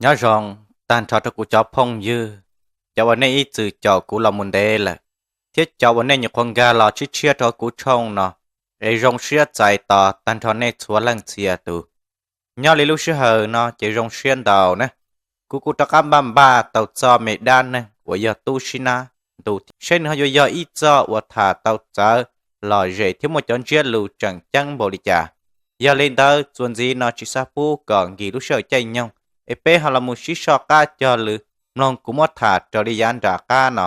Nyob zoo tag nrho rau kuv cov phooj ywg, cov uas nej ib txwm caum kuv los mus ntev lawm, thiab cov uas nej nyuam qhuav nkag los tshiab tshiab rau kuv tshooj no, es zoo siab txais tos tag nrho nej txhua leej txhia tus. Nyob li lub sij hawm no ces zoo siab ntau na, kuv kuj rov qab npaj npaj tau txoj me dab neeg uas yog tub sib nab ntu thiab, seb nws ho yuav yog ib txoj uas tham tau txawv lom zem thiab muaj cov ntsiab lus tseem ceeb npaum li cas. Yog li ntawd txuas ntxiv no tsis xav pub kom nkis lub sij hawm caij nyoog, es peb ho los mus sib soj qab cog lus mloog kuv muab tham raws li yav nram qab no.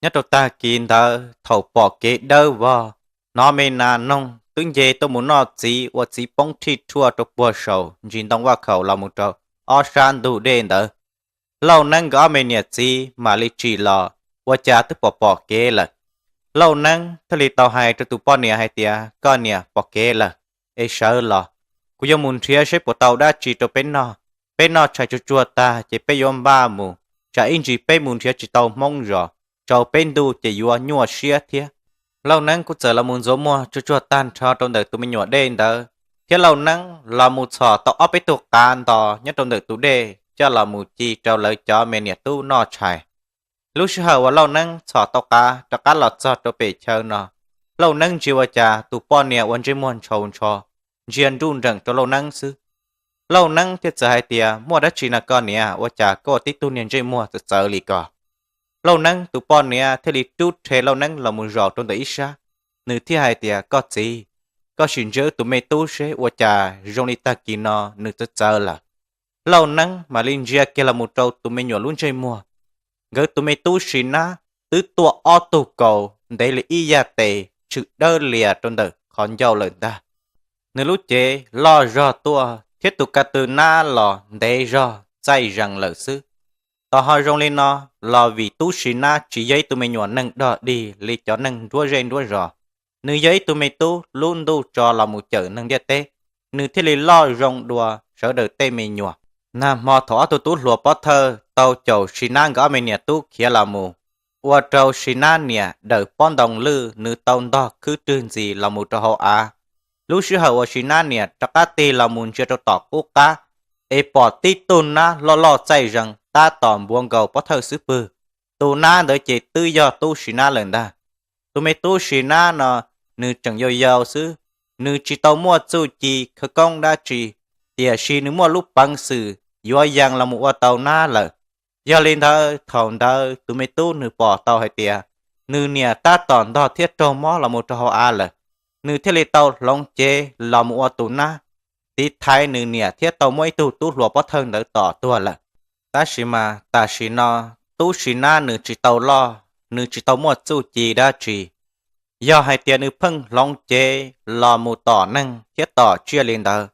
Nyob rau tag kis ntawd thaum pom kev dawb vog, hnov me nas noog twb nce tuaj mus noj txiv ua txiv poob rhij rhuaj rau puag saum ntsis ntoo vaj khaum los mus rau ob sab ntug dej ntawd, Lauj Neeb nkawd ob me niam txiv mam li tsim los ua cas twb pom pom kev lawm. Lauj Neeb thiaj li tau hais rau tus poj niam hais tias, Koj niam, pom kev lawm, es sawv los, kuv yuav mus nrhiav seb puas tau dab tsi rau peb noj. Peb noj tshais tsuag tsuag tag ces peb yuav npaj mus, tsam ib ntsis peb mus nrhiav tsis tau Hmoob zos, tsau peb ntuj ces yuav nyuaj siab thiab. Lauj Neeb kuj txawm los mus ntxuav muag tsuag tsuag tag nrho rau ntawm tus me nyuam dej ntawd, thiab Lauj Neeb los mus txhom tau ob peb tug qav ntos nyob rau ntawm tus dej coj los mus ci rau lawv cov me niam tub noj tshais. Lub sij hawm uas Lauj Neeb txhom tau qav rov qab los txog rau pem chaw no, Lauj Neeb ntsia ua cas tus poj niam ua ntsej muag ntshaus ntsho, ntsia nruj nreem rau Lauj Neeb xwb. Lauj Neeb thiaj txawm hais tias, Muaj dab tsi na koj niam, ua cas koj ua tib tug niag ntsej muag txawv txawv li ko? Lauj Neeb tus poj niam thiaj li rub rhe Lauj Neeb los mus zaum rau ntawm ib sab, nws thiaj hais tias, Koj txiv, koj sim ntsia wb tus me tub seb ua cas zoo li tag kis no nws txawv txawv lawm. Lauj Neeb mam li ntsia kiag los mus rau tus me nyuam lub ntsej muag. Nkawd tus me tub Sis Nab twb tuaj ob tug kaus ntev li ib yaj tes tshwm dawb lias rau ntawm qhov ncauj lawm ntag. Nws lub cev loj zog tuaj thiab tus ka tw nab los ntev zog txaij zees lawm xwb. Tos ho zoo li no los vim tub Sis Nab tsis yog ib tug me nyuam neeg dog dig li cov neeg nruab zej nruab zos. Nws yog ib tug me tub lub ntuj tso los mus cawm neeg ntiaj teb, nws thiaj li loj zoo dua sawv daws tej me nyuam. Nag hmo thaum ob tug tub hluas pov thawj tau caum Sis Nab nkawd ob me niam tub khiav los mus, ua rau Sis Nab niam dawm pob ntoo lwj nws tau ntog khwb rwg ntxis los mus rau hauv av. Lub sij hawm uas Sis Nab niam rov qab tig los mus ntsia rau tom qub qab, es pom tib tug nab loj loj txaij zees tab tom npuav nkaus pov thawj xub pwg. Tus nab ntawd ces twb yog tub Sis Nab lawm ntag. Tus me tub Sis Nab no nws tseem yau yau xwb, nws tsis tau muaj txuj ci khawv koob dab tsi, tiam sis nws muaj lub peev xwm yuav yees los mus ua tau nab lawm. Yog li ntawd thaum ntawd tus me tub nws pom tau hais tias nws niam tab tom ntog thiab raug mob los mus rau hauv av lawm, nws thiaj li tau hloov cev los mus ua tus nab tiv thaiv nws niam thiab tau muab ib tug tub hluas pov thawj ntawd tom tuag lawm. Tab sis mas tam sim no tub Sis Nab nws tsis tau loj, nws tsis tau muaj txuj ci dab tsi. Yog hais tias nws pheej hloov cev los mus tom neeg thiab tom tsiaj li ntawd,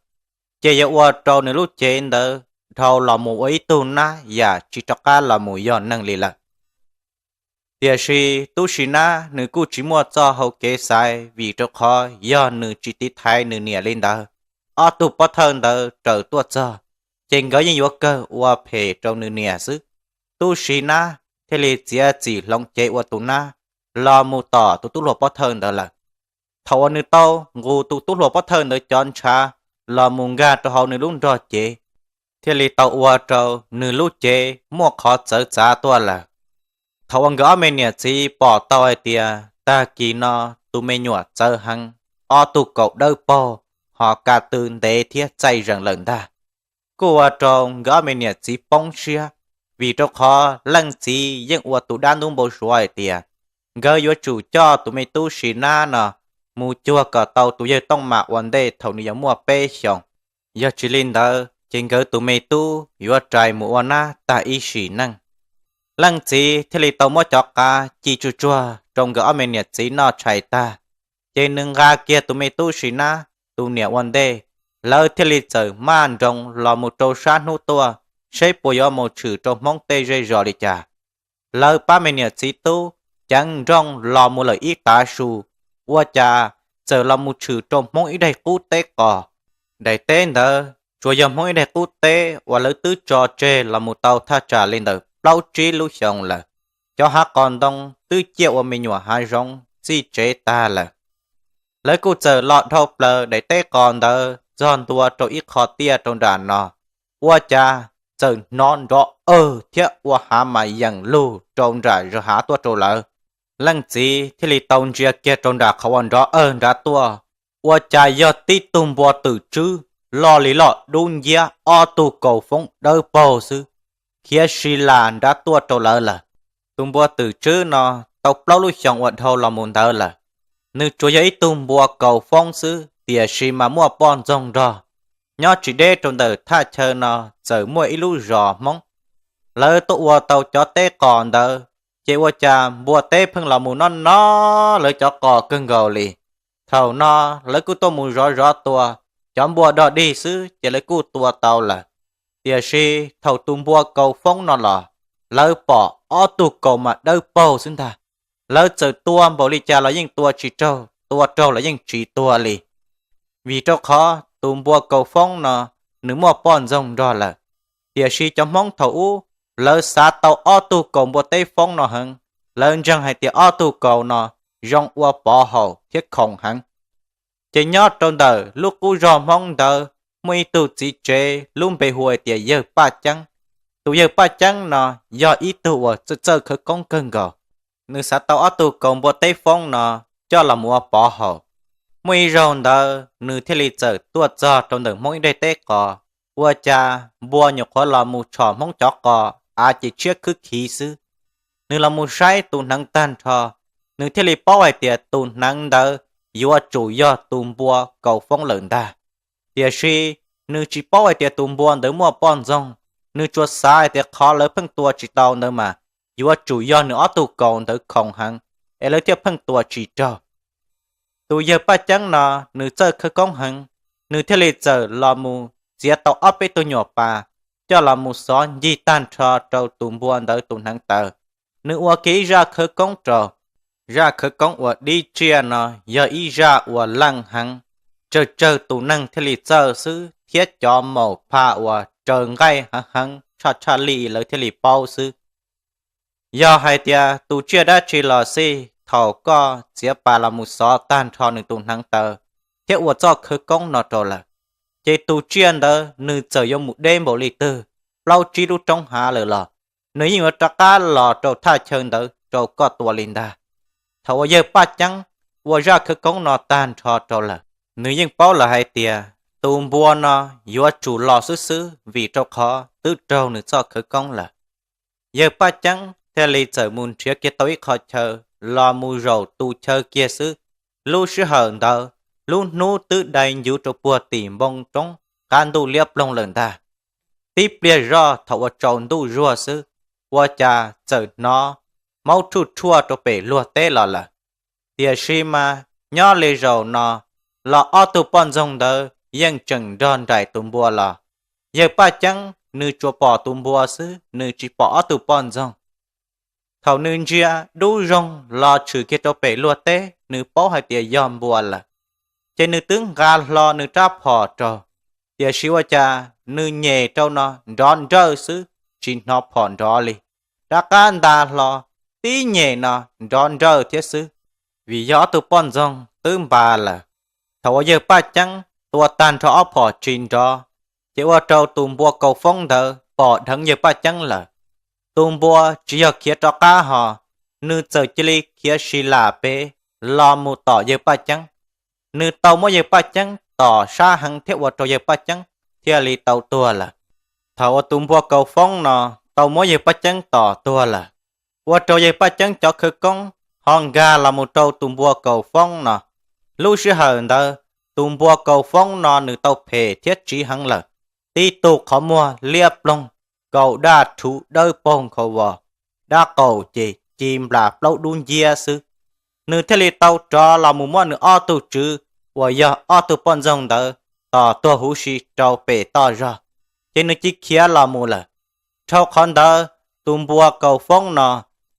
ces yuav ua rau nws lub cev ntawd dhau los mus ua ib tug nab yam tsis rov qab los mus yog neeg li lawm. Tiam sis tub Sis Nab nws kuj tsis muaj txoj hau kev xaiv vim rau qhov yog nws tsis tiv thaiv nws niam li ntawd, ob tug pov thawj ntawd raws tuaj txog, ces nkawd yeej yuav kawg ua phem rau nws niam xwb. Tub Sis Nab thiaj li txiav txim hloov cev ua tus nab los mus tom tus tub hluas pov thawj ntawd lawm. Thaum uas nws tau nqus tus tub hluas pov thawj ntawd cov ntshav los mus nkag rau hauv nws lub nrog cev, thiaj li tau ua rau nws lub cev muaj qhov txawv txav tuaj lawm. Thaum uas nkawd ob me niam txiv pom tau hais tias tag kis no tus me nyuam txawv heev, ob tug kaus dawb paug, ho ka tw ntev thiab txaij zees lawm ntag, kuj ua rau nkawd ob me niam txiv poob siab, vim rau qhov leej txiv yeej ua tus dab ntub npau suav hais tias nkawd yuav tsum coj tus me tub Sis Nab no mus cuag kom tau tus yawg Tooj Mam ua ntej thaum nws yuav muaj peb xyoos. Yog tsis li ntawd ces nkawd tus me tub yuav rais mus ua nab tag ib sim neej. Leej txiv thiaj li tau muab cov qav ci tsuag tsuag rau nkawd ob me niam txiv noj tshais tag, ces nws nqa kiag tus me tub Sis Nab tus niam ua ntej, lawv thiaj li txawm maj nroos los mus rau sab hnub tuaj, seb puas yuav mus tshwm rau Hmoob tej zej zos li cas. Lawv pab me niam txiv tub ceev nrooj los mus lawm ib tav su, ua cas txawm los mus tshwm rau Hmoob ib daim qub teb qos. Daim teb ntawd tsuas yog Hmoob ib daim qub teb uas lawv twb tso tseg los mus tau thaj tsam li ntawm plaub tsib lub xyoos lawm. cov hav qos ntoo twb ciaj ua me nyuam hav zoov txij tsev tag lawm. Lawv kuj txawm los dhau plaws daim teb qos ntawd txog ntua rau ib qho tiaj rau nram no, ua cas txawm hnov nrov awg thiab ua hav mas yeem lug rau nram zos hav tuaj rau lawv. Leej txiv thiaj li tau ntsia kiag rau nram qhov uas nrov awg nrad tuaj, ua cas yog tib tug npua twm tswb loj li loj dub nciab ob tug kaus foob dawb paug xwb, khiav si las nrad tuaj rau lawv lawm. Tus npua twm tswb no tau plaub lub xyoos uas dhau los mus ntawd lawm. Nws tsuas yog ib tug npua kaus foob xwb, tiam sis mas muaj poj ntxoog nrog. Nyob tsis deb rau ntawm thaj chaw no txawm muaj ib lub zos Hmoob, lawv tuaj ua tau cov teb qos ntawd, ces ua cas npua teb pheej los mus noj no lawv cov qos kawg nkaus li. Thaum no lawv kuj tuaj mus zov zov tua, cov npua dog dig xwb ces lawv kuj tua tau lawm. Tiam sis thaum tus npua kaus foob no los, lawv pom ob tug kaus mas dawb paug xwb ntag. Lawv txawm tua npaum li cas los yeej tua tsis raug, tua raug los yeej tsis tuag li. Vim rau qhov tus npua kaus foob no nws muaj poj ntxoog nrog lawm. Tiam sis cov Hmoob thaum ub, lawv xav tau ob tug kaus npua teb foob no heev, lawv ntseeg hais tias ob tug kaus no zoo ua pov haum thiab khoom heev. Ces nyob rau ntawm lub qub zog Hmoob ntawd muaj ib tug txiv tsev lub npe hu hais tias yawg Paj Ceeb. Tus yawg Paj Ceeb no yog ib tug uas txawj txawj khawv koob kawg nkaus. Nws xav tau ob tug kaus npua teb foob no coj los mus ua pov haum. Muaj ib zaug ntawd nws thiaj li txawm tuaj txog rau ntawm Hmoob ib daim teb qos, ua cas npua nyuam qhuav los mus tshom Hmoob cov qos av ces tshiab khwb khiv xwb. Nws los mus saib tus hneev tag nrho, nws thiaj li paub hais tias tus hneev ntawd yuav tsum yog tus npua kaus foob lawm ntag. Tiam sis nws tsis paub hais tias tus npua ntawd muaj poj ntxoog, nws tsuas xav hais tias qhov lawv pheej tua tsis tau ntawd mas yuav tsum yog nws ob tug kaus ntawd khoom heev, es lawv thiaj pheej tua tsis raug. Tus yawg Paj Ceeb no nws txawj khawv koob heev, nws thiaj li txawm los mus txiav tau ob peb tug nyuam pas, coj los mus xov ncig tag nrho rau tus npua ntawd tus hneev taw. Nws ua kiag ib zaj khawv koob rau. Zaj khawv koob uas dib tsiaj no yog ib zaj uas leej heev, tsawg tsawg tus neeg thiaj li txawj xwb thiab cov maum pha uas raws nqaij heev heev tshaj tshaj lij lawv thiaj li paub xwb. Yog hais tias tus tsiaj dab tsi los xij, thaum koj txiav pas los mus xov tag nrho nws tus hneev taw thiab ua txoj khawv koob no rau lawm, ces tus tsiaj ntawd nws txawm yuav mus deb npaum li twg, plaub tsib lub roob hav lawm los nws yeej yuav rov qab los rau thaj chaw ntawd rau koj tua li ntag. Thaum uas yawg Paj Ceeb ua zaj khawv koob no tag nrho rau lawm, nws yeej paub lawm hais tias tus npua no yuav tsum los xwb xwb vim rau qhov twb raug nws txoj khawv koob lawm. Yawg Paj Ceeb thiaj li txawm mus nrhiav kiag tau ib qho chaw los mus zaum tu chaw kiag xwb. Lub sij hawm ntawd lub hnub twb dai ncuv rau puag tim npoo roob, qab ntuj liab ploog lawm ntag. Tib pliag zoj thaum uas tsaus ntuj zuag xwb, ua cas txawm hnov maub rhuj rhuaj rau pem luag teb los lawm. Tiam sis mas nyob li zaum no los ob tug poj ntxoog ntawd yeej tseem nrog nraim tus npua los. Yawg Paj Ceeb nws tsuas pom tus npua xwb, nws tsis pom ob tug poj ntxoog. Thaum nws ntsia dub zoog los tshwm kiag rau pem luag teb, nws paub hais tias yog npua lawm, ces nws twb nqa hlo nws rab phom rau. Tiam sis ua cas nws nyem rau no nrov nrawj xwb, tsis hnov phom nrov li. Rov qab nta hlo, tib nyem no nrov nrawj thiab xwb, vim yog ob tug poj ntxoog twb npa lawm. Thaum uas yawg Paj Ceeb tua tag nrho ob phom tsis nrov, ces ua rau tus npua kaus foob ntawd pom dheev yawg Paj Ceeb lawm. Tus npua tsis yog khiav rov qab ho, nws txawm cia li khiav si lam pem los mus tom yawg Paj Ceeb. Nws tau muab yawg Paj Ceeb tom sab heev thiab ua rau yawg Paj Ceeb thiaj li tau tuag lawm. Thaum uas tus npua kaus foob no tau muab yawg Paj Ceeb tom tuag lawm, ua rau yawg Paj Ceeb cov khawv koob ho nkag los mus rau tus npua kaus foob no. Lub sij hawm ntawd tus npua kaus foob no nws tau phem thiab tsiv heev lawm, tib tug qhov muag liab ploog, kaus daj rhuv dawb paug nkhaus vos, dab qaum ces ci nplas plaub dub nciab xwb. Nws thiaj li tau rov los mus muab nws ob tug tswv uas yog ob tug poj ntxoog ntawd tom tuag huv si rau pem toj zog, ces nws cia khiav los mus lawm. Dhau qhov ntawd, tus npua kaus foob no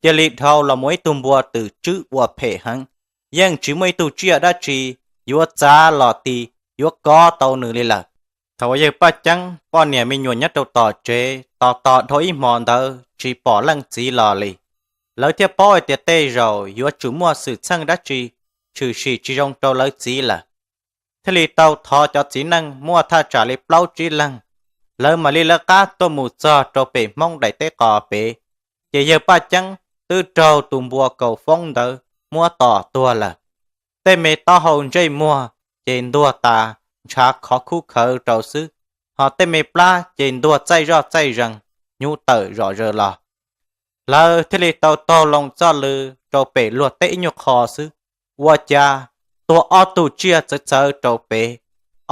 cia li dhau los mus ib tug npua twm tswb uas phem heev, yeej tsis muaj ib tug tsiaj dab tsi yuav txav los ti, yuav kov tau nws li lawm. Thaum uas yawg Paj Ceeb poj niam me nyuam nyob rau tom tsev tos tos dhau ib hmo ntawd tsis pom leej txiv los li, Lawv thiaj paub hais tias tej zaum yuav tsum muaj xwm txheej dab tsi tshwm sim tsis zoo rau lawv txiv lawm. Thiaj li tau thov cov txiv neej muaj thaj tsam li plaub tsib leeg, lawv mam li lawv qab tuaj mus txog rau pem Hmoob daim teb qos pem, ces yawg Paj Ceeb twb raug tus npua kaus foob ntawd muab tom tuag lawm. Tej me taub hau ntsej muag ces ntuag tas ntshav khov khuj khawv rau xwb, hos tej me plab ces ntuag txaij zoj txaij zees, hnyuv tawm zom zaws los. Lawv thiaj li tau taug loo txoj lw rau pem luag teb ib nyuag qho xwb, ua cas tuag ob tug tsiaj txawv txawv rau pem.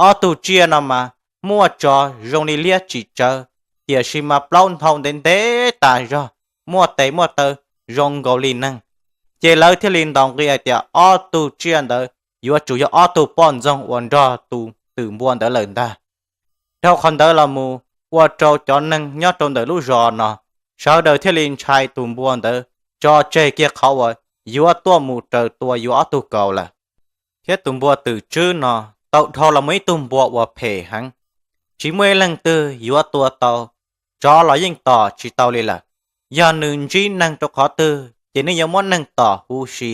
Ob tug tsiaj no mas muaj tsov zoo li liab tsis tsawv, tiam sis mas plaub nthav ntev ntev tas zog, muaj tes muaj taw zoo nkaus li neeg. Ces lawv thiaj li ntaus nqi hais tias ob tug tsiaj ntawd yuav tsum yog ob tug poj ntxoog uas nrog tus twm npua ntawd lawm ntag. Dhau qhov ntawd los mus, ua rau cov neeg nyob rau ntawm lub zos no sawv daws thiaj li ntshai tus npua ntawd, tso tseg kiag qhov uas yuav tuaj mus raws tua yuav ob tug kaus lawm. Thiab tus npua twm tswb no tau dhau los mus ib tug npua uas phem heev, tsis muaj ib leej twg yuav tua tau, tsov los yeej tom tsis tau li lawm. Yog nws ntsib neeg rau qhov twg ces nws yuav muab neeg tom huv si.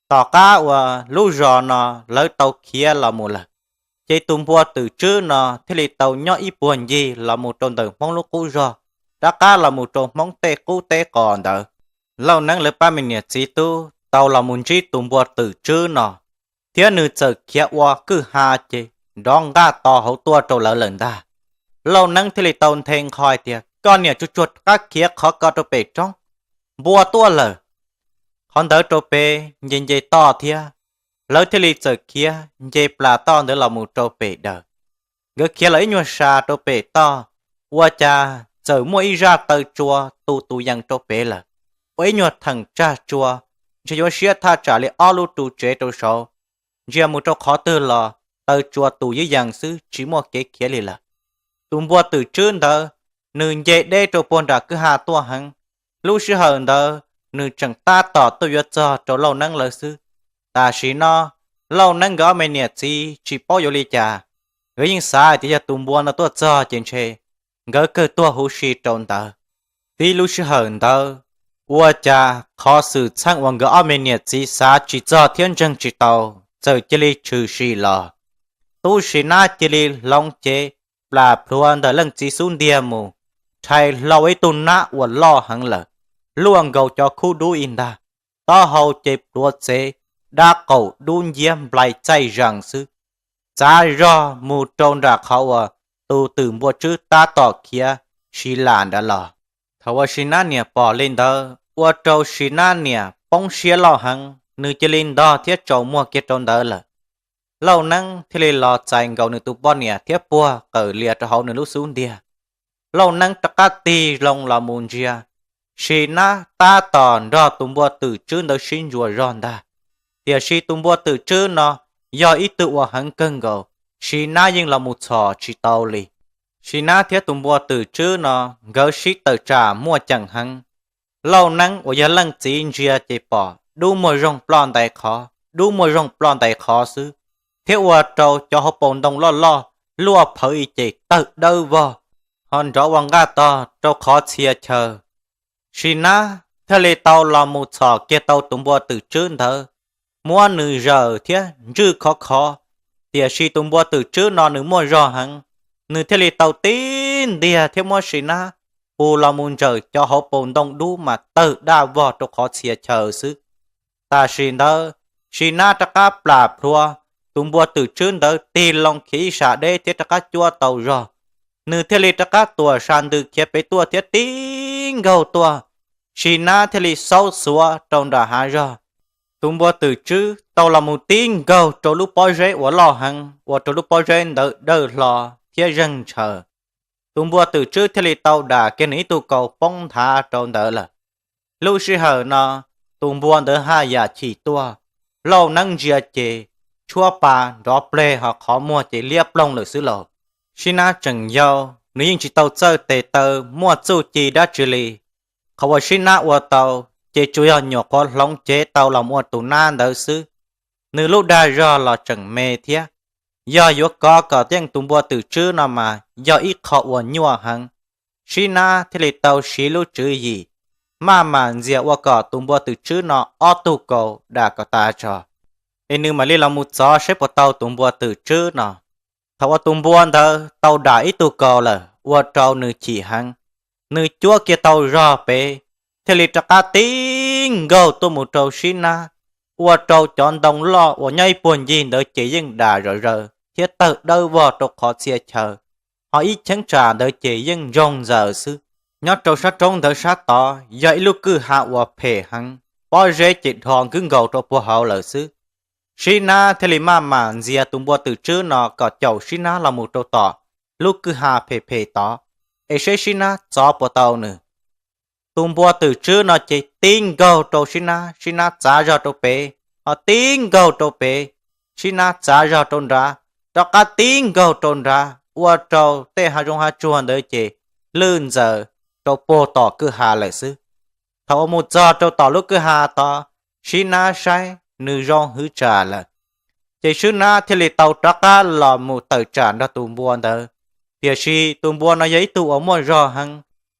Tom qab uas lub zos no lawv tau khiav los mus lawm, ces tus npua twm tswb no thiaj li tau nyob ib puag ncig los mus rau ntawm Hmoob lub qub zog, rov qab los mus rau Hmoob tej qub teb qos ntawd. Lauj Neeb lawv pab me niam txiv tub tau los mus ntsib tus npua twm tswb no, thiab nws txawm khiav ua kwj ha ces nrov nqaj to hauv tuaj rau lawv lawm ntag. Lauj Neeb thiaj li tau nthe nqho hais tias, koj niam tsuj tsuag rov qab khiav qhov ko rau pem roob, npua tuaj lawm. Qhov ntawd rau pem nce nce toj thiab, lawv thiaj li txawm khiav nce plas toj ntawd los mus rau pem daws. Nkawd khiav los ib nyuag sa rau pem toj, ua cas txawm muaj ib zaj taw tsua tu tus yees rau pem lawm, ua ib nyuag theem tsag tsua, ntshe yuav siab thaj tsam li ob lub ru tsev rau saud. Ntsia mus rau qhov twg los taw tsua tus ywj yees xwb tsis muaj kev khiav li lawm. Tus npua twm tswb ntawd, nws nce deb rau puag nram kwj ha tuaj heev. Lub sij hawm ntawd nws tseem tab tom tuaj yuav txog rau Lauj Neeb lawv xwb. Tam sim no Lauj Neeb nkawd ob me niam txiv tsis paub yuav li cas, nkawd yeej xav hais tias yog tus npua no tuaj txog ces ntshe nkawd kawg tuag huv si rau ntawd. Tib lub sij hawm ntawd, ua cas qhov xwm txheej uas nkawd ob me niam txiv xav tsis txog thiab ntseeg tsis tau txawm cia li tshwm sim los. Tub Si Nab cia li hloov cev plas plhuav ntawm leej txiv xub ntiag mus, rhais hlo ib tug nab uas loj heev lawm, luaj nkaus cov khub dub ib ntag, taub hau ces pluav txev, dab qaum dub nciab nplai txaij zees xwb, txav zog mus rau nram qhov uas tus twm npua tswb tab tom khiav siv lam nrad los. Thaum uas Si Nab niam pom li ntawd, ua rau Si Nab niam poob siab loj heev, nws cia li ntog thiab tsaus muag kiag rau ntawd lawm. Lauj Neeb thiaj li los txais nkaus nws tus poj niam thiab puag qawm lias rau hauv nws lub xub ntiag. Lauj Neeb rov qab tig loo los mus ntsia, Si Nab tab tom nrog tus npua twm tswb ntawd sib ntsuas zog ntag. Tiam sis tus npua twm tswb no yog ib tug uas heev kawg nkaus, Si Nab yeej los mus txhom tsis tau li. Si Nab thiab tus npua twm tswb no nkawd sib tawm tsam muaj ceem heev. Lauj Neeb uas yog leej txiv ntsia ces pom dub muag zoog ploj ntais qhov, dub muag zoog ploj ntais qhov xwb, thiab ua rau cov hauv paus ntoo loj loj luaj phawv ib ces tawg dawb vog, ho nrov ua nqaj tog rau qhov txhia chaw. Si Nab thiaj li tau los mus txhom kiag tau tus npua twm tswb ntawd, muab nws zawm thiab ntswj khov khov. Tiam sis tus npua twm tswb no nws muaj zog heev, nws thiaj li tau tib ntiag thiab muab Si Nab pus los mus ntsawm cov hauv paus ntoo dub mas tawg daj vog rau qhov txhia chaw xwb. Tam sim ntawd, Si Nab rov qab plam plhuav tus npua twm tswb ntawd tig loo khiav ib sab deb thiab rov qab cuab tau zog. Nws thiaj li rov qab tuam sa ntws khiav pem tuaj thiab tib nkaug tuaj. Si Nab thiaj li xaub xuav rau nram hav zog. Tus npua twm tswb tau los mus tib nkaug rau lub pob zeb uas loj heev, ua rau lub pob zeb ntawd dawj hlo thiab zeeg ntshaw. Tus npua twm tswb thiaj li tau dam kiag nws ib tug kaus poob nthav rau ntawd lawm. Lub sij hawm no, tus npua ntawd haj yam chim tuaj, Lauj Neeb ntsia ces tshuab pa nrov pleg ho qhov muag ces liab ploog lawm xwb lauj. Si Nab tseem yau, nws yeej tsis tau txawj tes taw muaj txuj ci dab tsi li. Qhov uas Si Nab ua tau ces tsuas yog nyuam qhuav hloov cev tau los ua tus nab ntawd xwb. Nws lub dag zog los tseem me thiab. Yog yuav kov kom yeej tus npua twm tswb no mas yog ib qho uas nyuaj heev. Si Nab thiaj li tau siv lub tswv yim maj mam ntxias ua kom tus npua twm tswb no ob tug kaus dam kom tas tso, es nws mam li los mus txov saib puas tau tus npua twm tswb no. Thaum uas tus npua ntawd tau dam ib tug kaus lawm ua rau nws chim heev, nws cuab kiag tau zog pem, thiaj li rov qab tib nkaug tuaj mus rau Sib Nab, ua rau cov ntoo loj uas nyob ib puag ncig ntawd ces yeej dam zom zaws thiab tawg dawb vog rau qhov txhia chaw, ho ib cheeb tsam ntawd ces yeej ntsoog ntxaws xwb. Nyob rau sab roob ntawd sab tod yog ib lub kwj ha uas phem heev, pob zeb ces dhos nkwb nkaus rau puag hauv lawm xwb. Sib Nab thiaj li maj mam ntxias tus npua twm tswb no kom caum Sib Nab los mus rau tom lub kwj ha phem phem tod, es seb Sib Nab txov puas tau nws. Tus npua twm tswb no ces tib nkaug rau Sib Nab, Sib Nab txav zog rau pem, ho tib nkaug rau pem, Sib Nab txav zog rau nrad, rov qab tib nkaug rau nrad, ua rau tej hav zoov hav tsuag ntawd ces lwj ntxaws rau puag tom kwj ha lawm xwb. Thaum uas mus txog rau tom lub kwj ha tod, Sib Nab saib nws zoo hwv tsam lawm, ces Sib Nab thiaj li tau rov qab los mus tawm tsam nrog tus npua ntawd. Tiam sis tus npua no yog ib tug uas muaj zog heev.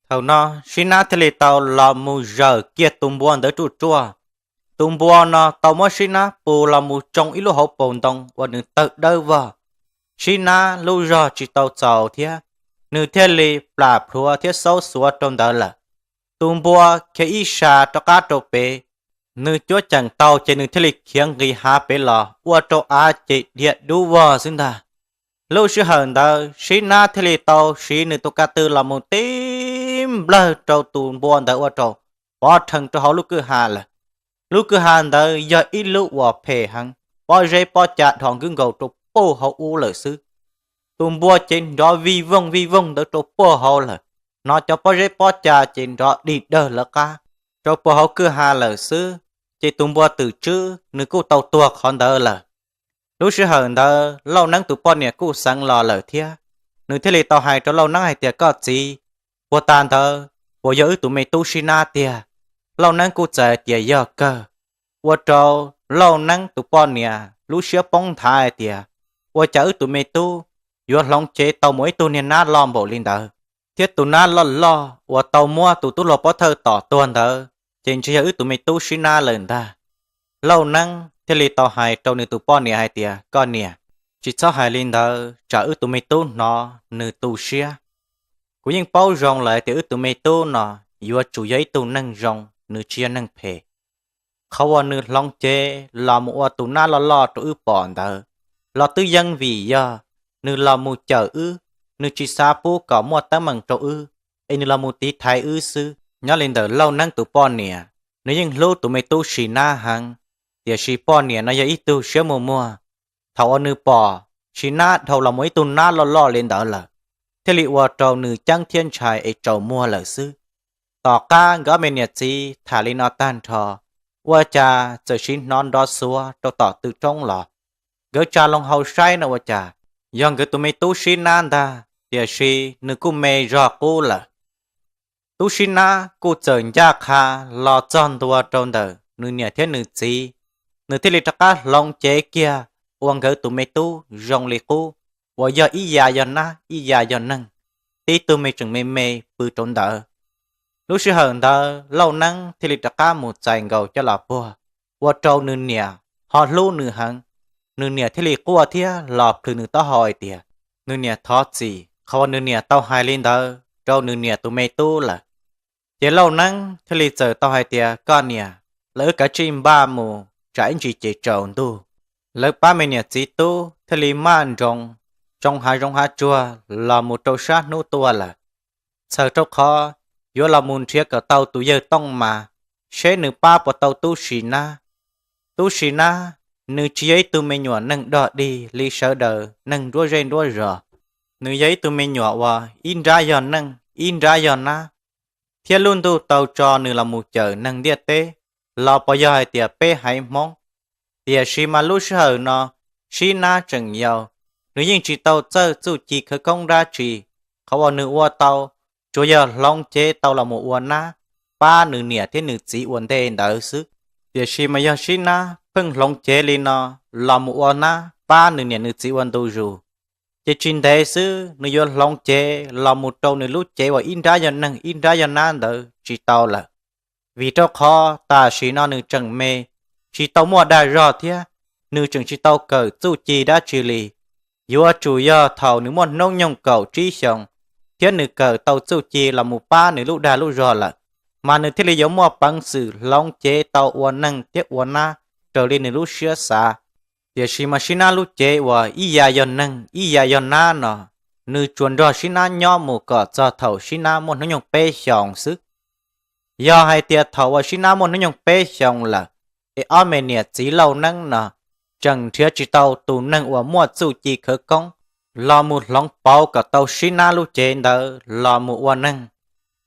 Thaum no Sib Nab thiaj li tau los mus zawm kiag tus npua ntawd ruj ruaj. Tus npua no tau muab Sib Nab pus los mus tsoo ib lub hauv paus ntoo uas nws tawg dawb vog. Sib Nab lub zog tsis tau txaus thiab, nws thiaj li plam plhuav thiab xaub xuav rau ntawd lawm. Tus npua khiav ib sab rov qab rau pem, nws cuab ceem tau ces nws thiaj li khiav nqis hav pem los ua rau av ces dhia dub vog xwb ntag. Lub sij hawm ntawd Sib Nab thiaj li tau siv nws tus ka tw los mus tib nplawg rau tus npua ntawd ua rau pov rhees rau hauv lub kwj ha lawm. Lub kwj ha ntawd yog ib lub uas phem heev, pob zeb pob ca dhos nkwb nkaus rau puag hauv ub lawm xwb. Tus npua ces nrov vij voog vij voog ntawd rau puag hauv lawm, hnov cov pob zeb pob ca ces nrov dig dawg lawv qab rau puag hauv kwj ha lawm xwb. Ces tus npua twm tswb nws kuj tau tuag qhov ntawd lawm. Lub sij hawm ntawd Lauj Neeb tus poj niam kuj xeev los lawm thiab, nws thiaj li tau hais rau Lauj Neeb hais tias, Koj txiv, puag ta ntawd puas yog wb tus me tub Sib Nab tiag? Lauj Neeb kuj txawm hais tias yog kawg. Ua rau Lauj Neeb tus poj niam lub siab poob nthav hais tias, Ua cas wb tus me tub yuav hloov cev tau mus ib tug niag nab loj npaum li ntawd, thiab tus nab loj loj uas tau muab tus tub hluas pov thawj tom tuag ntawd ces ntshe yog wb tus me tub Sib Nab lawm ntag. Lauj Neeb thiaj li tau hais rau nws tus poj niam hais tias, Koj niam, tsis txhob hais li ntawd tsam wb tus me tub hnov nws tu siab. Kuv yeej paub zoo lawm tias wb tus me tub no yuav tsum yog ib tug neeg zoo, nws tsis yog neeg phem. Qhov uas nws hloov cev los mus ua tus nab loj loj rau wb pom ntawd los twb yeej vim yog nws los mus cawm wb, nws tsis xav pub kom muaj teeb meem rau wb, es nws los mus tiv thaiv wb xwb. Nyob li ntawm Lauj Neeb tus poj niam, nws yeej hlub tus me tub Sib Nab heev, tiam sis poj niam no yog ib tug siab muag muag. Thaum uas nws pom Sib Nab dhau los mus ib tug nab loj loj li ntawd lawm, thiaj li ua rau nws ceeb thiab ntshai es tsaus muag lawm xwb. Tom qab nkawd ob me niam txiv tham li no tag nrho, ua cas txawm siv hnov nrov xuav rau tom tw roob los. Nkawd tsa loo hau saib no ua cas yog nkawd tus me tub Sib Nab ntag, tiam sis nws kuj me zog qub lawm. Tub Sib Nab kuj txawm ncaj qha los txog ntua rau ntawm nws niam thiab nws txiv, nws thiaj li rov qab hloov cev kiag ua nkawd tus me tub zoo li qub, uas yog ib yav yog nab ib yav yog neeg, tib tug me tseem me me pw rau ntawd. Lub sij hawm ntawd Lauj Neeb thiaj li rov qab mus txais nkaus coj los puag, ua rau nws niam ho hlub nws heev. Nws niam thiaj li quaj thiab los plhws nws taub hau hais tias nws niam thov txim qhov uas nws niam tau hais li ntawd rau nws niam tus me tub lawm. Ces Lauj Neeb thiaj li txawm tau hais tias, Koj niam, lawv wb kav tsij npaj mus tsam ib ntsis ces tsaus ntuj. Lawv pab me niam txiv tub thiaj li maj nroos tsoo hav zoov hav tsuag los mus rau sab hnub tuaj lawm, txhawm rau qhov yuav los mus nrhiav kom tau tus yawg Tooj Mas, seb nws pab puas tau tub Sis Nab. Tub Sis Nab, nws tsis yog ib tug me nyuam neeg dog dig li sawv daws neeg nruab zej nruab zos. Nws yog ib tug me nyuam uas ib nrab yog neeg ib nrab yog nab, thiab lub ntuj tau tso nws los mus cawm neeg ntiaj teb los puas yog hais tias peb haiv Hmoob. Tiam sis mas lub sij hawm no Sib Nab tseem yau, nws yeej tsis tau txawj txuj ci khawv koob dab tsi. Qhov uas nws ua tau tsuas yog hloov cev tau los mus ua nab pab nws niam thiab nws txiv ua ntej ntawd xwb. Tiam sis mas yog Sib Nab pheej hloov cev li no los mus ua nab pab nws niam nws txiv ua ntu zus, ces tsis ntev xwb nws yuav hloov cev los mus rau nws lub cev uas ib nrab yog neeg ib nrab yog nab ntawd tsis tau lawm. vim rau qhov tam sim no nws tseem me, tsis tau muaj dag zog thiab, nws tseem tsis tau kawm txuj ci dab tsi li. Yuav tsum yog thaum nws muaj hnub nyoog kaum tsib xyoos thiab nws kawm tau txuj ci los mus pab nws lub dag lub zog lawm, mas nws thiaj li yuav muaj peev xwm hloov cev tau ua neeg thiab ua nab raws li nws lub siab xav. Tiam sis mas Sib Nab lub cev uas ib yam yog neeg ib yam yog nab no, nws tsuas nrog Sib Nab nyob mus kom txog thaum Sib Nab muaj hnub nyoog peb xyoos xwb. Yog hais tias thaum uas Sib Nab muaj hnub nyoog peb xyoos lawm, es ob me niam txiv Lauj Neeb no tseem nrhiav tsis tau tus neeg uas muaj txuj ci khawv koob los mus hloov pauv kom tau Sib Nab lub cev ntawd los mus ua neeg,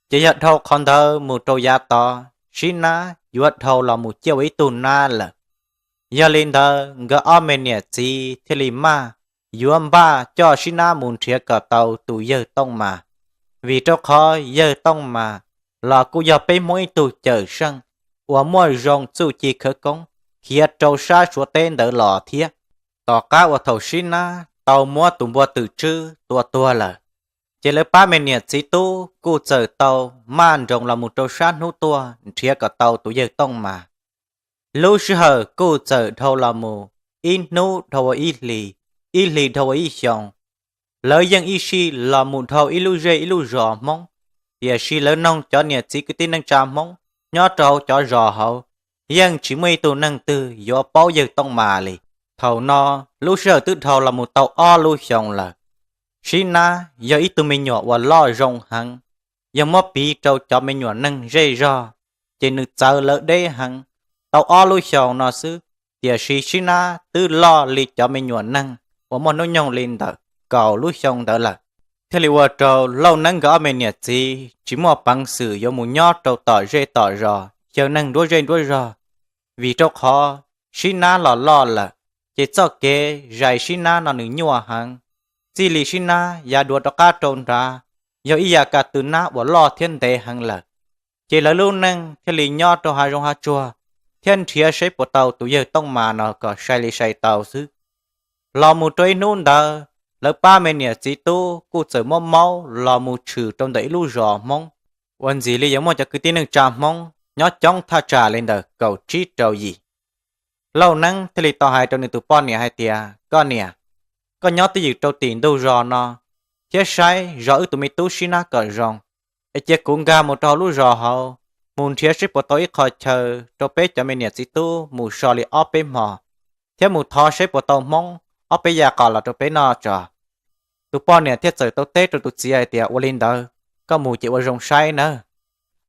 ces yog dhau qhov ntawd mus rau yav tod Sib Nab yuav dhau los mus ciaj ua ib tug nab lawm. Yog li ntawd nkawd ob me niam txiv thiaj li maj yuav npaj coj Sib Nab mus nrhiav kom tau tus yawg Tooj Mas, vim rau qhov yawg Tooj Mas los kuj yog peb Hmoob ib tug cawm seej uas muaj zoo txuj ci khawv koob khiav rau sab Suav teb ntawd los thiab. Tom qab uas thaum Sib Nab tau muab tus npua twm tswb tua tuag lawm, ces lawv pab me niam txiv tub kuj txawm tau maj nroos los mus rau sab hnub tuaj nrhiav kom tau tus yawg Tooj Mas. Lub sij hawm kuj txawm dhau los mus ib hnub dhau ua ib hlis, ib hlis dhau ua ib xyoos. Lawv yeej ib sij los mus dhau ib lub zej ib lub zos Hmoob, tiam sis lawv noog cov niam txiv kwv tij neej tsa Hmoob nyob rau hauv cov zos hauv yeej tsis muaj ib tug neeg twg yuav paub yawg Tooj Mas li. Thaum no lub sij hawm twb dhau los mus tau ob lub xyoos lawm. Sib Nab yog ib tug me nyuam uas loj zoo heev, yog muab piv rau cov me nyuam neeg zej zog, ces nws txawv lawv deb heev. Tau ob lub xyoos no xwb, tiam sis Sib Nab twb loj li cov me nyuam neeg uas muaj hnub nyoog li ntawm kaum lub xyoo ntawd lawm. Thiaj li ua rau Lauj Neeb nkawd ob me niam txiv tsis muaj peev xwm yuav mus nyob rau tom zej tom zos xyaw neeg nruab zej nruab zog, vim rau qhov Sib Nab los loj lawm, ces txoj kev zais Sib Nab no nws nyuaj heev. Txij li Sib Nab ya dua rov qab rau nrad, yog ib yam ka tw nab uas loj thiab ntev heev lawm. Ces lawv lub neej thiaj li nyob rau hav zoov hav tsuag, thiab nrhiav seb puas tau tus yawg Tooj Mas no kom sai li sai tau xwb. Los mus rau ib hnub ntawd, lawv pab me niam txiv tub kuj txawm muab maub los mus tshwm rau ntawm ib lub zos Hmoob, uas ntxim li yuav muaj cov kwv tij neej tsa Hmoob nyob coob thaj tsam li ntawm kaum tsib rau yim. Lauj Neeb thiaj li tau hais rau nws tus poj niam hais tias, Koj niam, koj nyob twj ywm rau tim ntug zos no, thiab saib zov wb tus me tub Sib Nab kom zoo, es cia kuv nkag mus rau hauv lub zos hauv, mus nrhiav seb puas tau ib qho chaw rau peb cov me niam txiv tub mus so li ob peb hmo, thiab mus thov seb puas tau Hmoob ob peb yam qos los rau peb noj tso. Tus poj niam thiaj txawm tau teb rau tus txiv hais tias, Ua li ntawd, koj mus ces ua zoo saib nawb.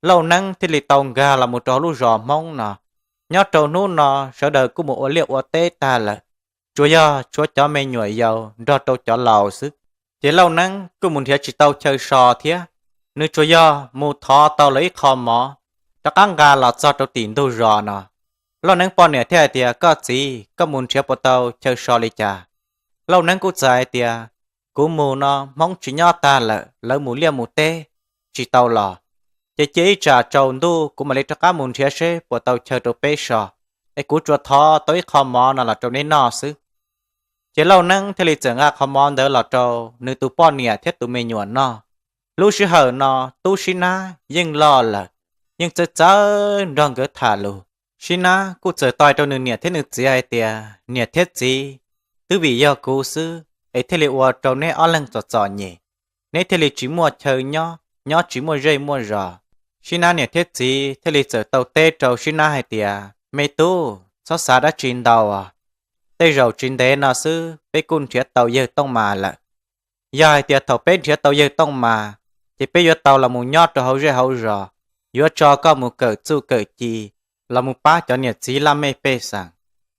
Lauj Neeb thiaj li tau nkag los mus rau hauv lub zos Hmoob no. Nyob rau hnub no sawv daws kuj mus ua liaj ua teb tag lawm, tsuas yog tshuav cov me nyuam yaus nrog rau cov laus xwb. Ces Lauj Neeb kuj mus nrhiav tsis tau chaw so thiab, nws tsuas yog mus thov tau lawv ib qho mov, rov qab nqa los txog rau tim ntug zos no. Lauj Neeb poj niam thiaj hais tias, Koj txiv, koj mus nrhiav puas tau chaw so li cas? Lauj Neeb kuj txawm hais tias, Kuv mus no Hmoob tsis nyob tag lawm, lawv mus liaj mus teb tsis tau los, ces cia ib tsam tsaus ntuj kuv mam li rov qab mus nrhiav seb puas tau chaw rau peb so, es kuv tsuas thov tau ib qho mov no los rau neb noj xwb. Ces Lauj Neeb thiaj li txawm nqa qhov mov ntawd los rau nws tus poj niam thiab tus me nyuam noj. Lub sij hawm no tub Sib Nab yeej loj lawm, yeej txawj txawj nrog nkawd tham lus. Sib Nab kuj txawm tau hais rau nws niam thiab nws txiv hais tias, Niam thiab txiv, twb vim yog kuv xwb es thiaj li ua rau neb ob leeg txom txom nyem, neb thiaj li tsis muaj chaw nyob, nyob tsis muaj zej muaj zos. Sib Nab niam thiab txiv thiaj li txawm tau teb rau Sib Nab hais tias, Me tub, txhob xav dab tsi ntau os. Tej zaum tsis ntev no xwb peb kuj nrhiav tau yawg Tooj Mas lawm. Yog hais tias thaum peb nrhiav tau yawg Tooj Mas, ces peb yuav tau los mus nyob rau hauv zej hauv zos, yuav tso koj mus kawm txuj kawm ci, los mus pab cov niam txiv laj mej pej xeem,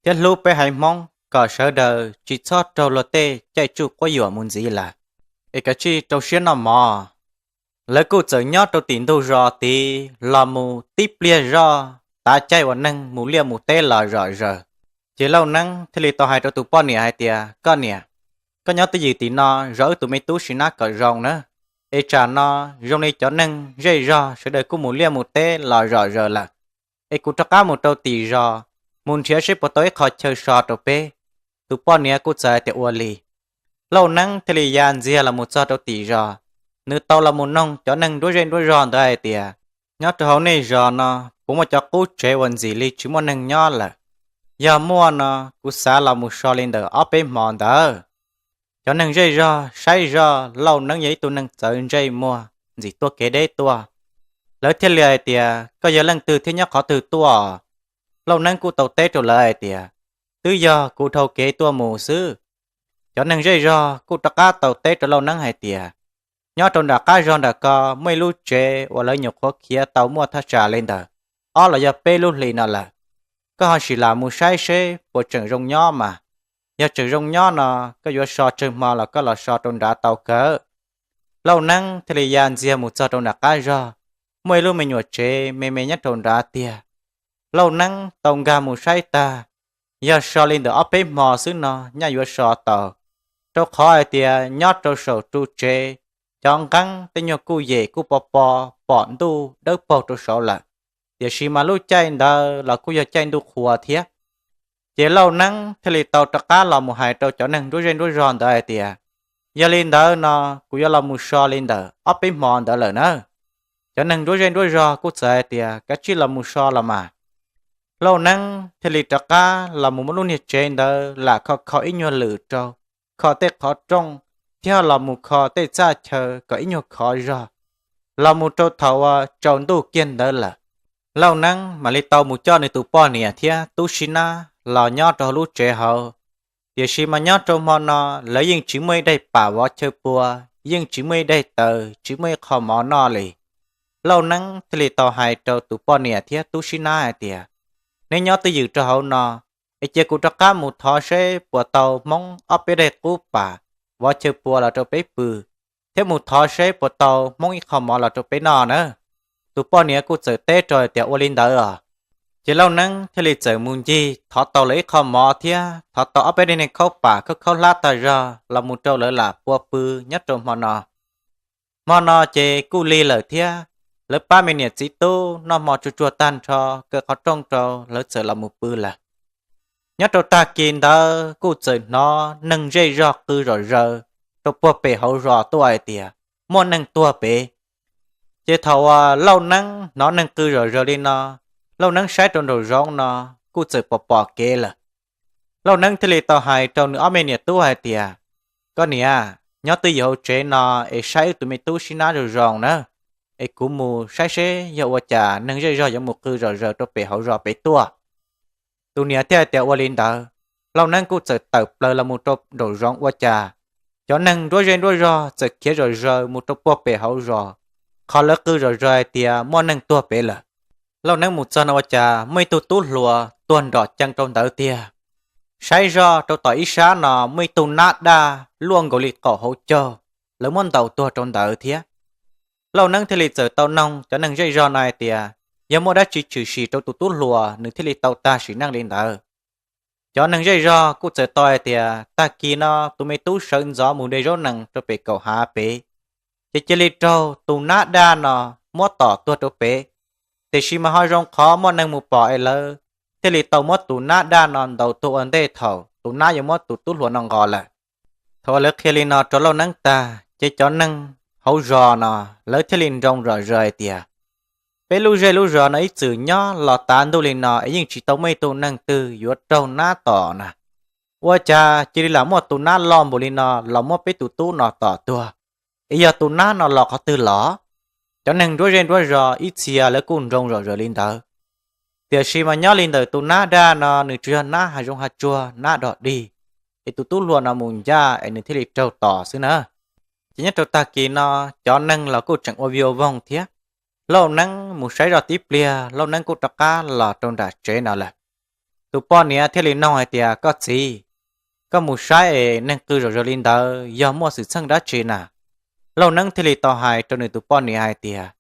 thiab hlub peb haiv Hmoob kom sawv daws tsis txhob raug luag tej caij tsuj quab yuam mus ntxiv lawm. Es kav tsij rau siab noj mov. Lawv kuj txawm nyob rau tim ntug zos tid los mus tib pliag zoj, tav caij uas neeg mus liaj mus teb los zom zaws. Ces Lauj Neeb thiaj li tau hais rau tus poj niam hais tias, Koj niam, koj nyob twj ywm tim no zov wb tus me tub Sib Nab kom zoo na. Es tsam no zoo li cov neeg zej zog sawv daws kuj mus liaj mus teb los zom zaws lawm, es kuv rov qab mus rau tim zos, mus nrhiav seb puas tau ib qho chaw so rau peb. Tus poj niam kuj txawm hais tias ua li. Lauj Neeb thiaj li ya ntxiag los mus txog rau tim zos, nws tau los mus noog cov neeg nruab zej nruab zog ntawd hais tias, Nyob rau hauv nej zos no puas muaj cov qub tsev uas ntxim li tsis muaj neeg nyob lawm? Yog muaj no, kuv xav los mus so li ntawm ob peb hmo ntawd. Cov neeg zej zog saib zoj Lauj Neeb yog ib tug neeg txawv ntsej muag ntxim tuaj kev deb tuaj, lawv thiaj li hais tias, Koj yog leej twg thiab nyob qhov twg tuaj? Lauj Neeb kuj tau teb rau lawv hais tias, Twb yog kuv dhau kev tuaj mus xwb. Cov neeg zej zog kuj rov qab tau teb rau Lauj Neeb hais tias, Nyob rau nram qab zog nram ko muaj ib lub tsev uas lawv nyuam qhuav khiav tau muaj thaj tsam li ntawm ob los yog peb lub hlis no lawm. Koj ho sim lam mus saib seb puas tseem zoo nyob mas. Yog tseem zoo nyob no, koj yuav so tsawg hmo los koj los so rau nrad tau kawg. Lauj Neeb thiaj li ya ntxiag mus txog rau nram qab zog, muaj ib lub me nyuam tsev me me nyob rau nrad tiag. Lauj Neeb tau nkag mus saib tag, yog so li ntawm ob peb hmo xwb no nyaj yuav so tau, rau qhov hais tias nyob rau saum ru tsev, cov nqeeb tej nyuag kuj yem kuj pov pov pom ntuj dawb paug rau saud lawm, tiam sis mas lub caij ntawd los kuj yog caij ntuj qhua thiab. Ces Lauj Neeb thiaj li tau rov qab los mus hais rau cov neeg nruab zej nruab zog ntawd hais tias, Yog li ntawd no, kuv yuav los mus so li ntawm ob peb hmo ntawd lawm na. Cov neeg nruab zej nruab zog kuj txawm hais tias, Kav tsij los mus so los mas. Lauj Neeb thiaj li rov qab los mus muab lub niag tsev ntawd lam kho kho ib nyuag lwm rau, kho tej qhov rooj, thiab los mus kho tej txaj chaw kom ib nyuag khov zog, los mus rau thaum uas tsaus ntuj kiag ntawd lawm, Lauj Neeb mam li tau mus coj nws tus poj niam thiab tub sib nab los nyob rau hauv lub tsev hauv. Tiam sis mas nyob rau hmo no, lawv yeej tsis muaj ib daim pam vov chaw pua, yeej tsis muaj ib daim taws, tsis muaj ib qho mov noj li. Lauj Neeb thiaj li tau hais rau tus poj niam thiab tub sib nab hais tias, Neb nyob twj ywm rau hauv no, es cia kuv rov qab mus thov seb puas tau hmoob ob peb daim qub pam vov chaw pua los rau peb pw, thiab mus thov seb puas tau hmoob ib qho mov los rau peb noj na. Tus poj niam kuj txawm teb rau hais tias, Ua li ntawd os. Ces Lauj Neeb thiaj li txawm mus ncig thov tau lawv ib qho mov thiab thov tau ob peb daim niag khaub pam khaub khaub hlab tag zog los mus rau lawv lam pua pw nyob rau hmo no. Hmo no ces kuj lig lawm thiab, lawv pab me niam txiv tub noj hmo tsuag tsuag tag nrho, kaw qhov rooj rau, lawv txawm los mus pw lawm. Nyob rau tag kis ntawd kuj txawm hnov neeg zej zog qw zom zaws rau puag pem hauv zos tuaj hais tias muaj neeg tuag pem. Ces thaum uas Lauj Neeb hnov neeg qw zom zaws li no, Lauj Neeb saib rau nraum zoov no kuj txawm pom pom kev lawm. Lauj Neeb thiaj li tau hais rau nws ob me niam tub hais tias, Koj niam, nyob twj ywm hauv tsev no es saib wb tus me tub sib nab zoo zoo na, es kuv mus saib seb yog ua cas neeg zej zog yuav mus qw zom zaws rau pem hauv zos pem tuaj. Tus niam thiaj hais tias, Ua li ntawd. Lauj Neeb kuj txawm tawm plaws los mus rau nraum zoov ua cas cov neeg nruab zej nruab zog txawm khiav zom zaws mus rau puag pem hauv zos, qhov lawv qw zom zaws hais tias muaj neeg tuag pem lawm. Lauj Neeb mus txog no ua cas muaj ib tug tub hluas tuag nrom cees rau ntawd tiag. Saib zoj rau tom ib sab no muaj ib tug nab daj luaj nkaus li qaum hauv caug, lawv muab ntaus tuag rau ntawd thiab. Lauj Neeb thiaj li txawm tau noog cov neeg zej zog no hais tias, Yog muaj dab tsi tshwm sim rau tus tub hluas nws thiaj li tau tag sim neej li ntawd? Cov neeg zej zog kuj txawm tau hais tias, Tag kis no tus me tub sawv ntxov mus de zaub nees rau pem kaum hav pem, ces cia li raug tus nab daj no muab tom tuag rau pem. Tiam sis mas ho zoo qhov muaj neeg mus pom es lawv thiaj li tau muab tus nab daj no ntaus tuag ua ntej thaum tus nab yuav muab tus tub hluas no nqos lawm. Thaum uas lawv qhia li no rau Lauj Neeb tag ces cov neeg hauv zos no lawv thiaj li nroo zom zaws hais tias, Peb lub zej lub zos no ib txwm nyob los tav ntuj li no es yeej tsis tau muaj ib tug neeg twg yuav raug nab tom na. Ua cas cia li lam muaj tus nab loj npaum li no los muab peb tus tub no tom tuag? Es yog tus nab no los qhov twg los? Cov neeg nruab zej nruab zos ib txhia lawv kuj nroo zom zaws li ntawd. Tiam sis mas nyob li ntawm tus nab daj no nws tsuas yog nab hav zoov hav tsuag, nab dog dig, es tus tub hluas no mus ncaj es nws thiaj li raug tom xwb na. Ces nyob rau tag kis no cov neeg los kuj tseem ua vij ua voog thiab. Lauj Neeb mus saib zoj tib pliag, Lauj Neeb kuj rov qab los rau nram tsev no lawm. Tus poj niam thiaj li noog hais tias, Koj txiv, koj mus saib es neeg qw zom zaws li ntawd yog muaj xwm txheej dab tsi na? Lauj Neeb thiaj li tau hais rau nws tus poj niam hais tias,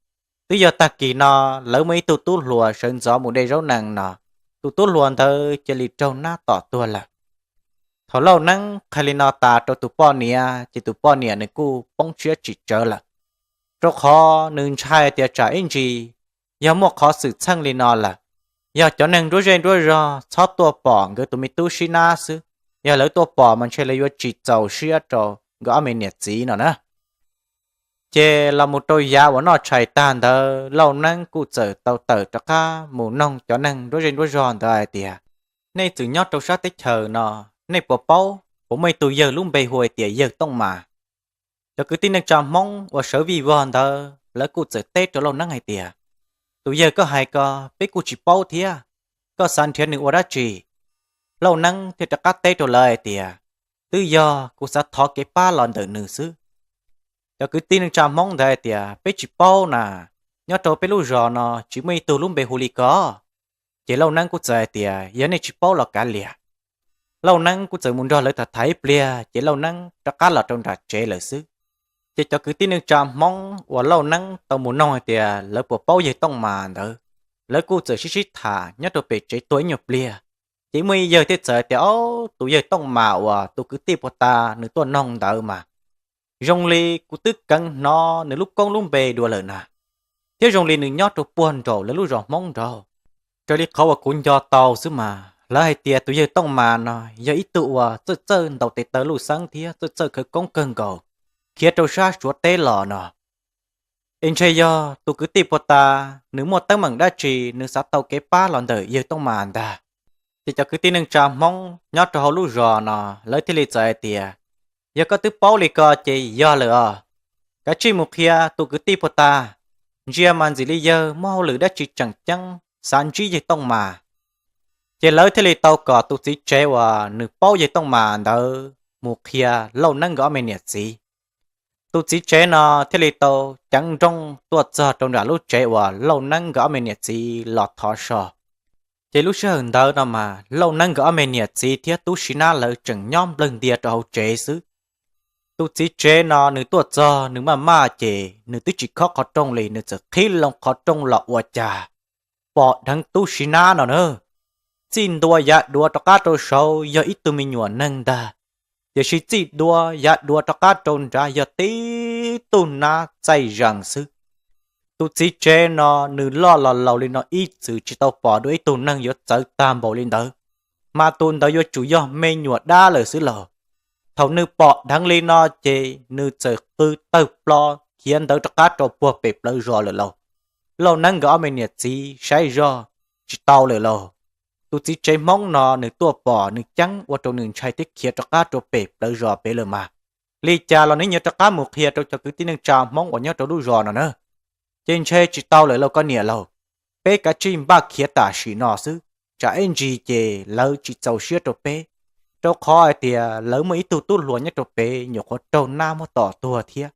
Twb yog tag kis no lawv muaj ib tug tub hluas sawv ntxov mus de zaub nees no, tus tub hluas ntawd cia li raug nab tom tuag lawm. Thaum Lauj Neeb qhia li no tas rau tus poj niam ces tus poj niam nws kuj poob siab tsis tsawg lawm, rau qhov nws ntshai tias tsam ib ntsis yog muaj qhov xwm txheej li no lawm, yog cov neeg nruab zej nruab zog txhob tuaj pom nkawd tus me tub sib nab xwb, yog lawv tuaj pom mas ntshe lawv yuav tsis txaus siab rau nkawd ob me niam txiv no na. Ces los mus rau yav uas noj tshais tag ntawd Lauj Neeb kuj txawm tau tawm rov qab mus noog cov neeg nruab zej nruab zog ntawd hais tias, nej txawm nyob rau sab teb chaws no, nej puas paub puas muaj ib tug yawg lub npe hu hais tias yawg Tooj Mas? Cov kwv tij neej tsa Hmoob uas sawv vij vog ntawd lawv kuj txawm teb rau Lauj Neeb hais tias, tus yawg koj hais ko peb kuj tsis paub thiab, koj xav nrhiav nws ua dab tsi? Lauj Neeb thiaj rov qab teb rau lawv hais tias, twb yog kuv xav thov kev pab los ntawm nws xwb. Cov kwv tij neej tsa Hmoob ntawd hais tias, peb tsis paub na, nyob rau peb lub zos no tsis muaj ib tug lub npe hu li ko. Ces Lauj Neeb kuj txawm hais tias, yog nej tsis paub los kav liam. Lauj Neeb kuj txawm mus nrog lawv tham tham ib pliag ces Lauj Neeb rov qab los rau nram tsev lawm xwb. Ces cov kwv tij neej tsa Hmoob uas Lauj Neeb tau mus noog hais tias lawv puas paub yawg Tooj Mas ntawd, lawv kuj txawm sib sib tham nyob rau pem tsev tuag ib nyuag pliag. Ces muaj ib yawg thiaj txawm hais tias, o, tus yawg Tooj Mas uas tus kwv tij puag ta nws tuaj noog ntawd mas, zoo li kuv twb kheev hnov nws lub koob lub npe dua lawm na, thiab zoo li nws nyob rau puag nraum lawv lub zos Hmoob nraud. Raws li qhov uas kuv nco tau xwb mas lawv hais tias tus yawg Tooj Mas no yog ib tug uas txawj txawj ntaus tes taw luj xeeb thiab txawj txawj khawv koob kawg nkaus, khiav rau sab Suav teb los no. Es ntshe yog tus kwv tij puag ta nws muaj teeb meem dab tsi nws xav tau kev pab los ntawm yawg Tooj Mas ntag. Ces cov kwv tij neej tsa Hmoob nyob rau hauv lub zos no lawv thiaj li txawm hais tias, yog koj twb paub li ko ces yog lawm os, kav tsij mus qhia tus kwv tij puag ta, ntsia mas ntxim li yawg muaj hauj lwm dab tsi tseem ceeb xav ntsib yawg Tooj Mas. Ces lawv thiaj li tau kom tus txiv tsev uas nws paub yawg Tooj Mas ntawd mus qhia Lauj Neeb nkawd ob me niam txiv. Tus txiv tsev no thiaj li tau ceev nrooj tuaj txog rau nram lub tsev uas Lauj Neeb nkawd ob me niam txiv los thov so. Ces lub sij hawm ntawd no mas Lauj Neeb nkawd ob me niam txiv thiab Tub Siv Nab lawv tseem nyob nplawg ntia rau hauv tsev xwb. Tus txiv tsev no nws tuaj txog nws maj maj ces nws twb tsis khob qhov rooj li, nws txawm qhib loo qhov rooj los ua cas pom dheev Tub Siv Nab no na, txij ntua yav duav rov qab rau saud yog ib tug me nyuam neeg ntag, tiam sis txij duav yav duav rov qab rau nrad yog tib tug nab txaij zees xwb. Tus txiv tsev no nws loj los laus li no ib txwm tsis tau pom dua ib tug neeg yuav txawv tag npaum li ntawd, mas tus ntawd yuav tsum yog me nyuam dab lawm xwb lauj. Thaum nws pom dheev li no ces nws txawm qw tawg plo khiav ntawd rov qab rau puag pem plawv zos lawm lauj. Lauj Neeb nkawd ob me niam txiv saib zoj tsis tau lawm lauj. Tus txiv tsev Hmoob no nws tuaj pom nws ceeb ua rau nws ntshai thiab khiav rov qab rau pem plawv zos pem lawm mas, li cas los nws yuav rov qab mus qhia rau cov kwv tij neej tsa Hmoob uas nyob rau lub zos no na. Ces ntshe tsis tau lawm lauj koj niam lauj, peb kav tsij npaj khiav tam sim no xwb, tsam ib ntsis ces lawv tsis txaus siab rau peb, rau qhov hais tias lawv muaj ib tug tub hluas nyob rau pem nyuam qhuav raug nab muab tom tuag thiab.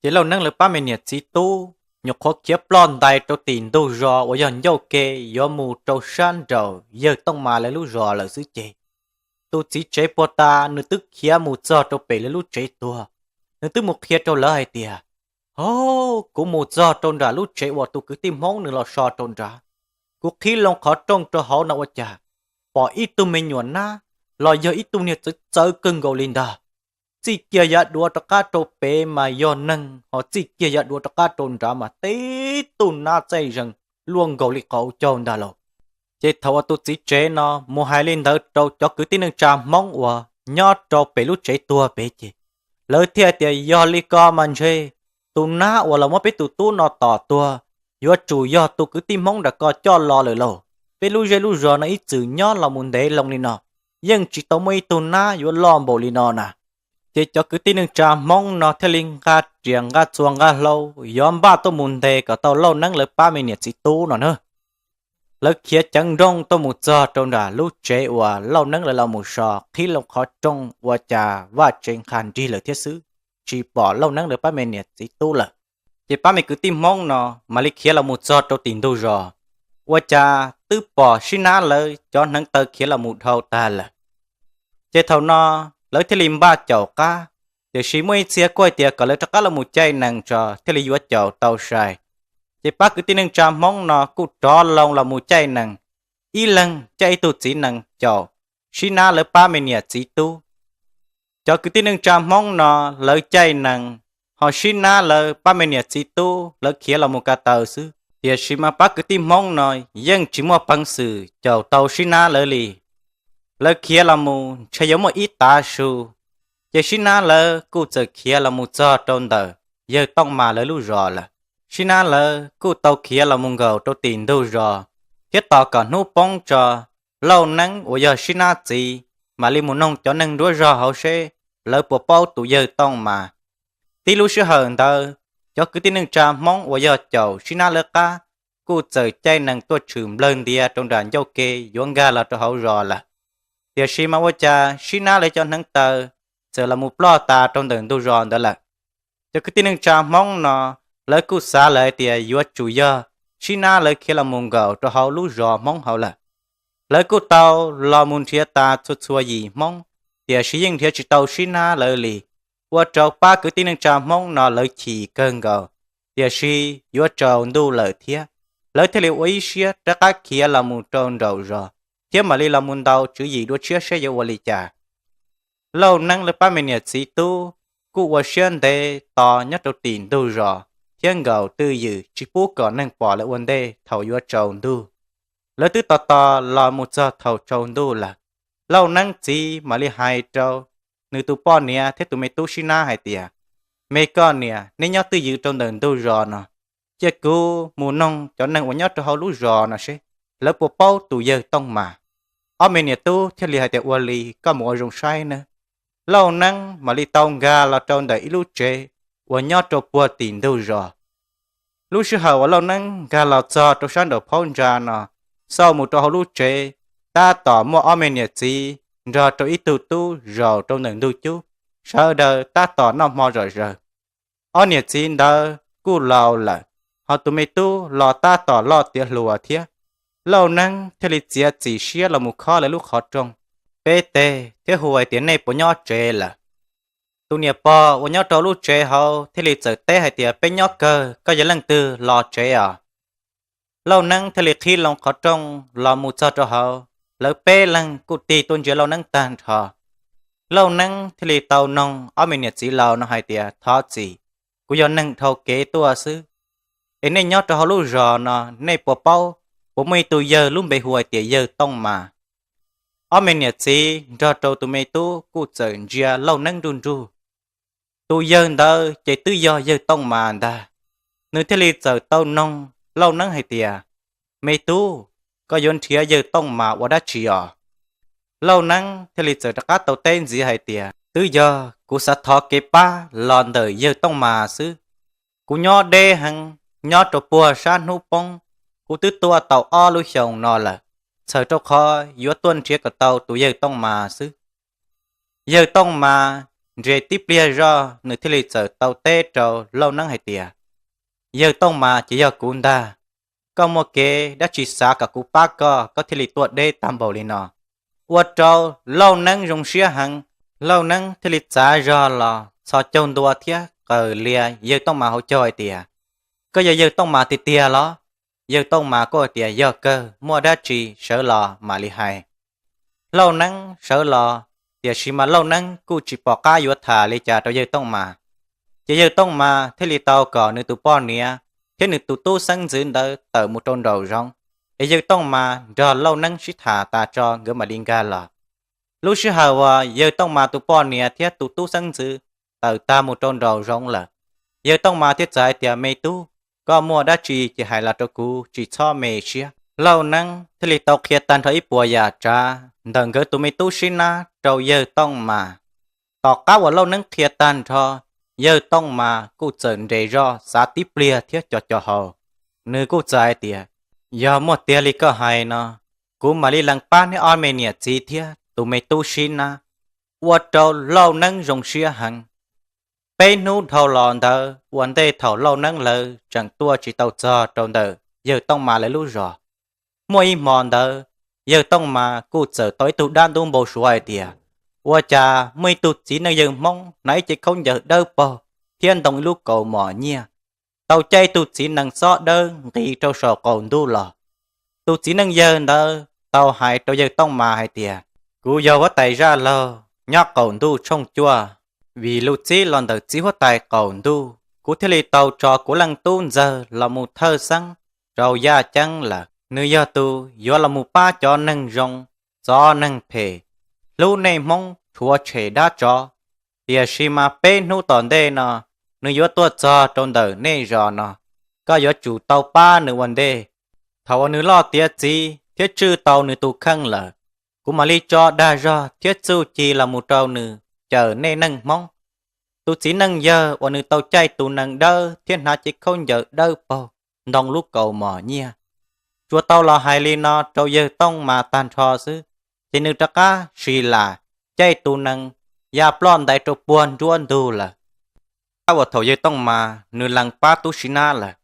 Ces Lauj Neeb lawv pab me niam txiv tub nyuam qhuav khiav ploj ntais rau tim ntug zos uas yog ncauj ke yuav mus rau sab nraum yawg Tooj Mas lawv lub zos lawm xwb ces tus txiv tsev puag ta nws twb khiav mus txog rau pem lawv lub tsev tuag. Nws twb mus qhia rau lawv hais tias, hov, kuv mus txog rau nram lub tsev uas tus kwv tij Hmoob nws los so rau nrad, kuv qhib loo qhov rooj rau hauv no ua cas pom ib tug me nyuam nab los yog ib tug niag txawv txawv kawg nkaus li ntag. Txij kiag yav duav rov qab rau pem mas yog neeg, ho txij kiag yav duav rov qab rau nrad mas tib tug nab txaij zees luaj nkaus li qhov hauv caug ntag lauj. Ces thaum uas tus txiv tsev no mus hais li ntawd rau cov kwv tij neej tsa Hmoob uas nyob rau pem lub tsev tuag pem ces lawv thiaj tias, yog li ko mas ntshe tus nab uas los muab peb tus tub no tom tuag yuav tsum yog tus kwv tij Hmoob nram ko coj los lawm lauj. Peb lub zej lub zos no ib txwm nyob los mus ntev loo li no, yeej tsis tau muaj ib tug nab yuav loj npaum li no na. Ces cov kwv tij neej tsa Hmoob no thiaj li nqa riam nqa txuas nqa hlau yuav npaj tuaj mus ntes kom tau Lauj Neeb lawv pab me niam txiv tub no na. Lawv khiav ceev nrooj tuaj mus txog rau nram lub tsev uas Lauj Neeb lawv los mus so, qhib loo qhov rooj ua cas vaj tsev nqha nrig lawm thiab xwb, tsis pom Lauj Neeb lawv pab me niam txiv tub lawm. Ces pab me kwv tij Hmoob no mam li khiav los mus txog rau tim ntug zos, ua cas twb pom Sib Nab lawv cov hneev taw khiav los mus dhau tag lawm. Ces thaum no lawv thiaj li npaj caum qab, tiam sis muaj ib txhia kuj hais tias kom lawv rov qab los mus caij nees tso thiaj li yuav caum tau sai. Ces pab kwv tij neej tsa Hmoob no kuj rov loo los mus caij nees, ib leeg caij ib tug txiv nees caum Sib Nab lawv pab me niam txiv tub. Cov kwv tij neej tsa Hmoob no lawv caij nees, ho Sib Nab lawv pab me niam txiv tub lawv khiav los mus ko taw xwb. Tiam sis mas pab kwv tij Hmoob no yeej tsis muaj peev xwm caum tau Sib Nab lawv li. Lawv khiav los mus ntshe yuav muaj ib tav su, ces Sib Nab lawv kuj txawm khiav los mus txog rau ntawm yawg Tooj Mas lawv lub zos lawm. Sib Nab lawv kuj tau khiav los mus nkaum rau tim ntug zos, thiab tos kom hnub poob tso, Lauj Neeb uas yog Sib Nab txiv mam li mus noog cov neeg nruab zog hauv seb lawv puas paub tus yawg Tooj Mas. Tib lub sij hawm ntawd, cov kwv tij neej tsa Hmoob uas yog caum Sib Nab lawv qab kuj txawm caij nees tuaj tshwm nplawg ntiav rau nram ncauj ke yuav nkag los rau hauv zos lawm. Tiam sis mas ua cas Sib Nab lawv cov hneev taw txawm los mus ploj tas rau ntawm ntug zos ntawd lawm. Cov kwv tij neej tsa Hmoob no, lawv kuj xav lawm hais tias yuav tsum yog Sib Nab lawv khiav los mus nkaum rau hauv lub zos Hmoob hauv lawm. Lawv kuj tau los mus nrhiav tas txhua txhua yim Hmoob, tiam sis yeej nrhiav tsis tau Sib Nab lawv li, ua rau pab kwv tij neej tsa Hmoob no lawv chim kawg nkaus. Tiam sis yuav tsaus ntuj lawm thiab, lawv thiaj li ua ib siab rov qab khiav los mus rau nraum zos, thiab mam li los mus ntaus tswv yim dua tshiab seb yuav ua li cas. Lauj Neeb lawv pab me niam txiv tub kuj ua siab ntev tos nyob rau tim ntug zos, thiab nkaum twj ywm tsis pub kom neeg pom lawv ua ntej thaum yuav tsaus ntuj. Lawv twb tos tos los mus txog thaum tsaus ntuj lawm, Lauj Neeb txiv mam li hais rau nws tus poj niam thiab tus me tub Sib Nab hais tias, Me koj niam, neb nyob twj ywm rau ntawm ntug zos no, cia kuv mus noog cov neeg uas nyob rau hauv lub zos no seb lawv puas paub tus yawg Tooj Mas. Ob me niam tub thiaj li hais tias, Ua li, koj mus ua zoo saib nawb. Lauj Neeb mam li tau nkag los rau ntawm ib lub tsev uas nyob rau puag tim ntug zos. Lub sij hawm uas Lauj Neeb nkag los txog rau sab nraum phab ntsa no, xauj mus rau hauv lub tsev, tab tom muaj ob me niam txiv nrog rau ib tug tub zaum rau ntawm ntug cub, sawv daws tab tom noj hmo zom zaws. Ob niam txiv ntawd kuj laus lawm, ho tus me tub los tab tom loj tiav hluas thiab. Lauj Neeb thiaj li txiav txim siab los mus khob lawv lub qhov rooj peb teg thiab hu hais tias, Nej puas nyob tsev lawm? Tus niam pog uas nyob rau lub tsev hauv thiaj li txawm teb hais tias, Peb nyob kawg, koj yog leej twg los tsev os? Lauj Neeb thiaj li qhib loo qhov rooj los mus txog rau hauv, lawv peb leeg kuj tig tuaj ntsia Lauj Neeb tag nrho. Lauj Neeb thiaj li tau noog ob me niam txiv laus no hais tias, Thov txim, kuv yog neeg dhau kev tuaj xwb, es nej nyob rau hauv lub zos no nej puas paub, puas muaj ib tug yawg lub npe hu hais tias yawg Tooj Mas? Ob me niam txiv nrog rau tus me tub kuj txawm ntsia Lauj Neeb nruj nrug. Tus yawg ntawd ces twb yog yawg Tooj Mas ntag. Nws thiaj li txawm tau noog Lauj Neeb hais tias, Me tub, koj yuav nrhiav yawg Tooj Mas ua dab tsi os? Lauj Neeb thiaj li txawm rov qab tau teb ntxiv hais tias, Twb yog kuv xav thov kev pab los ntawm yawg Tooj Mas xwb. Kuv nyob deb heev, nyob rau puag sab hnub poob, kuv twb tuaj tau ob lub xyoos no lawm, txhawm rau qhov yuav tuaj nrhiav kom tau tus yawg Tooj Mas xwb. Yawg Tooj Mas nres tib pliag zoj, nws thiaj li txawm tau teb rau Lauj Neeb hais tias, Yawg Tooj Mas ces yog kuv ntag. Koj muaj kev dab tsi xav kom kuv pab koj, koj thiaj li tuaj deb tag npaum li no? Ua rau Lauj Neeb zoo siab heev, Lauj Neeb thiaj li txav zog los txhos caug ntua thiab qawm lias yawg Tooj Mas hauv caug hais tias, Koj yog yawg Tooj Mas tiag tiag los? Yawg Tooj Mas kuj hais tias, Yog kawg, muaj dab tsi sawv los mam li hais. Lauj Neeb sawv los, tiam sis mas Lauj Neeb kuj tsis pom qab yuav tham li cas rau yawg Tooj Mas. Ces yawg Tooj Mas thiaj li tau kom nws tus poj niam thiab nws tus tub xeeb ntxwv ntawd tawm mus rau nraum zoov, es yawg Tooj Mas nrog Lauj Neeb sib tham tas tso nkawd mam li nkag los. Lub sij hawm uas yawg Tooj Mas tus poj niam thiab tus tub xeeb ntxwv tawm tag mus rau nraum zoov lawm, yawg Tooj Mas thiaj txawm hais tias, Me tub, koj muaj dab tsi ces hais los rau kuv, tsis txhob me siab. Lauj Neeb thiaj li tau qhia tag nrho ib puas yam tsav ntawm nkawd tus me tub Sib Nab rau yawg Tooj Mas. Tom qab uas Lauj Neeb qhia tag nrho, yawg Tooj Mas kuj txawm nres zoj xav tib pliag thiab co co hau. Nws kuj txawm hais tias, Yog muaj tiag li koj hais no, kuv mam li lees pab neb ob me niam txiv thiab tus me tub Sib Nab. Ua rau Lauj Neeb zoo siab heev. Peb hnub dhau los ntawd ua ntej thaum Lauj Neeb lawv tseem tuaj tsis tau txog rau ntawm yawg Tooj Mas lawv lub zos, muaj ib hmo ntawd, yawg Tooj Mas kuj txawm tau ib tug dab ntub npau suav hais tias, ua cas muaj ib tug txiv neej yawg Hmoob hnav ib ce khaub ncaws dawb paug thiab ntoo ib lub kaus mom nyiaj, tau caij ib tug txiv nees xob dawb nqis rau saum qaum ntuj los. Tus txiv neej yawg ntawd tau hais rau yawg Tooj Mas hais tias, Kuv yog huab tais zaj laug nyob qaum ntuj tshooj cuaj, vim lus txib los ntawm txiv huab tais qaum ntuj, kuv thiaj li tau tso kuv leej tub ntxawg los mus thawj xeeb rau yaj ceeb lawm. Nws yog tus yuav los mus pab cov neeg zoo txov neeg phem, hlub nej Hmoob rhuav tshem dab tsov. Tiam sis mas peb hnub tom ntej no, nws yuav tuaj txog rau ntawm nej zos no, koj yuav tsum tau pab nws ua ntej. Thaum uas nws loj tiav txiv thiab tswj tau nws tus kheej lawm, kuv mam li tso dag zog thiab txuj ci los mus rau nws cawm nej neej Hmoob. Tus txiv neej yawg uas nws tau caij tus nees dawb thiab hnav cev khaub ncaws dawb paug, ntoo lub kaus mom nyiaj. Tsuas tau los hais li no rau yawg Tooj Mas tag nrho xwb, ces nws rov qab sis lam caij tus nees ya ploj ntais rau puag nruab ntug lawm. Tab sis thaum yawg Tooj Mas nws lees pab tub Sib Nab lawm,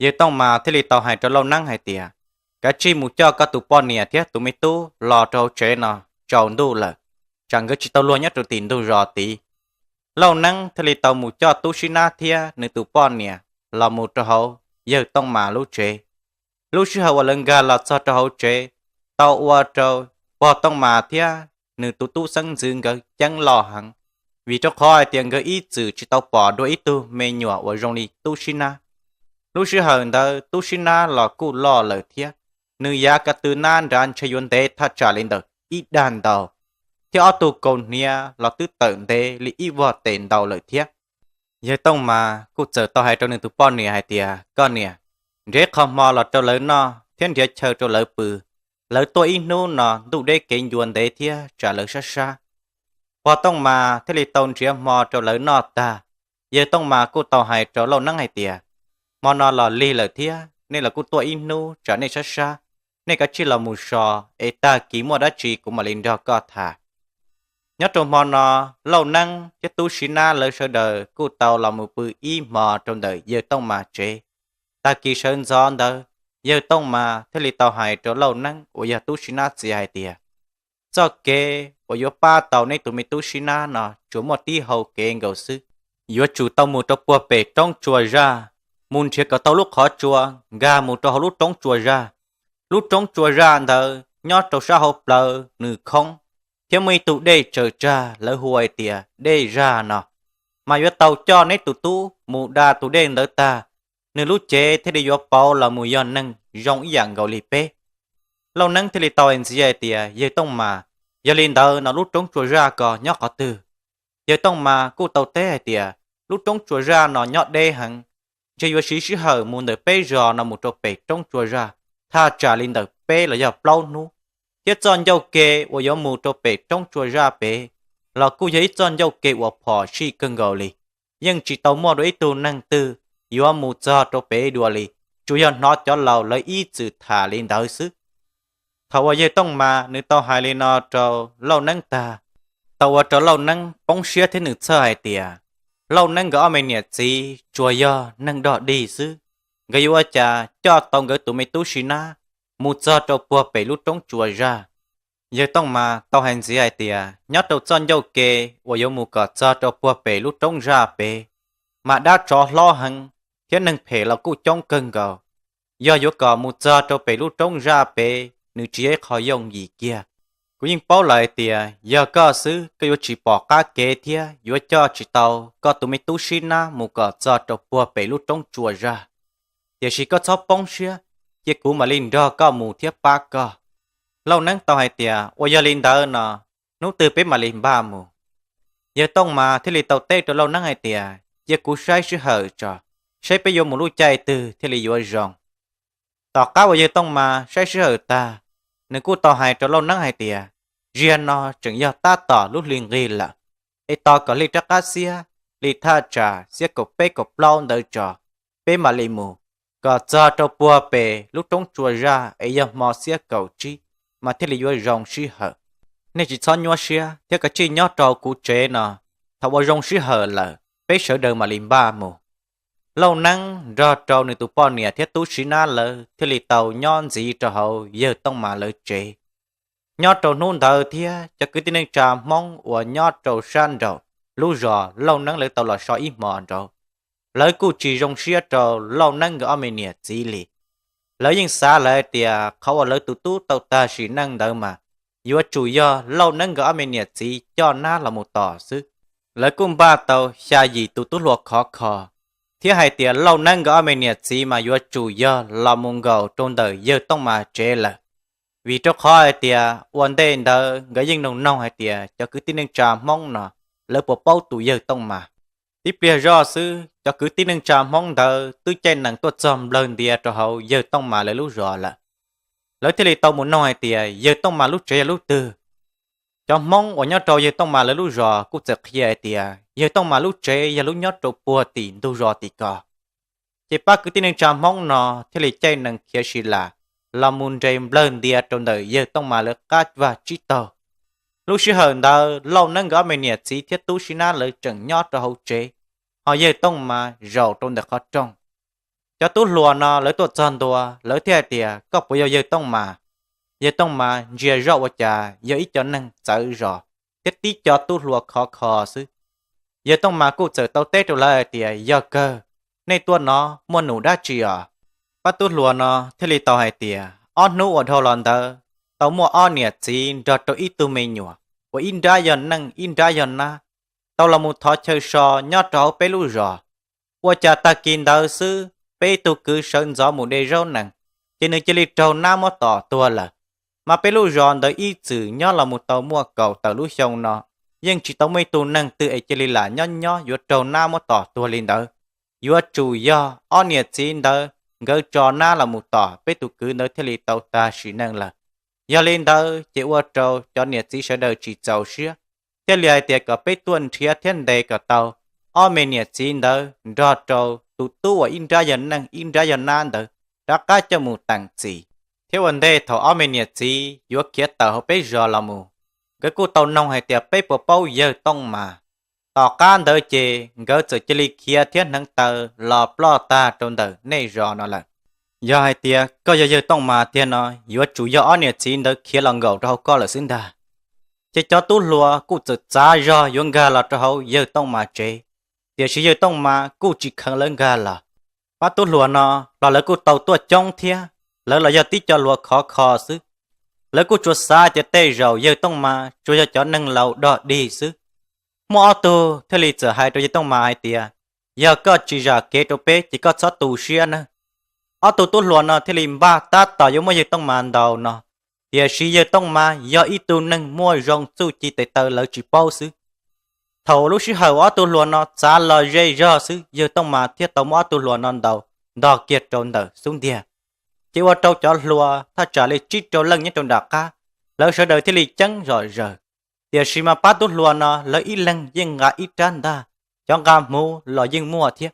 yawg Tooj Mas thiaj li tau hais rau Lauj Neeb hais tias, kav tsij mus coj koj tus poj niam thiab tus me tub los rau hauv tsev no, tsaus ntuj lawm, tsam nkawd tsis tau luag nyob rau tim ntug zos tid. Lauj Neeb thiaj li tau mus coj tub Sib Nab thiab nws tus poj niam los mus rau hauv yawg Tooj Mas lub tsev. Lub sij hawm uas lawv nkag los txog rau hauv tsev, tau ua rau pog Tooj Mas thiab nws tus tub xeeb ntxwv nkawd ceeb loj heev, vim rau qhov hais tias nkawd ib txwm tsis tau pom dua ib tug me nyuam uas zoo li tub Sib Nab. Lub sij hawm ntawd tub Sib Nab los kuj loj lawm thiab, nws yav ko tw nab nrad ntshe yuav ntev thaj tsam li ntawm ib dag ntau, thiab ob tug kaus hniav los twb tawm ntev li ib vog tes ntau lawm thiab. Yawg Tooj Mas kuj txawm tau hais rau nws tus poj niam hais tias, koj niam, nrhiav qho hmo los rau lawv noj thiab nrhiav chaw rau lawv pw. Lawv tuaj ib hnub no ntuj deb kev ncua ntev thiab tsam lawv sab sab. Pog Tooj Mas thiaj li tau nrhiav hmo rau lawv noj tag, yawg Tooj Mas kuj tau hais rau Lauj Neeb hais tias, hmo no los lig lawm thiab nej los kuj tuaj ib hnub tsam nej sab sab, nej kav tsij los mus so, es tag kis muaj dab tsi kuv mam li nrog koj tham. Nyob rau hmo no, Lauj Neeb thiab tub Sib Nab lawv sawv daws kuj tau los mus pw ib hmo rau ntawm yawg Tooj Mas tsev. Tag kis sawv ntxov ntawd, yawg Tooj Mas thiaj li tau hais rau Lauj Neeb uas yog tub Sib Nab txiv hais tias, txoj kev uas yuav pab tau neb tus me tub Sib Nab no tsuas muaj tib hau kev nkaus xwb. Yuav tsum tau mus rau puag pem roob tsua zaj, mus nrhiav kom tau lub qhov tsua nkag mus rau hauv lub roob tsua zaj. Lub roob tsua zaj ntawd nyob rau sab hauv plawv nws khoob, thiab muaj ib tug dej tsaws tsag lawv hu hais tias dej zaj no, mas yuav tau coj neb tus tub mus da tus dej ntawd tag, nws lub cev thiaj li yuav pauv los mus yog neeg zoo ib yam nkaus li peb. Lauj Neeb thiaj li tau hais ntxiv hais tias, yawg Tooj Mas, yog li ntawd no lub roob tsua zaj ko nyob qhov twg? Yawg Tooj Mas kuj tau teb hais tias, lub roob tsua zaj no nyob deb heev, ntshe yuav siv sij hawm mus ntawm peb zos no mus rau pem roob tsua zaj thaj tsam li ntawm peb los yog plaub hnub, thiab txoj ncauj ke uas yuav mus rau pem roob tsua zaj pem los kuj yog ib txoj ncauj ke uas phom sij kawg nkaus li. Yeej tsis tau muaj dua ib tug neeg twg yuav mus txog rau pem dua li, tsuas yog hnov cov laus lawv ib txwm tham li ntawd xwb. Thaum uas yawg Tooj Mas nws tau hais li no rau Lauj Neeb tag, tau ua rau Lauj Neeb poob siab thiab nws txhawj hais tias, Lauj Neeb nkawd ob me niam txiv tsuas yog neeg dog dig xwb, nkawd yuav ua cas coj tau nkawd tus me tub Sib Nab mus txog rau puag pem lub roob tsua zaj? Yawg Tooj Mas tau hais ntxiv hais tias, nyob rau txoj ncauj ke uas yuav mus kom txog rau puag pem lub roob zaj pem, mas dab tsov hlob heev, thiab neeg phem los kuj coob kawg nkaus. Yog yuav kom mus txog rau pem lub roob zaj pem, nws tsis yog ib qho yooj yim kiag. Kuv yeej paub lawm hais tias yog koj xwb koj yuav tsis pom qab kev thiab yuav coj tsis tau koj tus me tub Sib Nab mus kom txog rau puag pem lub roob tsua zaj. Tiam sis koj txhob poob siab, cia kuv mam li nrog koj mus thiab pab koj. Lauj Neeb tau hais tias, ua yog li ntawd no, hnub twg peb mam li npaj mus? Yawg Tooj Mas thiaj li tau teb rau Lauj Neeb hais tias, cia kuv saib sij hawm tso, saib peb yuav mus lub caij twg thiaj li yuav zoo. Tom qab uas yawg Tooj Mas saib sij hawm tag, nws kuj tau hais rau Lauj Neeb hais tias, ziag no tseem yog tab tom lub hli nqig lawm, es tos kom hli rov qab xiab li thaj tsam xiab kaum peb kaum plaub ntawd tso, peb mam li mus, kom txog rau puag pem lub roob tsua zaj es yog hmo xiab kaum tsib mas thiaj li yuav zoo sij hawm. Nej tsis txhob nyuaj siab thiab kav tsij nyob rau kuv tsev no, thaum uas zoo sij hawm lawm peb sawv daws mam li npaj mus. Lauj Neeb nrog rau nws tus poj niam thiab tub Sib Nab lawv thiaj li tau nyob ntxiv rau hauv yawg Tooj Mas lawv tsev. Nyob rau hnub ntawd thiab cov kwv tij neej tsa Hmoob uas nyob rau sab nraum lub zos Lauj Neeb lawv tau los so ib hmos nraud, lawv kuj tsis zoo siab rau Lauj Neeb nkawd ob me niam txiv li. Lawv yeej xav lawm hais tias qhov uas lawv tus tub tau tag sim neej ntawd mas yuav tsum yog Lauj Neeb nkawd ob me niam txiv coj nab los mus tom xwb. Lawv kuj npaj tau xya yim tus tub hluas khov kho, thiab hais tias Lauj Neeb nkawd ob me niam txiv mas yuav tsum yog los mus nkaum rau ntawm yawg Tooj Mas tsev lawm. Vim rau qhov hais tias ua ntej ntawd nkawd yeej noog noog hais tias cov kwv tij neej tsa Hmoob no lawv puas paub tus yawg Tooj Mas. Tib pliag zoj xwb cov kwv tij neej tsa Hmoob ntawd twb caij nees tuaj txog nplawg ntias rau hauv yawg Tooj Mas lawv lub zos lawm. Lawv thiaj li tau mus noog hais tias yawg Tooj Mas lub tsev yog lub twg. Cov Hmoob uas nyob rau yawg Tooj Mas lawv lub zos kuj txawm qhia hais tias yawg Tooj Mas lub tsev yog lub nyob rau puag tim ntug zos tim ko. Ces pab kwv tij neej tsa Hmoob no thiaj li caij nees khiav si las los mus nres nplawg ntias rau ntawm yawg Tooj Mas lawv qab vaj tsib taug. Lub sij hawm ntawd Lauj Neeb nkawd ob me niam txiv thiab Tub Sib Nab lawv tseem nyob rau hauv tsev, ho yawg Tooj Mas zaum rau ntawm qhov rooj. Cov tub hluas no lawv tuaj txog ntua, lawv thiaj hais tias, Koj puas yog yawg Tooj Mas? Yawg Tooj Mas ntsia zoj ua cas yog ib co neeg txawv zos thiab tib co tub hluas khov kho xwb. Yawg Tooj Mas kuj txawm tau teb rau lawv hais tias, Yog kawg, nej tuaj no muaj num dab tsi os? Pab tub hluas no thiaj li tau hais tias, Ob hnub uas dhau los ntawd, tau muaj ob niam txiv nrog rau ib tug me nyuam uas ib nrab yog neej ib nrab yog nab, tau los mus thov chaw so nyob rau hauv peb lub zos. Ua cas tag kis ntawd xwb peb tug kwv sawv ntxov mus de zaub nees, ces nws cia li raug nab muab tom tuag lawm. Mas peb lub zos ntawd ib txwm nyob los mus tau muaj kaum tawm lub xyoo no, yeej tsis tau muaj ib tug neeg twg es cia li lam nyob nyob yuav raug nab muab tom tuag li ntawd. Yuav tsum yog ob niam txiv ntawd nkawd tso nab los mus tom peb tus kwv ntawd thiaj li tau tag sim neej lawm. Yog li ntawd ces ua rau cov niam txiv sawv daws tsis txaus siab, thiaj li hais tias kom peb tuaj nrhiav thiab ntes kom tau ob me niam txiv ntawd nrog rau tus tub uas ib nrab yog neej ib nrab yog nab ntawd rov qab coj mus teem txim, thiab ua ntej thaum ob me niam txiv yuav khiav tawm hauv peb zos los mus, nkawd kuj tau noog hais tias peb puas paub yawg Tooj Mas. Tom qab ntawd ces nkawd txawm cia li khiav thiab hneev taw los ploj tag rau ntawm nej zos no lawm. Yog hais tias koj yog yawg Tooj Mas tiag no, yuav tsum yog ob niam txiv ntawd khiav los nkaum rau hauv koj lawm xwb ntag. Ces cov tub hluas kuj txawm txav zog yuav nkag los rau hauv yawg Tooj Mas tsev, tiam sis yawg Tooj Mas kuj tsis kheev lawv nkag los. Pab tub hluas no los lawv kuj tau tuaj coob thiab, lawv los yog tib co hluas khov kho xwb. Lawv kuj tsuas xav tias tej zaum yawg Tooj Mas tsuas yog cov neeg laus dog dig xwb. Muaj ob tug thiaj li txawm hais rau yawg Tooj Mas hais tias, Yog koj tsis zam kev rau peb ces koj txhob tu siab nawb. Ob tug tub hluas no thiaj li npaj tab tom yuav muab yawg Tooj Mas ntaus no, tiam sis yawg Tooj Mas yog ib tug neeg muaj zoo txuj ci tes taw lawv tsis paub xwb. Thaum lub sij hawm ob tug hluas no txav los ze zog xwb, yawg Tooj Mas thiaj tau muab ob tug hluas no ntaus ntog kiag rau ntawm xub ntiag. Ces ua rau cov hluas thaj tsam li tsib rau leej nyob rau nram qab, lawv sawv daws thiaj li ceeb zom zaws. Tiam sis mas pab tub hluas no lawv ib leeg yeej nqa ib rab ntaj, cov nqa hmuv los yeej muaj thiab.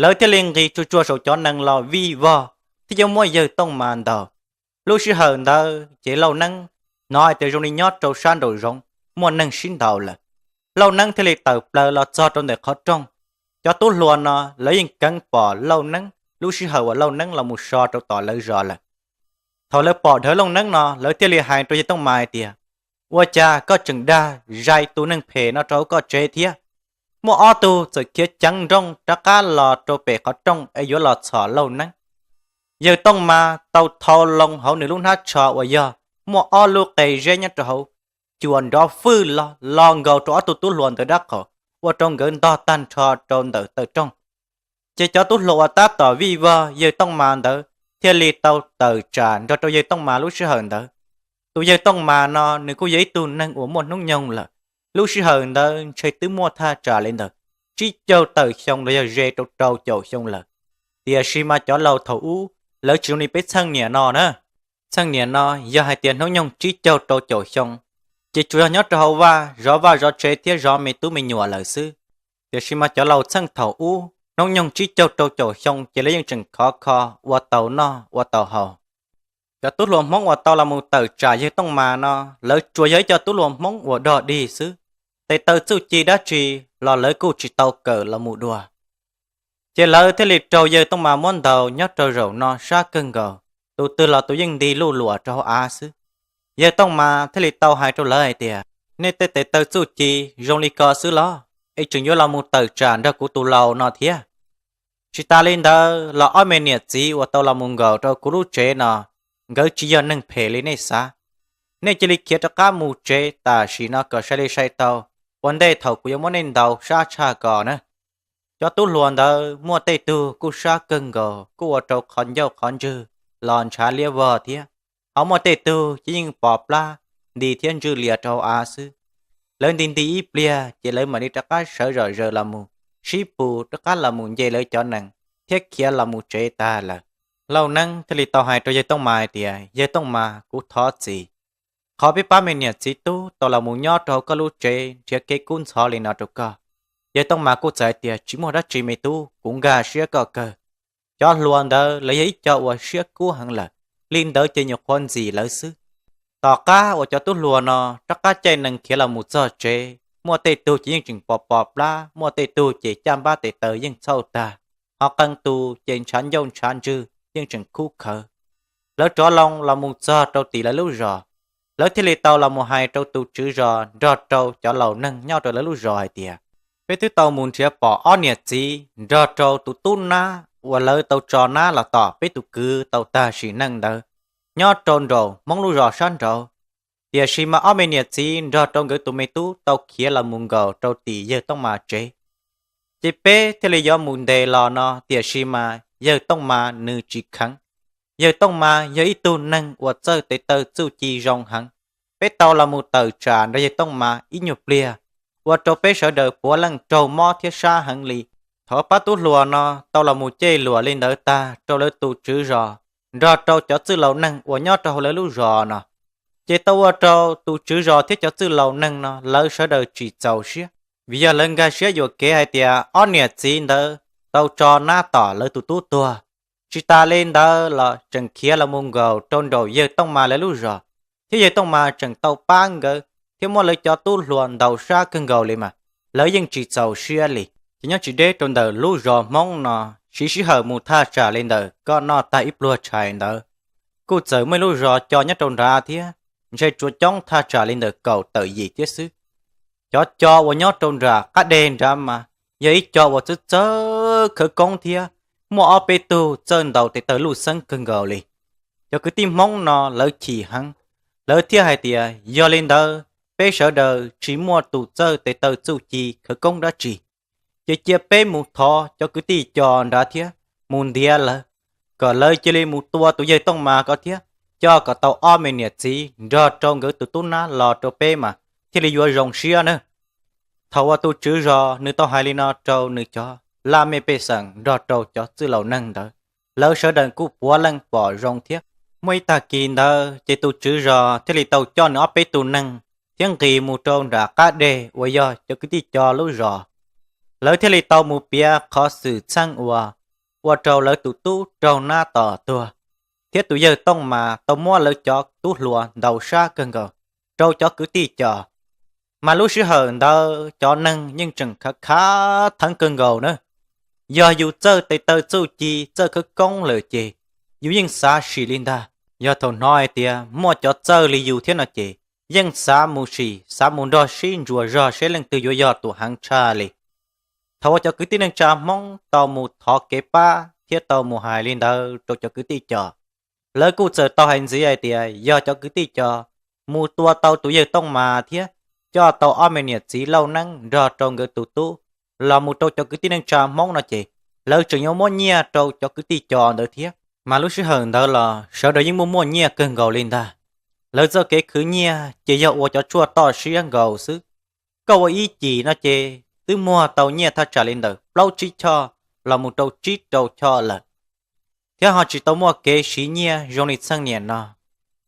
Lawv thiaj li nqis tsuag tsuag saum cov nees los vij vog thiab yuav muab yawg Tooj Mas ntaus. Lub sij hawm ntawd ces Lauj Neeb hnov hais tias zoo li nyob rau sab nraum zoov muaj neeg sib ntaus lawm. Lauj Neeb thiaj li tawm plaws los txog rau ntawm qhov rooj. Cov tub hluas no lawv yeej keev pom Lauj Neeb lub sij hawm uas Lauj Neeb los mus so rau tom lawv zos lawm. Thaum lawv pom dhawv Lauj Neeb no, lawv thiaj li hais rau yawg Tooj Mas hais tias, Ua cas koj tseem dag zais tus neeg phem no rau hauv koj tsev thiab? Muaj ob tug txawm khiav ceev nrooj rov qab los rau pem qhov rooj es yuav los txhom Lauj Neeb. Yawg Tooj Mas tau thau loo hauv nws lub hnab tsho uas yog muaj ob lub qe zeb nyob rau hauv, cuam nrov fwj los los nkaus rau ob tug tub hluas ntawd dab qaum, ua rau nkawd ntog tag nrho rau ntawm taw rooj. Ces cov tub hluas uas tab tom vij vog yawg Tooj Mas ntawd thiaj li tau tawm tsam nrog rau yawg Tooj Mas lub sij hawm ntawd. Tus yawg Tooj Mas no nws kuj yog ib tug neeg uas muaj hnub nyoog lawm, lub sij hawm ntawd ntshe twb muaj thaj tsam li ntawm tsib caug tawm xyoo los yog ze rau rau caum xyoo lawm. Tiam sis mas cov laus thaum ub lawv tsis zoo li peb txheej niam no na. Txheej niam no yog hais tias hnub nyoog tsib caug rau caum xyoo, ces tsuas yog nyob rau hauv vaj zov vaj zov tsev thiab zov me tub me nyuam lawm xwb. Tiam sis mas cov laus txheej thaum ub hnub nyoog tsib caug rau caum xyoo ces lawv yeej tseem khov kho ua tau noj ua tau haus. Cov tub hluas Hmoob uas tau los mus tawm tsam yawg Tooj Mas no, lawv tsuas yog ib co tub hluas Hmoob uas dog dig xwb, tes taw txuj ci dab tsi los lawv kuj tsis tau kawm los mus dua. Ces lawv thiaj li raug yawg Tooj Mas muab ntaus nyob rau zaum no sab kawg nkaus, tus twg los tus yeej nti luj luam rau hauv av xwb. Yawg Tooj Mas thiaj li tau hais rau lawv hais tias, Nej tej tes taw txuj ci zoo li ko xwb los es tseem yuav los mus tawm tsam nrog kuv tus laus no thiab? Tsis tas li ntawd los ob me niam txiv uas tau los mus nkaum rau kuv lub tsev no, nkawd tsis yog neeg phem li nej xav. Nej cia li khiav rov qab mus tsev tam sim no kom sai li sai tau, ua ntej thaum kuv yuav muab nej ntaus sab tshaj ko na. Cov tub hluas ntawd muaj tej tug kuj sab kawg nkaus kuj ua rau qhov ncauj qhov ntswg los ntshav liab vog thiab, ho muaj tej tug ces yeej pos plab nti thiab ntswj lias rau hauv av xwb. Lawv nti nti ib pliag ces lawv mam li rov qab sawv zom zaws los mus tsib pus rov qab los mus nce lawv cov nees thiab khiav los mus tsev tag lawm. Lauj neeb thiaj li tau hais rau yawg Tooj Mas hais tias, Yawg Tooj Mas, kuv thov txim. Qhov peb pab me niam txiv tub tau los mus nyob rau hauv koj lub tsev nrhiav kev kub ntxhov li no rau koj. Yawg Tooj Mas kuj txawm hais tias, Tsis muaj dab tsi me tub, kuv nkag siab koj kawg. Cov hluas ntawd lawv yog ib co uas siab kub heev lawm, li ntawd ces nyuam qhuav ntxim lawv xwb. Tom qab uas cov tub hluas no rov qab caij nees khiav los mus txog tsev, muaj tej tug ces yeej tseem pos pos plab, muaj tej tug ces caj npab tes taw yeej txhauj tag, ho qee tus ces ntshav ncauj ntshav ntswg yeej tseem khub khawv. Lawv rov loo los mus txog rau tim lawv lub zos, lawv thiaj li tau los mus hais rau tus tswv zos nrog rau cov laus neeg nyob rau lawv lub zos hais tias, Peb twb tau mus nrhiav pom ob niam txiv nrog rau tus tub nab uas lawv tau tso nab los tom peb tus kwv tau tag sim neej ntawd nyob rau nraum Hmoob lub zos sab nraud. Tiam sis mas ob me niam txiv nrog rau nkawd tus me tub tau khiav los mus nkaum rau tim yawg Tooj Mas tsev. Ces peb thiaj li yuav mus ntes los no, tiam sis mas yawg Tooj Mas nws tsis kheev. Yawg Tooj Mas yog ib tug neeg uas txawj tes taw txuj ci zoo heev. Peb tau los mus tawm tsam nrog yawg Tooj Mas ib nyuag pliag, ua rau peb sawv daws puav leej raug mob thiab sab heev li. Thaum pab tub hluas no tau los mus ceg luam li ntawd tag rau lawv tus tswv zos nrog rau cov txwj laus neeg uas nyob rau hauv lawv lub zos no, ces tau ua rau tus tswv zos thiab cov txwj laus neeg no lawv sawv daws tsis txaus siab, vim yog lawv nkag siab yuam kev hais tias ob niam txiv ntawd tau tso nab tom lawv tus tub tuag. Tsis tas li ntawd los tseem khiav los mus nkaum rau nraum yawg Tooj Mas lawv lub zos, thiab yawg Tooj Mas tseem tau pab nkawd thiab muab lawv cov tub hluas ntaus sab kawg nkaus li mas lawv yeej tsis txaus siab li. Ces nyob tsis deb rau ntawm lub zos Hmoob no, siv sij hawm mus thaj tsam li ntawm koj noj tag ib pluag tshais ntawd, kuj txawm muaj ib lub zos co nyob rau nrad thiab, ntshe tsuas coob thaj tsam li ntawm kaum tawm yim thiab xwb. Cov co uas nyob rau nram qab deg nrad mas yog ib co uas txawj txawj khawv koob thiab muaj ob peb tug txawj ntaus tes taw luj xeeb kawg nkaus li. Cov kwv tij Hmoob no lawv chim heev, lawv thiaj hais tias, Yog li ntawd peb sawv daws tsis muaj tus txawj tes taw txuj ci khawv koob dab tsi, ces cia peb mus thov cov kwv tij co nrad thiab mus ntiav lawv, kom lawv cia li mus tua tus yawg Tooj Mas ko thiab coj kom tau ob me niam txiv nrog rau nkawd tus tub nab los rau peb mas thiaj li yuav zoo siab na. Thaum uas tus tswv zos nws tau hais li no rau nws cov laj mej pej xeem nrog rau cov txwj laus neeg ntawd, lawv sawv daws kuj puav leej pom zoo thiab. Muaj ib tag kis ntawd ces tus tswv zos thiaj li tau coj nws ob peb tus neeg thiab nqis mus rau nram qab deg uas yog cov kwv tij co lub zos. Lawv thiaj li tau mus piav qhov xwm txheej uas ua rau lawv tus tub raug nab tom tuag, thiab tus yawg Tooj Mas tau muab lawv cov tub hluas ntaus sab kawg nkaus rau cov kwv tij co. Mas lub sij hawm ntawd cov neeg yeej tseem khav khav theeb kawg nkaus na. Yog yus txawj tes taw txuj ci txawj khawv koob lawm ces yus yeej xav sim li ntag. Yog thaum hnov hais tias muaj cov txawj li yus thiab no ces yeej xav mus sim, xav mus nrog sib ntsuas zog seb leej twg yuav yog tus heev tshaj li. Thaum uas cov kwv tij neej tsa Hmoob tau mus thov kev pab thiab tau mus hais li ntawd rau cov kwv tij co, lawv kuj txawm tau hais ntxiv hais tias yog cov kwv tij co mus tua tau tus yawg Tooj Mas thiab coj tau ob me niam txiv Lauj Neeb nrog rau nkawd tus tub los mus rau cov kwv tij neej tsa Hmoob no ces lawv tseem yuav muab nyiaj rau cov kwv tij co ntawd thiab. Mas lub sij hawm ntawd los sawv daws yeej muaj muaj nyiaj kawg nkaus li ntag. Lawv txoj kev khwv nyiaj ces yog ua cov tshuaj toj siab nkaus xwb. Koj ua ib cim no ces twb muag tau nyiaj thaj tsam li ntawm plaub tsib choj los mus rau tsib rau choj lawm, thiab ho tsis tau muaj kev siv nyiaj zoo li txheej niam no.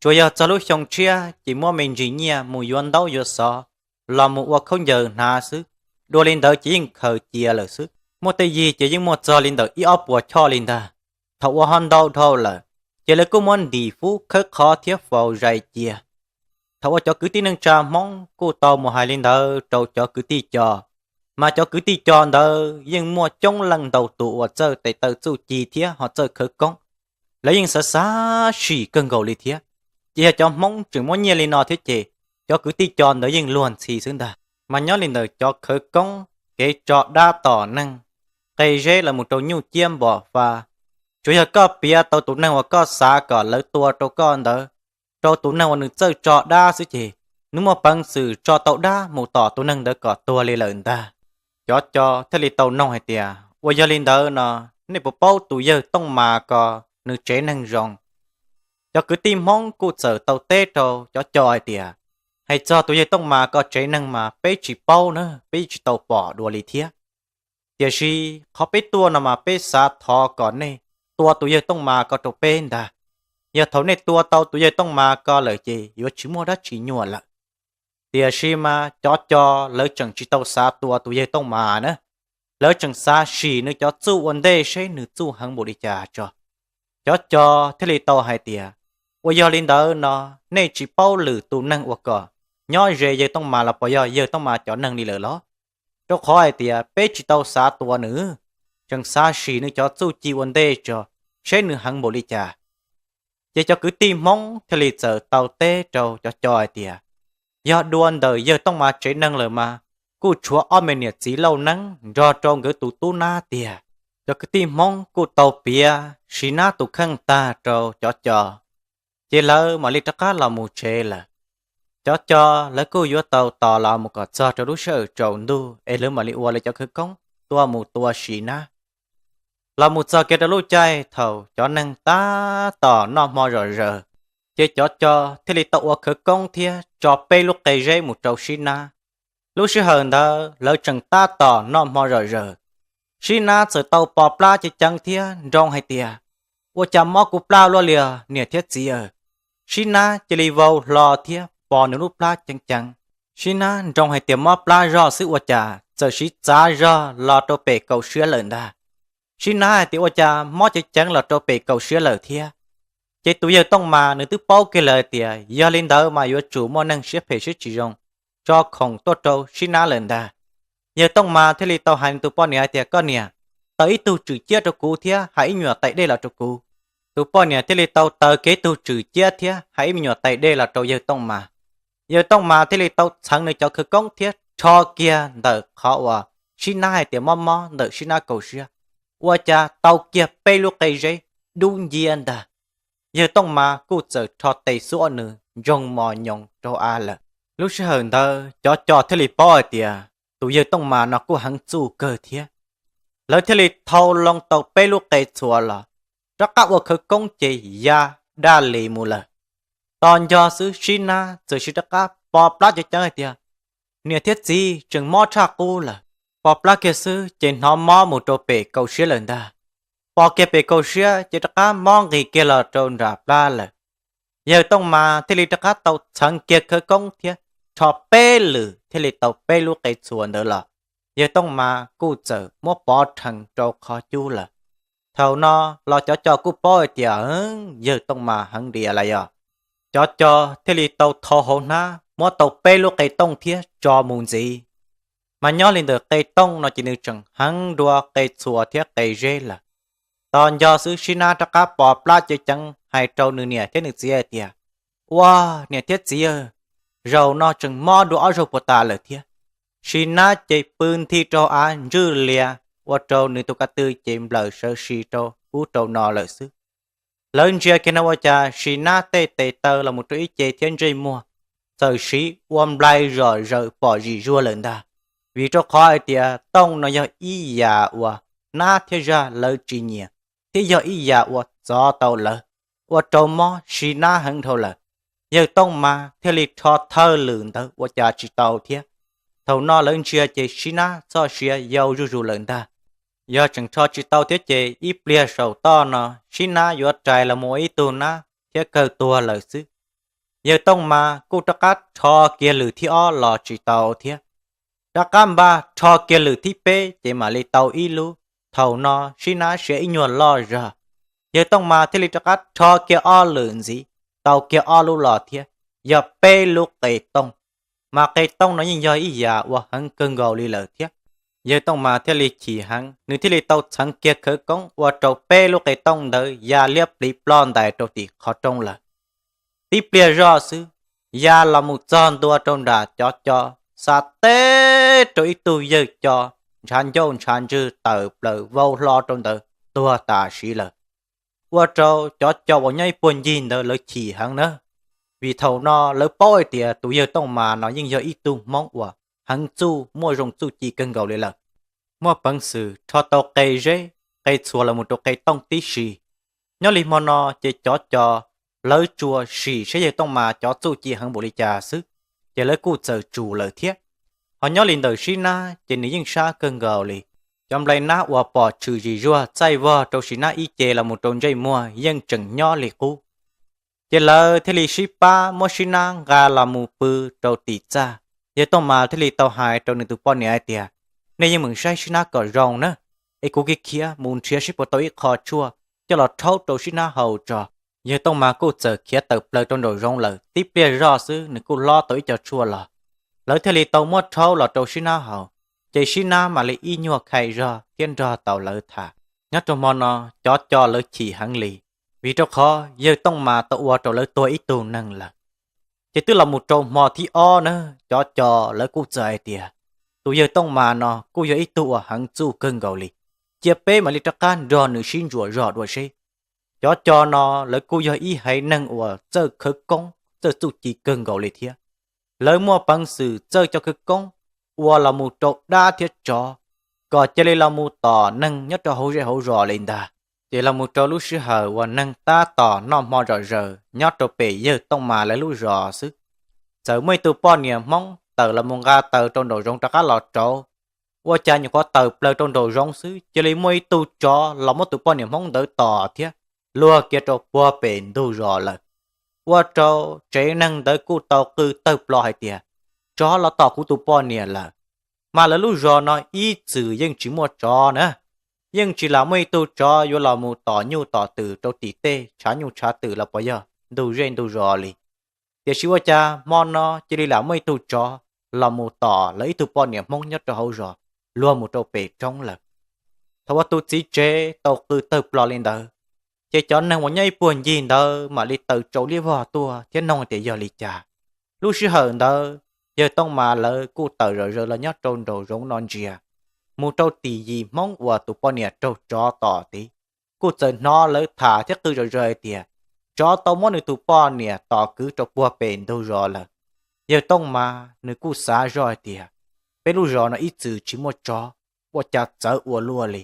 Tsuas yog txog lub xyoo tshiab ces muab me ntsis nyiaj mus yuav ntaub yuav xov los mus ua khaub ncaws hnav xwb, dua li ntawd ces yeej khaws cia lawm xwb. Muaj tej yig ces yeej muaj txog li ntawm ib ob puas choj li ntag. Thaum uas ho ntau dhau lawm, ces lawv kuj muab ntim fub khawb qhov thiab faus zais cia. Thaum uas cov kwv tij neej tsa Hmoob kuj tau mus hais li ntawd rau cov kwv tij co, mas cov kwv tij co ntawd yeej muaj coob leej ntau tus uas txawj tes taw txuj ci thiab ho txawj khawv koob. Lawv yeej xav xav sim kawg nkaus li thiab. Ces yog cov Hmoob tseem muab nyiaj li no thiab ces cov kwv tij co ntawd yeej luag ntxhi xwb ntag. Mas nyob li ntawm cov khawv koob, kev tso dab tom neeg, qe zeb los mus rau nyuj ciab npom fa, tsuas yog koj piav tau tus neeg uas koj xav kom lawv tua rau koj ntawd rau tus neeg uas nws txawj tso dab xwb ces nws muaj peev xwm tso tau dab mus tom tus neeg ntawd kom tuag li lawm ntag. Cov co thiaj li tau noog hais tias, Uas yog li ntawd no, nej puas paub tus yawg Tooj Mas ko nws tsev neeg zoo? Cov kwv tij Hmoob kuj txawm tau teb rau cov co hais tias, Hais txog tus yawg Tooj Mas ko tsev neeg mas peb tsis paub na, peb tsis tau pom dua li thiab. Tiam sis qhov peb tuaj no mas peb xav thov kom nej tua tus yawg Tooj Mas ko rau peb ntag. Yog thaum nej tua tau tus yawg Tooj Mas ko lawm ces yuav tsis muaj dab tsi nyuaj lawm. Tiam sis mas cov co lawv tseem tsis tau xav tua tus yawg Tooj Mas na, lawv tseem xav sim nws cov txuj ua ntej seb nws txuj heev npaum li cas tso. Cov co thiaj li tau hais tias, ua yog li ntawd no, nej tsis paub lwm tus neeg ua kom nyob ze yawg Tooj Mas los puas yog yawg Tooj Mas cov neeg li lawm los? Rau qhov hais tias peb tsis tau xav tua nws, tseem xav sim nws cov txuj ci ua ntej tso, seb nws heev npaum li cas. Ces cov kwv tij Hmoob thiaj li txawm tau teb rau cov co hais tias, yog dua ntawm yawg Tooj Mas tsev neeg lawm mas kuj tshuav ob me niam txiv Lauj Neeb nrog rau nkawd tus tub nab tiag. Cov kwv tij Hmoob kuj tau piav Siv Nab tus kheej tag rau cov co, ces lawv mam li rov qab los mus tsev lawm. Cov co lawv kuj yuav tau tos los mus kom txog rau lub sij hawm tsaus ntuj es lawv mam li ua lawv cov khawv koob tuaj mus tua Siv Nab. Los mus txog kiag rau lub caij thaum cov neeg tab tom noj hmo zom zaws, ces cov co thiaj li tau ua khawv koob thiab tso peb lub qe zeb mus rau Sib Nab. Lub sij hawm ntawd lawv tseem tab tom noj hmo zom zaws, Sib Nab txawm tau pos plab ceev ceev thiab nroo hais tias, ua cas mob kuv plab luaj li niam thiab txiv aw. Sib Nab cia li vau hlo thiab pos nws lub plab ceev ceev. Sib Nab nroo hais tias mob plab zog xwb ua cas txawm siv txav zog los rau pem kaum siab lawm ntag. Sib Nab hais tias ua cas mob ceev ceev los rau pem kaum siab lawm thiab. Ces tus yawg Tooj Mas nws twb paub kiag lawm tias yog li ntawd mas yuav tsum muaj neeg siab phem siab tsis zoo tso khoom tuaj rau Sib Nab lawm ntag. Yawg Tooj Mas thiaj li tau hais nws tus poj niam hais tias, koj niam, taws ib tug tswm ciab rau kuv thiab hais ib nyuam tais dej los rau kuv. Tus poj niam thiaj li tau taws kiag ib tug tswm ciab thiab hais ib me nyuam tais dej los rau yawg Tooj Mas. Yawg Tooj Mas thiaj li tau txheev nws cov khawv koob thiab rho kiag ntawm qhov uas Sib Nab hais tias mob mob ntawm Sib Nab kaum siab, ua cas tau kiag peb lub qe zeb dub nciab ntag. Yawg Tooj Mas kuj txawm rho tes xub ob nws ntsoog mos nyoos rau av lawm. Lub sij hawm ntawd cov co thiaj li paub hais tias tus yawg Tooj Mas no kuj heev txuj kawg thiab. Lawv thiaj li thau loo tau peb lub qe txhuas los, rov qab ua khawv koob ces ya daj li mus lawm. Tos nco xwb Sib Nab txawm siv rov qab pos plab ceev ceev hais tias, niam thiab txiv, tseem mob tshaj qub lawm. Pos plab kiag xwb ces hnov mob mus rau pem kaum siab lawm ntag. Pos kiag pem kaum siab ces rov qab mob nqis kiag los rau nram plab lawm. Yawg Tooj Mas thiaj li rov qab tau txheev kiag khawv koob thiab rho peb lwm thiaj li tau peb lub qe txhuas ntawd los. Yawg Tooj Mas kuj txawm muab pov rhees rau qhov cub lawm. Thaum no los cov co kuj paub hais tias yawg Tooj Mas heev diam lawm yog. Cov co thiaj li tau thau hauv hnab muab tau peb lub qe tooj thiab tso mus ntxiv. Mas nyob li ntawm qe tooj no ces nws tseem heev dua qe txhuas thiab qe zeb lawm. Tos nco xwb Sib Nab rov qab pos plab ceev ceev hais rau nws niam thiab nws txiv hais tias, ua, niam thiab txiv, zaum no tseem mob dua ob zaug puas tas lawm thiab. Sib Nab ces pw nthi rau av ntswj lias ua rau nws tus ka tw ces nplawm sawv si rau ub rau no lawm xwb. Lawv ntsia kiag no ua cas Sib Nab tej tes taw los mus rau ib ce thiab ntsej muag txawm siv ua nplai zom zaws pom zim zuag lawm ntag. Vim rau qhov hais tias tooj no yog ib yam uas nab thiab zaj lawv tsis nyiam, thiab yog ib yam uas txov tau lawv, ua rau mob Sib Nab heev dhau lawm. Yawg Tooj Mas thiaj li rho thawj lwm ntawd ua cas tsis tau thiab. Thaum no lawv ntsia ces Sib Nab txoj sia yau zuj zus lawm ntag. Yog tseem rho tsis tau thiab ces ib pliag saum toj no Sib Nab yuav rais los mus ua ib tug nab thiab kawg tuag lawm xwb. Yawg Tooj Mas kuj rov qab rho kiag lwm thib ob los tsis tau thiab. Rov qab npaj rho kiag lwm thib peb ces mam li tau ib lub. Thaum no Sib Nab sia ib nyuag loj zog, Yawg Tooj Mas thiaj li rov qab rho kiag ob lwm ntxiv, tau kiag ob lub los thiab, yog peb lub qe tooj. Mas qe tooj no yeej yog ib yam uas heev kawg nkaus li lawm thiab. Yawg Tooj Mas thiaj li chim heev, nws thiaj li tau txheev kiag khawv koob ua rau peb lub qe tooj ntawd ya liab pliv ploj ntais rau tim qhov rooj lawm. Tib pliag zoj xwb, ya los mus txog ntua rau nram cov co, xa teb rau ib tug yawg co ntshav ncauj ntshav ntswg tawm plaws vau hlo rau ntawd tuag tam sim lawm. Ua rau cov co uas nyob ib puag ncig ntawd lawv chim heev na, vim thaum no lawv paub hais tias tus yawg Tooj Mas no yeej yog ib tug Hmoob uas heev txuj muaj zoo txuj ci kawg nkaus li lawm. Muaj peev xwm rho tau qe zeb, qe txhuas los mus rau qe tooj tib si. Nyob li hmo no ces cov co lawv tsuas sim saib yawg Tooj Mas cov txuj ci heev npaum li cas xwb, ces lawv kuj txawm tsum lawm thiab. Ho nyob li ntawm Sib Nab ces nws yeej sab kawg nkaus li. cov nplai nab uas pom tshwm zim zuag txaij vog rau sib nab ib ce los mus rau ntsej muag yeej tseem nyob li qub. Ces lawv thiaj li sib pab muab sib nab nqa los mus pw rau tim txaj. Yawg Tooj Mas thiaj li tau hais rau nws tus poj niam hais tias, nej yeej meem saib sib nab kom zoo na, es kuv khiav khiav mus nrhiav seb puas tau ib qho tshuaj coj los rhaub rau sib nab haus tso. Yawg Tooj Mas kuj txawm khiav tawm plaws rau nraum zoov lawm, tib pliag zoj xwb nws kuj hlob tau ib co tshuaj los. Lawv thiaj li tau muab rhaub los rau sib nab haus, ces sib nab mam li ib nyuag khai zog thiab nrog tau lawv tham. Nyob rau hmo no, cov co lawv chim heev li, vim rau qhov yawg Tooj Mas tau ua rau lawv tuag ib tug neeg lawm. Ces twb los mus rau hmo thib ob na, cov co lawv kuj txawm hais tias, tus yawg Tooj Mas no kuj yog ib tug uas heev txuj kawg nkaus li, cia peb mam li rov qab nrog nws sib ntsuam zog dua seb. Cov co no lawv kuj yog ib haiv neeg uas txawj khawv koob txawj txuj ci kawg nkaus li thiab. Lawv muaj peev xwm txawj cov khawv koob ua los mus rau dab thiab tsov, kom cia li los mus tom neeg nyob rau hauv zej hauv zos li ntag. Ces los mus rau lub sij hawm uas neeg tab tom noj hmo zom zaws nyob rau pem yawg Tooj Mas lawv lub zos xwb, txawm muaj ib tug poj niam Hmoob tawm los mus nqa taws rau nraum zoov rov qab los rauv. Ua cas nyuam qhuav tawm plaws rau nraum zoov xwb cia li muaj ib tug tsov los muab tus poj niam Hmoob ntawd tom thiab luag kiag rau puag pem ntug zos lawm. Ua rau tsev neeg ntawd kuj tau qw tawg plo hais tias, tsov los tom kuv tus poj niam lawm. Mas lawv lub zos no ib txwm yeej tsis muaj tsov na, yeej tsis lam muaj ib tug tsov yuav los mus tom nyuj tom twm rau tim tej tshav nyuj tshav twm los puas yog ntug zej ntug zos li. Tiam sis ua cas hmo no cia li lam muaj ib tug tsov los mus tom lawv ib tug poj niam Hmoob nyob rau hauv zos luag mus rau pem roob lawm. Thaum uas tus txiv tsev tau qw tawg plo li ntawd, ces cov neeg uas nyob ib puag ncig ntawd mam li taws tsau liab vog tuaj thiab noog tias yog li cas. Lub sij hawm ntawd, yawg Tooj Mas lawv kuj tawm zom zaws los nyob rau nraum zoov no ntsia, mus rau tim yim Hmoob uas tus poj niam raug tsov tom tid, kuj txawm hnov lawv tham thiab qw zom zaws hais tias, tsov tau muab nws tus poj niam tom kwv rau puag pem ntug zos lawm. Yawg Tooj Mas nws kuj xav zoj hais tias, peb lub zos no ib txwm tsis muaj tsov, ua cas txawv ua luaj li,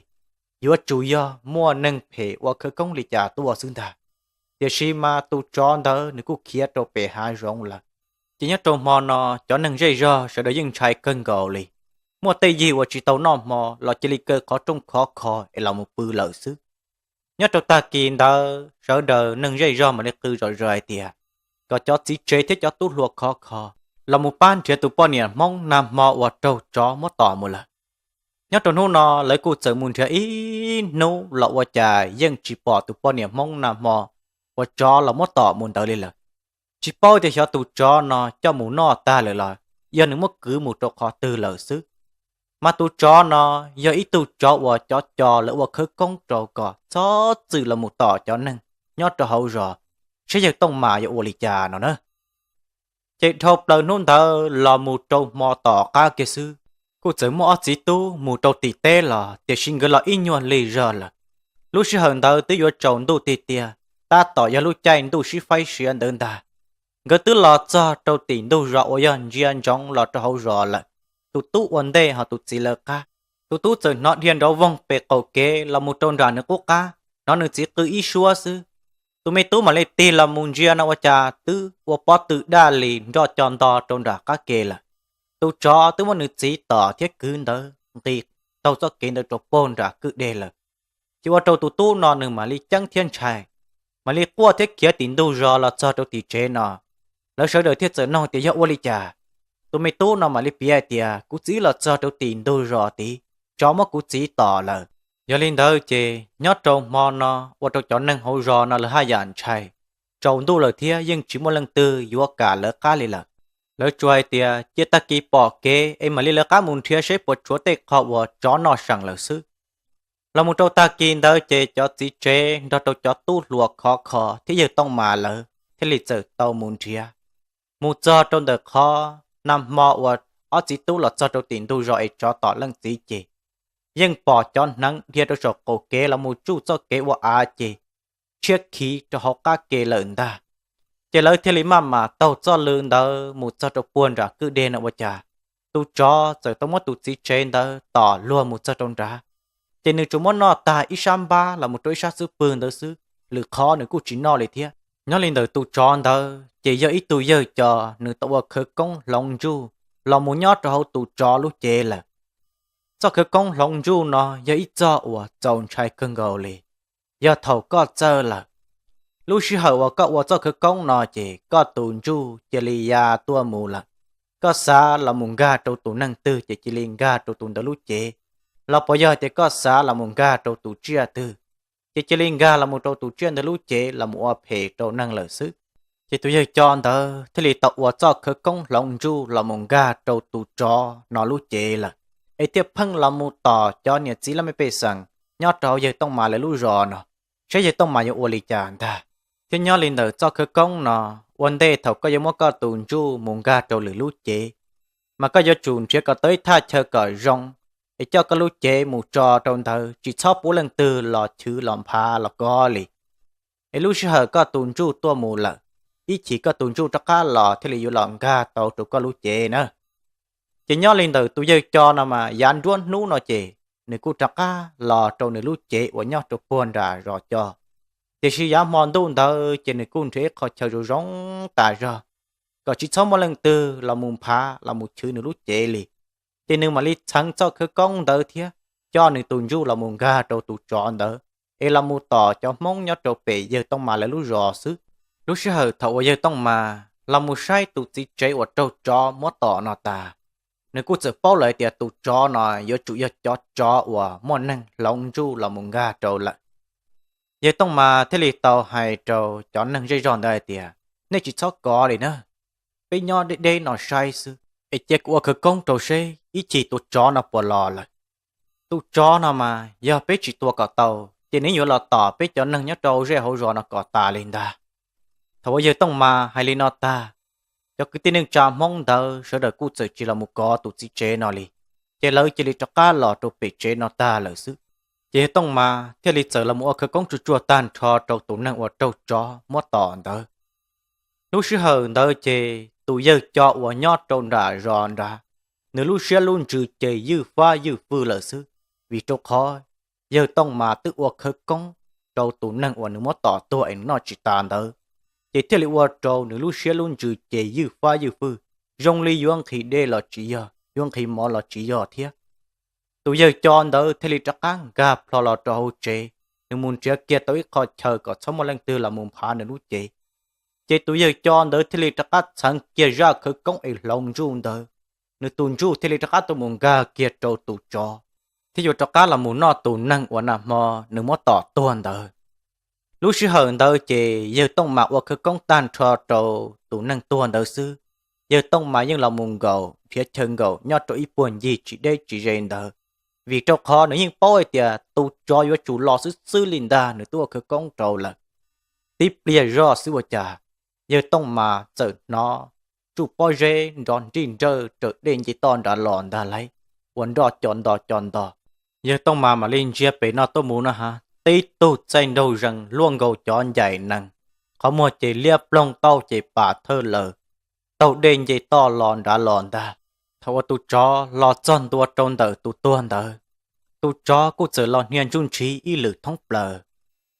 yuav tsum yog muaj neeg phem ua khawv koob li cas tuaj xwb ntag. Tiam sis mas tus tsov ntawd nws kuj khiav rau pem hav zoov lawm. Ces nyob rau hmo no, cov neeg zej zog sawv daws yeej ntshai kawg nkaus li. Muaj tej yig uas tsis tau noj hmo los cia li kaw qhov rooj khov kho es los mus pw lawm xwb. Nyob rau tag kis ntawd sawv daws neeg zej zog mam li qw zom zaws hais tias, kom cov txiv tsev thiab cov tub hluas khov kho los mus pab nrhiav tus poj niam Hmoob nag hmo uas raug tsov muab tom mus lawm. Nyob rau hnub no lawv kuj txawm mus nrhiav ib hnub los ua cas yeej tsis pom tus poj niam Hmoob nag hmo uas tsov los muab tom mus ntawd li lawm. Tsis paub tias xyov tus tsov no coj mus noj tag lawm los yog nws muab kwv mus rau qhov twg lawm xwb. Mas tus tsov no yog ib tug tsov uas cov co lawv ua khawv koob rau kom txhob txwm los mus tom cov neeg nyob rau hauv zos, saib yawg Tooj Mas yuav ua li cas no na. Ces dhau plaws hnub ntawd los mus rau hmo tom qab kiag xwb, kuj txawm muaj ob txiv tub mus rau tim teb los tiam sis nkawd los ib nyuag lig zog lawm. Lub sij hawm ntawd twb yuav tsaus ntuj tiag tiag, tab tom yog lub caij ntuj sib faib siav ntawd ntag. Nkawd twb los txog rau tim ntug zos uas yog ntsia ntsoov los rau hauv zos lawm. Tus tub ua ntej ho tus txiv lawv qab. Tus tub txawm hnov dhia nrov voog pem qaum kev los mus rau nram nws qub qab, hnov nws txiv qw ib suab xwb. Tus me tub mam li tig los mus ntsia no ua cas twb ua pob tw daj li nroj co nto rau nram qab ke lawm. Tus tsov twb muab nws txiv tom thiab kwv ntawd nqis taug txoj kev ntawd rau puag nram kwj deg lawm. Ces ua rau tus tub no nws mam li ceeb thiab ntshai, mam li quaj thiab khiav tim ntug zos los txog rau tim tsev no. Lawv sawv daws thiaj txawm nug tias yog ua li cas. Tus me tub no mam li piav hais tias kuv txiv los txog rau tim ntug zos tid, tsov muab kuv txiv tom lawm. Yog li ntawd ces nyob rau hmo no ua rau cov neeg hauv zos no lawv haj yam ntshai. Tsaus ntuj lawm thiab yeej tsis muaj leej twg yuav kam lawv qab li lawm. Lawv tsuas hais tias cia tag kis pom kev es mam li lawv qab mus nrhiav seb puas tshuav tej qho uas tsov noj seem lawm xwb. Los mus rau tag kis ntawd ces cov txiv tsev nrog rau cov tub hluas khov kho thiab yawg Tooj Mas lawv thiaj li txawm tau mus nrhiav. Mus txog rau ntawm qhov nag hmo uas ob txiv tub los txog rau tim ntug zos es tsov tom leej txiv ces yeej pom cov hneev dhia rau saum qaum kev los mus tsuj txoj kev ua av ces tshiab khiv rau hauv qab ke lawm ntag. Ces lawv thiaj li maj mam taug txoj lw ntawd mus txog rau puag nram kwj deg no ua cas tus tsov txawm tau muab tus txiv tsev ntawd tom luag mus txog rau nrad. Ces nws tsuas muab noj tag ib sab npab los mus rau ib sab xub pwg ntawd xwb, lwm qhov nws kuj tsis noj li thiab. Nyob li ntawm tus tsov ntawd ces yog ib tug yawg cos nws tau ua khawv koob hloov ntsuj los mus nyob rau hauv tus tsov lub cev lawm. Txoj khawv koob hloov ntsuj no yog ib txoj uas txaus ntshai kawg nkaus li. Yog thaum koj txawj lawm, lub sij hawm uas koj ua txoj khawv koob no ces koj tus ntsuj cia li ya tuaj mus lawm. Koj xav los mus nkag rau tus neeg twg ces cia li nkag rau tus ntawd lub cev, los puas yog tias koj xav los mus nkag rau tus tsiaj twg, ces cia li nkag los mus rau tus tsiaj ntawd lub cev los mus ua phem rau neeg lawm xwb. Ces tus yawg co ntawd thiaj li tau ua txoj khawv koob hloov ntsuj los mus nkag rau tus tsov no lub cev lawm, es thiaj pheej los mus tom cov niam txiv laj mej pej xeem nyob rau hauv yawg Tooj Mas lawv lub zos no, saib yawg Tooj Mas yuav ua li cas ntag. Thiab nyob li ntawm txoj khawv koob no, ua ntej thaum koj yuav muab koj tus ntsuj mus nkag rau lwm lub cev, mas koj yuav tsum nrhiav kom tau ib thaj chaw kom zoo, es coj koj lub cev mus tso rau ntawd, tsis txhob pub leej twg los chwv los nphav los kov li. Es lub sij hawm koj tus ntsuj tuaj mus lawm, ib chim koj tus ntsuj rov qab los thiaj li yuav los nkag tau rau koj lub cev na. Ces nyob li ntawm tus yawg co no mas yav nruab hnub no ces nws kuj rov qab los rau nws lub cev uas nyob rau puag nram zos co. Tiam sis yav hmo ntuj ntawd ces nws kuj nrhiav ib qho chaw zoo zoo tas zog, kom tsis txhob muaj leej twg los mus nphav los mus chwv nws lub cev li. Ces nws mam li txheev txoj khawv koob ntawd thiab coj nws tus ntsuj los mus nkag rau tus tsov ntawd, es los mus tom cov Hmoob nyob rau pem yawg Tooj Mas lawv lub zos xwb. Lub sij hawm thaum uas yawg Tooj Mas los mus saib tus txiv tsev uas raug tsov muab tom no tas, nws kuj txawm paub lawm hais tias tus tsov no yuav tsum yog cov tsov uas muaj neeg hloov ntsuj los mus nkag rau lawm. Yawg Tooj Mas thiaj li tau hais rau cov neeg zej zog ntawd hais tias, nej tsis txhob kov li na, peb nyob deb deb no saib xwb, es cia kuv ua khawv koob rau seb ib chim tus tsov no puas los lawm. Tus tsov no mas yog peb tsis tua kom tau, ces nws yuav los tom peb cov neeg nyob rau hauv zej hauv zos no kom tas li ntag. Thaum uas yawg Tooj Mas hais li no tag, cov kwv tij neej tsa Hmoob ntawd sawv daws kuj txawm tsis los mus kov tus txiv tsev no li, ces lawv cia li rov qab los rau pem tsev no tag lawm xwb. Ces yawg Tooj Mas thiaj li txawm los mus ua khawv koob tsuag tsuag tag nrho rau tus neeg uas raug tsov muab tom ntawd. Lub sij hawm ntawd ces tus yawg co uas nyob rau nram zos nrad, nws lub siab lub ntsws ces ywj fab ywj fwj lawm xwb, vim rau qhov yawg Tooj Mas twb ua khawv koob rau tus neeg uas nws muab tom tuag es nws noj tsis tas ntawd, ces thiaj li ua rau nws lub siab lub ntsws ces ywj fab ywj fwj, zoo li yuav nqhis dej los tsis yog, yuav nqhis mov los tsis yog thiab. Tus yawg co ntawd thiaj li rov qab nkag plho los rau hauv tsev, nws mus nrhiav kiag tau ib qho chaw kom txhob muaj leej twg los mus nphav nws lub cev. Ces tus yawg co ntawd thiaj li rov qab txheev kiag zaj khawv koob es hloov ntsuj ntawd, nws tus ntsuj thiaj li rov qab tuaj mus nkag kiag rau tus tsov, thiab yuav rov qab los mus noj tus neeg uas nag hmo nws muab tom tuag ntawd. Lub sij hawm ntawd ces yawg Tooj Mas ua khawv koob tag nrho rau tus neeg tuag ntawd xwb. Yawg Tooj Mas yeej los mus nkaum nrhiav chaw nkaum nyob rau ib puag ncig tsis deb tsis ze ntawd, vim rau qhov nws yeej paub hais tias tus tsov yuav tsum los xwb xwb li ntag, nws twb ua khawv koob rau lawm. Tib pliag zoj xwb ua cas yawg Tooj Mas txawm hnov tsuj pob zeb nrov nrij nrawj raws dej nce toj nrad los ntag lauj, ua nroj co nto co nto. Yawg Tooj Mas mam li ntsia pem no tuaj mus no ha, tib tug txaij nraug zees luaj nkaus cov ncaim nees, qhov muag ces liab ploog, taub hau ces pam thawj lawm, taug dej nce toj los nrad los ntag. Thaum uas tus tsov los txog ntua rau ntawm tus tuag ntawd, tus tsov kuj txawm los hnia ntsuj ntshiv ib lwm thoob plaws,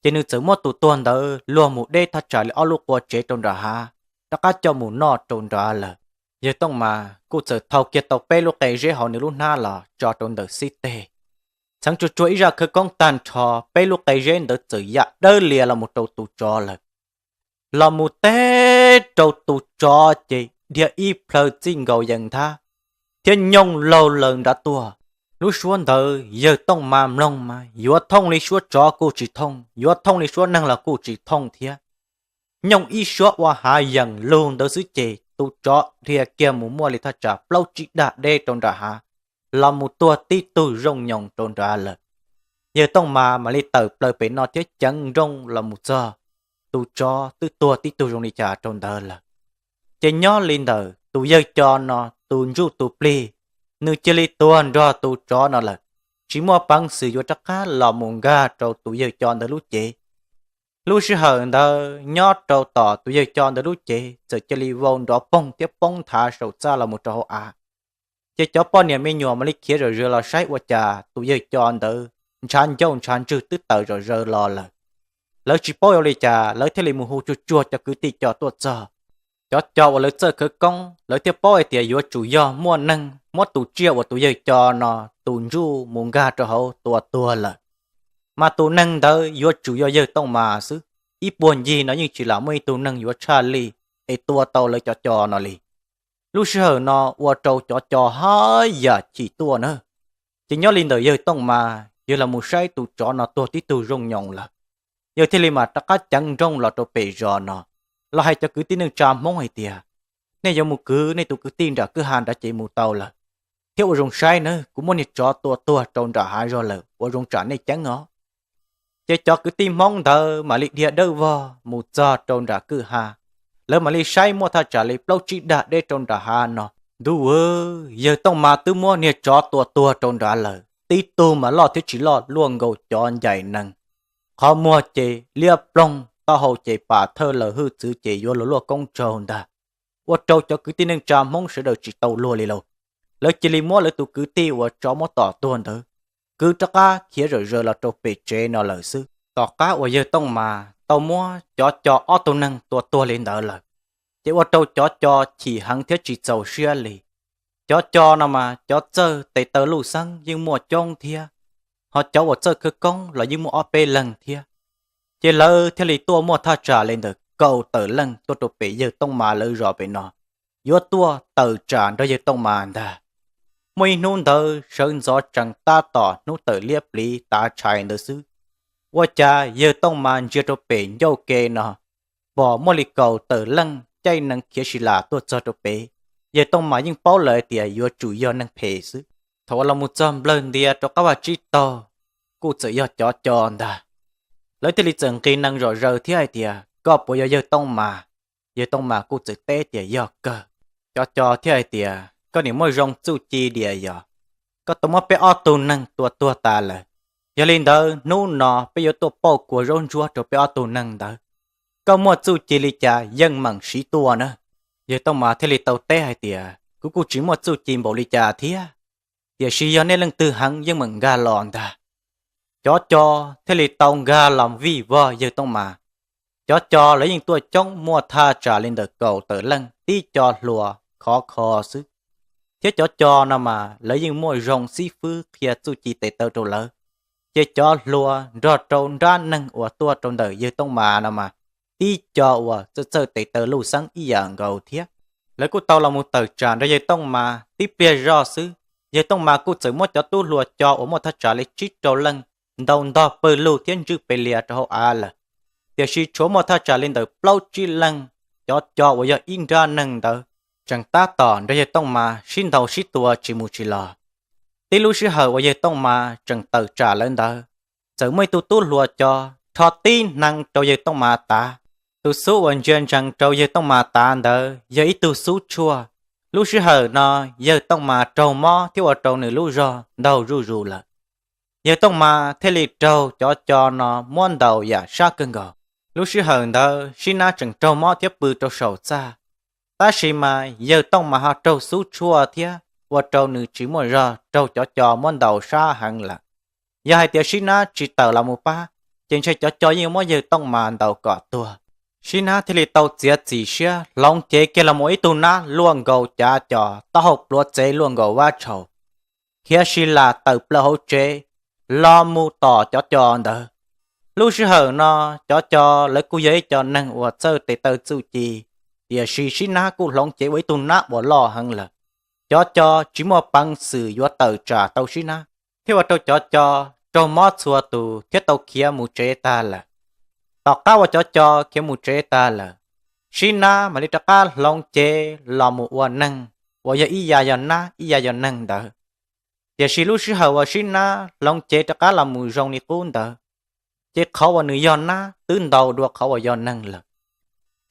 ces nws txawm muab tus tuag ntawd luag mus deb thaj tsam li ob lub qua tsev rau nram hav, rov qab coj mus noj rau nrad lawm. Yawg Tooj Mas kuj txawm thau kiag tau peb lub qe zeb hauv nws lub hnab los tso rau ntawm xib teg, txheev tsuag tsuag ib zaj khawv koob tag nrho, peb lub qe zeb ntawd txawm yam dawb lias los mus rau tus tsov lawm. Los mus teb rau tus tsov ces dhia ib plhaw txij nkaus yees nthab thiab nyooj laug laws nrad tuaj. Lub suab ntawd yawg Tooj Mas mloog mas yuav thooj li suab tsov kuj tsis thooj, yuav thooj li suab neeg los kuj tsis thooj thiab. Nyooj ib suab ua hav yees lug ntawd xwb ces tus tsov dhia kiag mus muaj li thaj tsam plaub tsib dag deb rau nram hav, los mus tuag tib tug zooj nyoos rau nrad lawm. Yawg Tooj Mas mam li tawm plaws pem no thiab ceev nrooj los mus txog, tus tsov twb tuag tib tug zoo li cas rau ntawd lawm. Ces nyob li ntawm tus yawg co no tus ntsuj tus plig, nws cia li tuag nrog tus tsov no lawm, tsis muaj peev xwm yuav rov qab los mus nkag rau tus yawg co ntawd lub cev. Lub sij hawm ntawd nyob rau tom tus yawg co ntawd lub cev txawm cia li vau nrov poog thiab poob nthav saum txaj los mus rau hauv av. Ces cov poj niam me nyuam mam li khiav zom zaws los saib ua cas tus yawg co ntawd ntshav ncauj ntshav ntswg twb tawm zom zaws los lawm. Lawv tsis paub ua li cas, lawv thiaj li mus hu tsuag tsuag cov kwv tij co tuaj txog. Cov co uas lawv txawj khawv koob lawv thiaj paub hais tias yuav tsum yog muaj neeg muab tus tsiaj uas tus yawg co no tus ntsuj mus nkag rau hauv tua tuag lawm, mas tus neeg ntawd yuav tsum yog yawg Tooj Mas xwb. Ib puag ncig no yeej tsis lam muaj ib tug neeg yuav tshaj lij es tua tau lawv cov co no li. Lub sij hawm no ua rau cov co haj yam chim tuaj na. Ces nyob li ntawm yawg Tooj Mas yawg los mus saib tus tsov no tuag tib tug zoo nyoos lawm, yawg thiaj li mam rov qab ceev nrooj los rau pem zos no, los hais cov kwv tij neej tsa Hmoob hais tias, nej yuav mus kwv nej tus kwv tij nram kwj ha nrad ces mus tau lawm, thiab ua zoo saib nawb, kuv muab niag tsov tua tuag rau nram hav zog lawm, ua zoo tsam nej ceeb os. Ces cov kwv tij Hmoob ntawd mam li dhia dawb vog mus txog rau nram kwj ha, lawv mam li saib muaj thaj tsam li plaub tsib dag deb rau nram hav no. Ntuj aw, yawg Tooj Mas twb muab niag tsov tua tuag rau nrad lawm, tib tug mas loj thiab tsis loj luaj nkaus cov ncaim nees, qhov muag ces liab ploog, taub hau ces pam thawj lawm, hwj txwv ces yuav luag luaj koob tsaug ntag. Ua rau cov kwv tij neej tsa Hmoob sawv daws tsis tau luag li lauj. Lawv cia li muab lawv tus kwv tij uas tsov muab tom tuag ntawd kwv rov qab khiav zom zaws los rau pem tsev no lawm xwb. Tom qab uas yawg Tooj Mas tau muab cov co ob tug neeg tua tuag li ntawd lawm, ces ua rau cov co chim heev thiab tsis txaus siab li. Cov co no mas cov txawj tes taw luj xeeb yeej muaj coob thiab, ho cov uas txawj khawv koob los yeej muaj ob peb leeg thiab. Ces lawv thiaj li tuaj muaj thaj tsam li ntawm kaum tawm leej tuaj rau pem yawg Tooj Mas lawv zos pem no, yuav tuaj tawm tsam nrog yawg Tooj Mas ntag. Muaj ib hnub ntawd sawv ntxov tsees tab tom hnub tawm liab pliv tav tshais ntawd xwb, ua cas yawg Tooj Mas ntsia rau pem ncauj ke no, pom muaj li kaum tawm leej caij nees khiav si las tuaj txog rau pem. Yawg Tooj Mas yeej paub lawm tias yuav tsum yog neeg phem xwb. Thaum uas los mus txog nplawg ntias rau qab vaj tsib taug, kuj txawm yog cov co ntag. Lawv thiaj li txawm nqis nees zom zaws thiab hais tias, koj puas yog yawg Tooj Mas? Yawg Tooj Mas kuj txawm teb tias, yog kawg. Cov co thiaj hais tias, koj niam muaj zoo txuj ci diam yog koj tau muab peb ob tug neeg tua tuag tas lawm. Yog li ntawd hnub no peb yuav tuaj pauj kua zaub ntsuab rau peb ob tug neeg ntawd. Koj muaj txuj ci li cas yeej meem siv tuaj na. Yawg Tooj Mas thiaj li tau teb hais tias, kuv kuj tsis muaj txuj ci npaum li cas thiab, tiam sis yog nej leej twg heev yeej meem nkag los ntag. Cov co thiaj li tau nkag los vij vog yawg Tooj Mas. Cov co lawv yeej tuaj coob, muaj thaj tsam li ntawm kaum tawm leej, tib co hluas khov kho xwb. Thiab cov co no mas lawv yeej muaj zoo xib fwb qhia txuj ci tes taw rau lawv. Ces cov hluas nrog rau nrab neeg uas tuaj rau ntawm yawg Tooj Mas no mas tib co uas txawj txawj tes taw luj xeeb ib yam nkaus thiab. Lawv kuj tau los mus tawm tsam nrog yawg Tooj Mas tib pliag zoj xwb, yawg Tooj Mas kuj txawm muab cov tub hluas co uas muaj thaj tsam li tsib rau leej ntaus ntog pawg lug thiab ntswj pes lias rau hauv av lawm. Tiam sis tshuav muaj thaj tsam li ntawm plaub tsib leej, cov co uas yog ib nrab neeg ntawd tseem tab tom nrog yawg Tooj Mas sib ntaus sib tua tsis mus tsis los. Tib lub sij hawm uas yawg Tooj Mas tseem tawm tsam lawv ntawd, txawm muaj ib tug tub hluas co rho tib hneev rau yawg Tooj Mas tav. Tus xub uas ntsia ntsees rau yawg Tooj Mas tav ntawd yog ib tug xub tshuaj. Lub sij hawm no yawg Tooj Mas raug mob thiab ua rau nws lub zog ntaug zuj zus lawm. Yawg Tooj Mas thiaj li raug cov co no muab ntaus yam sab kawg nkaus. Lub sij hawm ntawd Sib Nab tseem raug mob thiab pw rau saum txaj, tab sis mas yawg Tooj Mas ho raug xub tshuaj thiab ua rau nws tsis muaj zog, raug cov co muab ntaus sab heev lawm. Yog hais tias Sib Nab tsis tawm los mus pab, ces ntshe cov co yeej muab yawg Tooj Mas ntaus kom tuag. Sib Nab thiaj li tau txiav txim siab hloov cev kiag los mus ib tug nab luaj nkaus cav co, taub hau pluav txev luaj nkaus vab tshaus, khiav si las tawm plaws hauv tsev los mus tom cov co ntawd. Lub sij hawm no cov co lawv kuj yog ib co neeg uas txawj tes taw txuj ci, tiam sis Sib Nab kuj hloov cev ua ib tug nab uas loj heev lawm. Cov co tsis muaj peev xwm yuav tawm tsam tau Sib Nab, thiab ua rau cov co raug mob txhua tus thiab tau khiav mus tsev tag lawm. Tom qab uas cov co khiav mus tsev tag lawm, Sib Nab mam li rov qab hloov cev los mus ua neeg uas yog ib yav yog nab ib yav yog neeg ntawd. Tiam sis lub sij hawm uas Sib Nab hloov cev rov qab los mus zoo li qub ntawd, ces qhov uas nws yog nab twb ntau dua qhov uas yog neeg lawm.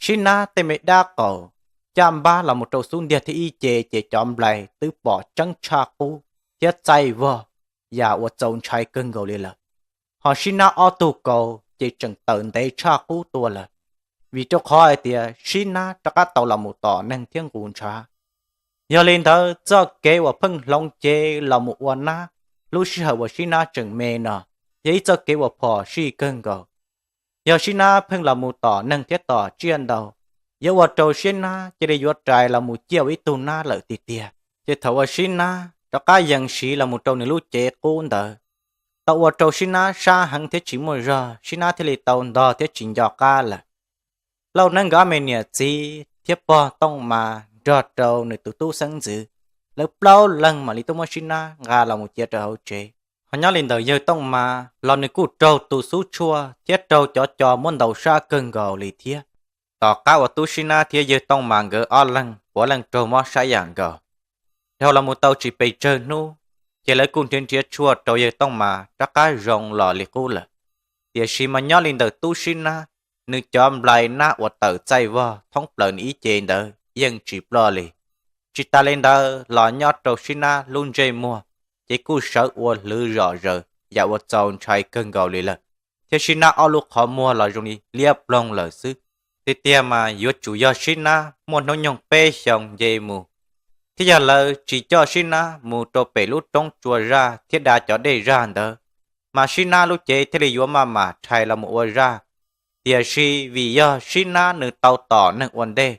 Sib Nab tej me dab qaum caj npab los mus rau xub ntiag thiab ib ce ces cov nplais twb pom tseeb tshaj qub thiab txaij vog yam uas txaus ntshai kawg nkaus li lawm. Ho Sib Nab ob tug kaus ces tseem tawm ntev tshaj qub tuaj lawm, vim rau qhov hais tias Sib Nab rov qab tau los mus tom neeg thiab nqus ntshav. Yog li ntawd txoj kev uas pheej hloov cev los mus ua nab lub sij hawm uas Sib Nab tseem me no yog ib txoj kev uas phom sij kawg nkaus. Yog Sib Nab pheej los mus tom neeg thiab tom tsiaj ntau, yuav ua rau Sib Nab cia li yuav rais los mus ciaj ua ib tug nab lawm tiag tiag. Ces thaum uas Sib Nab rov qab yees siv los mus rau nws lub cev qub ntawd, tau ua rau Sib Nab sab heev thiab tsis muaj zog, Sib Nab thiaj li tau ntog thiab tsis nco qab lawm. Lauj Neeb nkawd ob me niam txiv thiab pog Tooj Mas nrog rau nws tus tub xeeb ntxwv, lawv plaub leeg mam li tuaj muab Sib Nab nqa los mus cia rau hauv tsev. Ho nyob li ntawm yawg Tooj Mas los nws kuj raug tus xub tshuaj thiab raug cov co muab ntaus sab kawg nkaus li thiab. Tom qab uas tub Sib Nab thiab yawg Tooj Mas nkawd ob leeg puav leej raug mob sab yam nkaus, dhau los mus tau tsis pes tsawg hnub, ces lawv kuj nrhiav nrhiav tshuaj rau yawg Tooj Mas rov qab zoo los li qub lawm. Tiam sis mas nyob li ntawm tub Sib Nab, nws cov nplai nab uas tawm txaij vog thoob plaws nws ib ce ntawd yeej tsis ploj li. Tsis tas li ntawd los nyob rau Sib Nab lub ntsej muag, ces kuj sawv ua hlwv zom zaws yam uas txaus ntshai kawg nkaus li lawm, thiab Sib Nab ob lub qhov muag los zoo li liab ploog lawm xwb. Tiag tiag mas yuav tsum yog Sib Nab muaj hnub nyoog peb xyoos nce mus, thiab yog lawv tsis coj Sib Nab mus rau pem lub roob tsua zaj thiab da cov dej zaj ntawd, mas Sib Nab lub cev thiaj li yuav maj mam rhais los mus ua zaj. Tiam sis vim yog Sib Nab nws tau tom neeg ua ntej,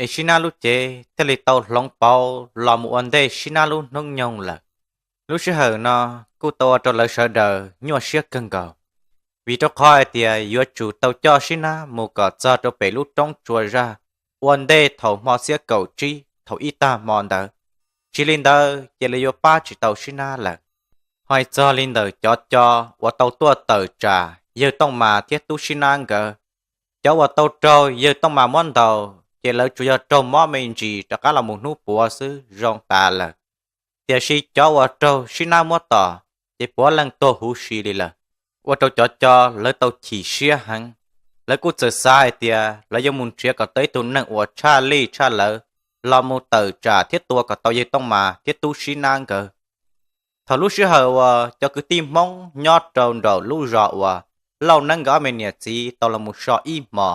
es Sib Nab lub cev thiaj li tau hloov pauv los mus ua ntej Sib Nab lub hnub nyoog lawm. Lub sij hawm no kuj tau ua rau lawv sawv daws nyuaj siab kawg nkaus, vim rau qhov hais tias yuav tsum tau coj Sib Nab mus kom txog rau pem lub roob tsua zaj ua ntej thaum hmo xiab kaum tsib thaum ib tag hmo ntawd, tsis li ntawd ces lawv yuav pab tsis tau Sib Nab lawm. Hais txog li ntawm cov co uas tau tuaj tawm tsam yawg Tooj Mas thiab tub Sib Nab nkawd, cov uas tau raug yawg Tooj Mas muab ntaus ces lawv tsuas yog raug mob me ntsis rov qab los mus hnub puav xwb zoo tas lawm. Tiam sis cov uas raug Sib Nab muab tom, ces puav leej tuag huv si li lawm, ua rau cov co lawv tau chim siab heev. Lawv kuj txawm xav hais tias lawv yuav mus nrhiav kom tau ib tug neeg uas tshaj lij tshaj lawv los mus tawm tsam thiab tua kom tau yawg Tooj Mas thiab tub Sib Nab nkawd. Thaum lub sij hawm uas cov kwv tij Hmoob nyob rau nraum lub zos uas Lauj Neeb nkawd ob me niam txiv tau los mus so ib hmo,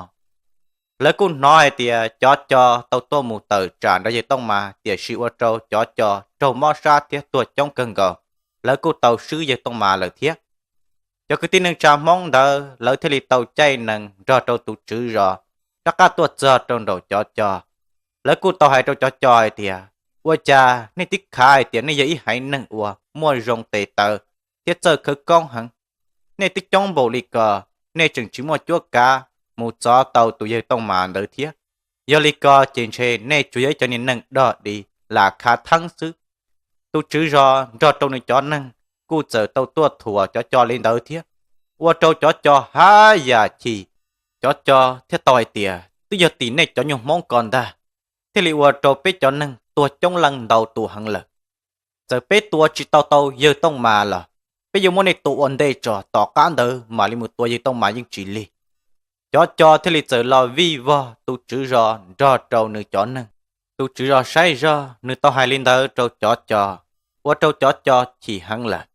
lawv kuj hnov hais tias cov co tau tuaj mus tawm tsam nrog yawg Tooj Mas, tiam sis ua rau cov co raug mob sab thiab tuag coob kawg nkaus, lawv kuj tau swb yawg Tooj Mas lawm thiab. Cov kwv tij neej tsa Hmoob ntawd lawv thiaj li tau caij nees nrog rau tus tswv zos rov qab tuaj txog rau nraum cov co. Lawv kuj tau hais rau cov co hais tias, ua cas nej twb khav hais tias nej yog ib haiv neeg uas muaj zoo tes taw thiab txawj khawv koob heev, nej twb coob npaum li ko, nej tseem tsis muaj cuab kav mus txov tau tus yawg Tooj Mas ntawd thiab. Yog li ko ces ntshe nej tsuas yog ib cov niag neeg dog dig lam khav theeb xwb. Tus tswv zos nrog rau nws cov neeg kuj txawm tau tuaj thuam cov co li ntawd thiab, ua rau cov co haj yam chim. Cov co thiaj tau hais tias, twb yog tim nej cov nyuag Hmoob ko ntag, thiaj li ua rau peb cov neeg tuag coob leej ntau tus heev lawm. Txawm peb tua tsis tau tau yawg Tooj Mas los peb yuav muab nej tua ua ntej tso, tom qab ntawd mam li mus tua yawg Tooj Mas yeej tsis lig. Cov co thiaj li txawm los vij vog tus tswv zos nrog rau nws cov neeg. Tus tswv zos saib zog nws tau hais li ntawd rau cov co, ua rau cov co chim heev lawm.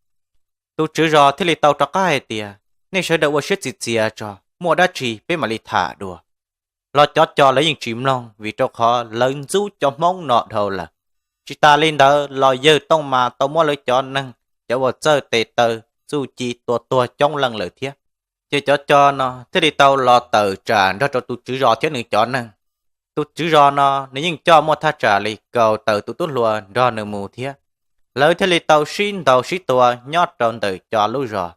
Tus tswv zos thiaj li tau rov qab hais tias, nej sawv daws ua siab txias txias tso, muaj dab tsi peb mam li tham dua. Los cov co lawv yeej tsis mloog vim rau qhov lawv ntxub cov Hmoob no dhau lawm. Tsis tas li ntawd los yawg Tooj Mas tau muab lawv cov neeg cov uas txawj tes taw txuj ci tua tuag coob leej lawm thiab. Ces cov co no thiaj li tau los tawm tsam nrog rau tus tswv zos thiab nws cov neeg. Tus tswv zos no nws yeej coj muaj thaj tsam li kaum tawm tus tub hluas nrog nws mus thiab. Lawv thiaj li tau sib ntaus sib tua nyob rau ntawm cov lub zos.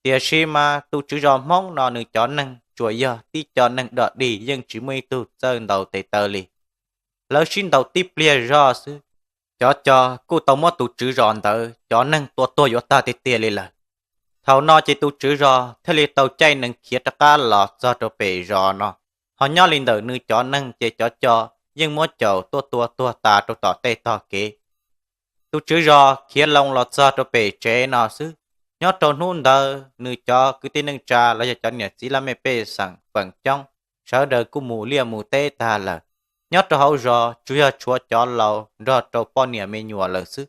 Tiam sis mas tus tswv zos Hmoob no nws cov neeg tsuas yog tib co neeg dog dig yeej tsis muaj ib tug txawj ntaus tes taw li. Lawv sib ntaus tib pliag zog xwb, cov co kuj tau muab tus tswv zos ntawd cov neeg tua tuag yuav tag tiag tiag li lawm. Thaum no ces tus tswv zos thiaj li tau caij nees khiav rov qab los txog rau pem zos no. Ho nyob li ntawm nws cov neeg ces cov co yeej muab caum tuaj tua tuag tas rau tom tej tog kev. Tus tswv zos khiav loo los txog rau pem tsev no xwb. Nyob rau hnub ntawd nws cov kwv tij neej tsa los yog cov niam txiv laj mej pej xeem feem coob, sawv daws kuj mus liaj mus teb tag lawm. Nyob rau hauv zos tsuas yog tshuav cov laus nrog rau poj niam me nyuam lawm xwb.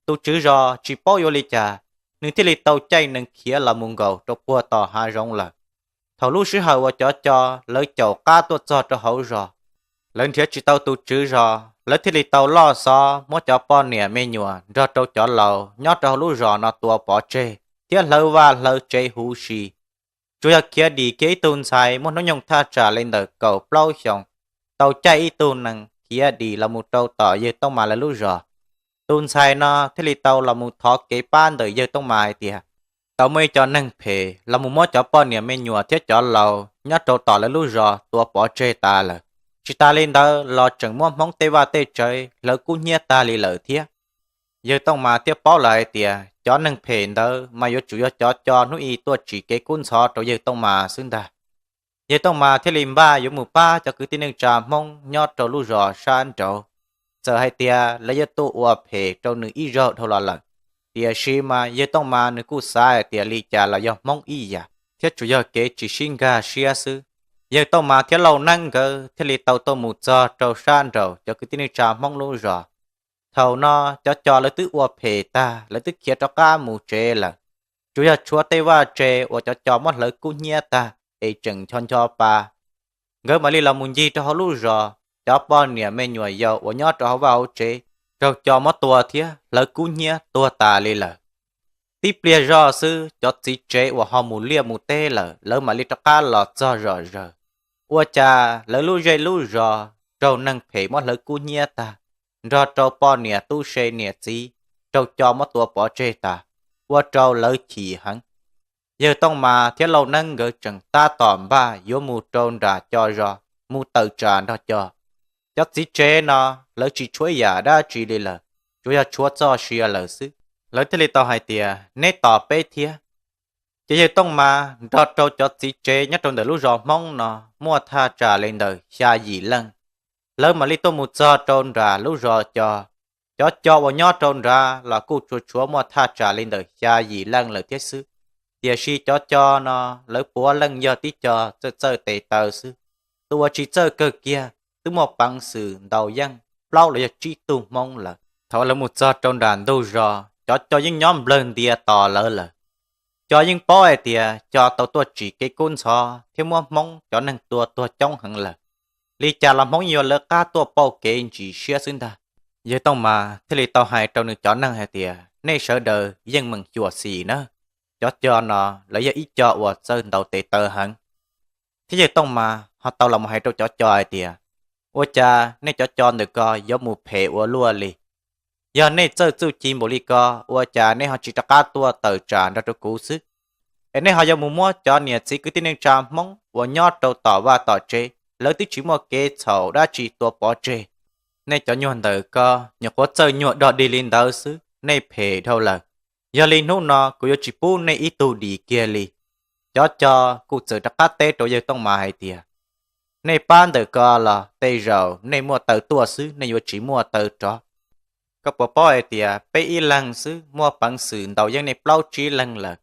Tus tswv zos tsis paub yuav li cas, nws thiaj li tau caij nees khiav los mus nkaum rau puag tom hav zoov lawm. Thaum lub sij hawm uas cov co lawv caum qab tuaj txog rau hauv zos, lawv nrhiav tsis tau tus tswv zos, lawv thiaj li tau loj xov muab cov poj niam me nyuam nrog rau cov laus nyob rau hauv lub zos no tua pov tseg thiab hlawv vaj hlawv tsev huv si. Tsuas yog khiav dim kiag ib tug ntxhais muaj hnub nyoog thaj tsam li ntawm kaum plaub xyoos, tau caij ib tug nees khiav dim los mus rau tom yawg Tooj Mas lawv lub zos. Tus ntxhais no thiaj li tau los mus thov kev pab ntawm yawg Tooj Mas hais tias, tau muaj ib co neeg phem los mus muab cov poj niam me nyuam thiab cov laus nyob rau tom lawv lub zos tua pov tseg tas lawm. Tsis tas li ntawd los tseem muab Hmoob tej vaj tej tsev hlawv kub hnyiab tag li lawm thiab. Yawg Tooj Mas thiaj paub lawm hais tias cov neeg phem ntawd mas yuav tsum yog cov co hnub i tuaj tsim kev kub ntxhov rau yawg Tooj Mas xwb ntag. Yawg Tooj Mas thiaj li npaj yuav mus pab cov kwv tij neej tsa Hmoob nyob rau lub zos sab nraud. Txawm hais tias lawv yuav tuaj ua phem rau nws ib zaug dhau los lawm, tiam sis mas yawg Tooj Mas nws kuj xav hais tias li cas los yog Hmoob ib yam, thiab tsuas yog kev tsis sib nkag siab xwb. Yawg Tooj Mas thiab Lauj Neeb nkawd thiaj li tau tuaj mus txog rau sab nraum cov kwv tij neej tsa Hmoob lub zos. Thaum no cov co lawv twb ua phem tag, lawv twb khiav rov qab mus tsev lawm. Tsuas yog tshuav tej vaj tse uas cov co muab hlawv kub hnyiab tag es tseem ncho ncho pa. Nkawd mam li los mus ncig rau hauv lub zos, cov poj niam me nyuam yaus uas nyob rau hauv vaj hauv tsev raug co muab tua thiab hlawv kub hnyiab tuag tas li lawm. Tib pliag zoj xwb cov txiv tsev uas ho mus liaj mus teb lawm, lawv mam li rov qab los txog zom zaws. Ua cas lawv lub zej lub zos raug neeg phem muab hlawv kub hnyiab tag, nrog rau poj niam tub se niam txiv raug co muab tua pov tseg tas, ua rau lawv chim heev. Yawg Tooj Mas thiab Lauj Neeb nkawd tseem tab tom npaj yuav mus rau nram co zos mus tawm tsam nrog co. Cov txiv tsev no lawv tsis tshuav yam dab tsi li lawm, tsuas yog tshuav txoj sia lawm xwb. Lawv thiaj li tau hais tias, neb tos peb thiab. Ces yawg Tooj Mas nrog rau cov txiv tsev nyob rau ntawm lub zos Hmoob no muaj thaj tsam li ntawm xya yim leej, lawv mam li tuaj mus txog rau nram lub zos co. Cov co uas nyob rau nrad los kuj tsuas tshuav muaj thaj tsam li ntawm xya yim leej lawm thiab xwb. Tiam sis cov co no lawv puav leej yog tib co txawj txawj tes taw xwb. Tus uas tsis txawj kawg kiag twb muaj peev xwm ntaus yeej plaub los yog tsib tug Hmoob lawm. Thaum lawv mus txog rau nram ntug zos, cov co yeej nyob nplawg ntias tos lawv lawm. Co yeej paub hais tias co tau tuaj tsim kev kub ntxhov thiab muab Hmoob cov neeg tua tuag coob heev lawm. Li cas los Hmoob yuav lawv qab tuaj pauj kev ntsis siab xwb ntag. Yawg Tooj Mas thiaj li tau hais rau nws cov neeg hais tias, nej sawv daws yeej meem xyuam xim na, cov co no lawv yog ib co uas txawj ntaus tes taw heev. Thiab yawg Tooj Mas ho tau los mus hais rau cov co hais tias, ua cas nej cov co ntawm ko yuav mus phem ua luaj li? Yog nej txawj txuj ci npaum li ko, ua cas nej ho tsis rov qab tuaj tawm tsam nrog rau kuv xwb, es nej ho yuav mus muab cov niam txiv kwv tij neej tsa Hmoob uas nyob rau tom vaj tom tsev, lawv twb tsis muaj kev txhaum dab tsi tua pov tseg? Nej cov nyuag ntawm ko nyuam qhuav txawj nyuag dog dig li ntawd xwb, nej phem dhau lawm. Yog li hnub no kuv yuav tsis pub nej ib tug dim kiag li. Cov co kuj txawm rov qab teb rau yawg Tooj Mas hais tias, nej pab ntawm ko los tej zaum nej muaj taw tuaj xwb, nej yuav tsis muaj taw rov. Koj puas paub hais tias peb ib leeg xwb muaj peev xwm ntaus yeej nej plaub tsib leeg lawm?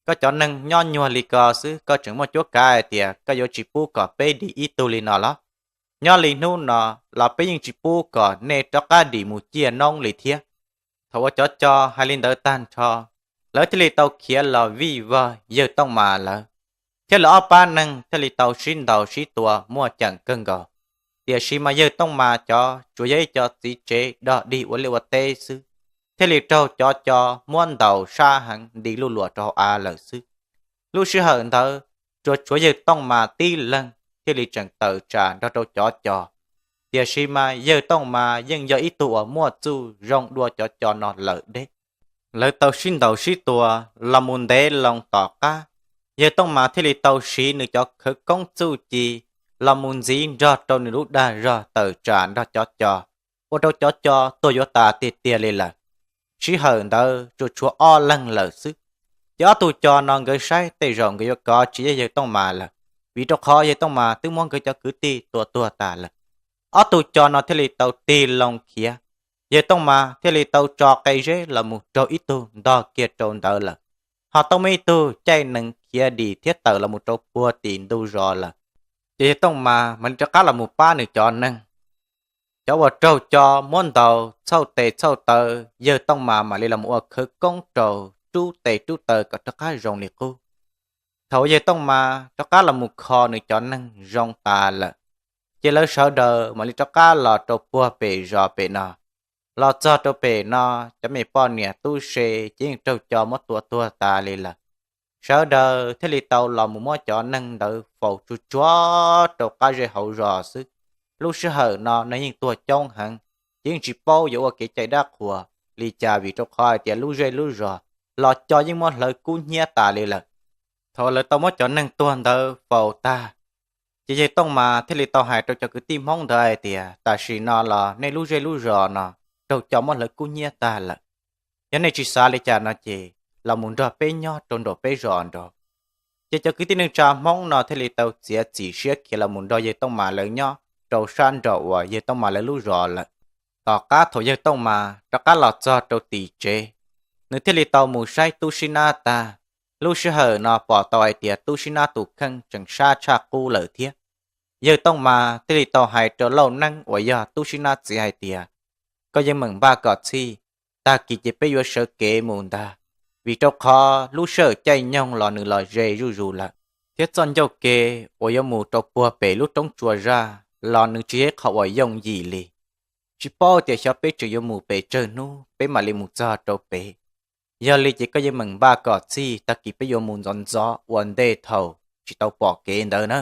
Koj cov neeg nyob nyuag li ko xwb, koj tseem muaj cuab kav hais tias koj yuav tsis pub kom peb dim ib tug li no los? Nyob li hnub no los peb yeej tsis pub kom nej rov qab dim mus ciaj noob li thiab. Thaum uas cov co hais li ntawd tag nrho, lawv thiaj li tau khiav los vij vog yawg Tooj Mas lawv, thiab lawv ob pab neeg thiaj li tau sib ntaus sib tua muaj ceem kawg nkaus. Tiam sis mas yawg Tooj Mas cov tsuas yog ib co txiv tsev dog dig ua liaj ua teb xwb, thiaj li raug cov co muab ntaus sab heev nti luj luam rau hauv av lawm xwb. Lub sij hawm ntawd, tsuas tshuav yawg Tooj Mas tib leeg thiaj li tseem tawm tsam nrog rau cov co. Tiam sis mas yawg Tooj Mas yeej yog ib tug uas muaj txuj zoo dua cov co no lawm deb. Lawv tau sib ntaus sib tua los mus ntev loo tom qab, yawg Tooj Mas thiaj li tau siv nws cov khawv koob txuj ci los mus ntxiv nrog rau nws lub dag zog tawm tsam nrog cov co, ua rau cov co tuag yuav tas tiag tiag li lawm. Sij hawm ntawd tsuas tshuav ob leeg lawm xwb. Ces ob tug co no nkawd saib tej zaum nkawd yuav kov tsis yeej yawg Tooj Mas lawm, vim rau qhov yawg Tooj Mas twb muab nkawd cov kwv tij tua tuag tas lawm. Ob tug co no thiaj li tau tig loo khiav. Yawg Tooj Mas thiaj li tau tso qe zeb los mus raug ib tug ntog kiag rau ntawd lawm. Ho tau muaj ib tug caij nees khiav dim thiab tawm los mus rau puag tim ntug zos lawm. Ces yawg Tooj Mas mam li rov qab los mus pab nws cov neeg. Cov uas raug co muab ntaus txhauj tes txhauj taw, yawg Tooj Mas mam li los mus ua khawv koob rau, rub tes rub taw kom rov qab zoo li qub. Thaum yawg Tooj Mas rov qab los mus kho nws cov neeg zoo tas lawm, ces lawv sawv daws mam li rov qab los rau puag pem zos pem no. Los txog rau pem no, cov me poj niam tub se ces yeej raug co muab tua tuag tas li lawm. Sawv daws thiaj li tau los mus muab cov neeg ntawd faus tsuag tsuag rau qab zej hauv zos xwb. lub sij hawm no neeg yeej tuag coob heev, ces yeej tsis paub yuav ua kev cai dab qhuas li cas vim rau qhov hais tias lub zej lub zos los cov yeej muab hlawv kub hnyiab tas li lawm. Thaum lawv tau muab cov neeg tuag ntawd faus tag, ces yawg Tooj Mas thiaj li tau hais rau cov kwv tij Hmoob ntawd hais tias tam sim no los nej lub zej lub zos no raug cov muab hlawv kub hnyiab tag lawm. Yog nej tsis xav li cas no ces los mus nrog peb nyob rau nraum peb zos nraud. Ces cov kwv tij neej tsa Hmoob no thiaj li tau txiav txim siab khiav los mus nrog yawg Tooj Mas lawv nyob rau sab nraum uas yawg Tooj Mas lawv lub zos lawm. Tom qab thaum yawg Tooj Mas rov qab los txog rau tim tsev, nws thiaj li tau mus saib tub Sib Nab tag. Lub sij hawm no pom tau hais tias tub Sib Nab tus kheej tseem sab tshaj qub lawm thiab. Yawg Tooj Mas thiaj li tau hais rau Lauj Neeb uas yog tub Sib Nab txiv hais tias, koj yeej meem npaj kom txhij, tag kis ces peb yuav sawv kev mus ntag, vim rau qhov lub sij hawm caij nyoog los nws los ze zuj zus lawm, thiab txoj ncauj ke uas yuav mus rau puag pem lub roob tsua zaj los nws tsis yog ib qho uas yooj yim li. Tsis paub tias xyov peb tseem yuav mus pes tsawg hnub peb mam li mus txog rau pem. Yog li ces koj yeej meem npaj kom txhij, tag kis peb yuav mus ntxov ntxov ua ntej thaum tsis tau pom kev ntawd na.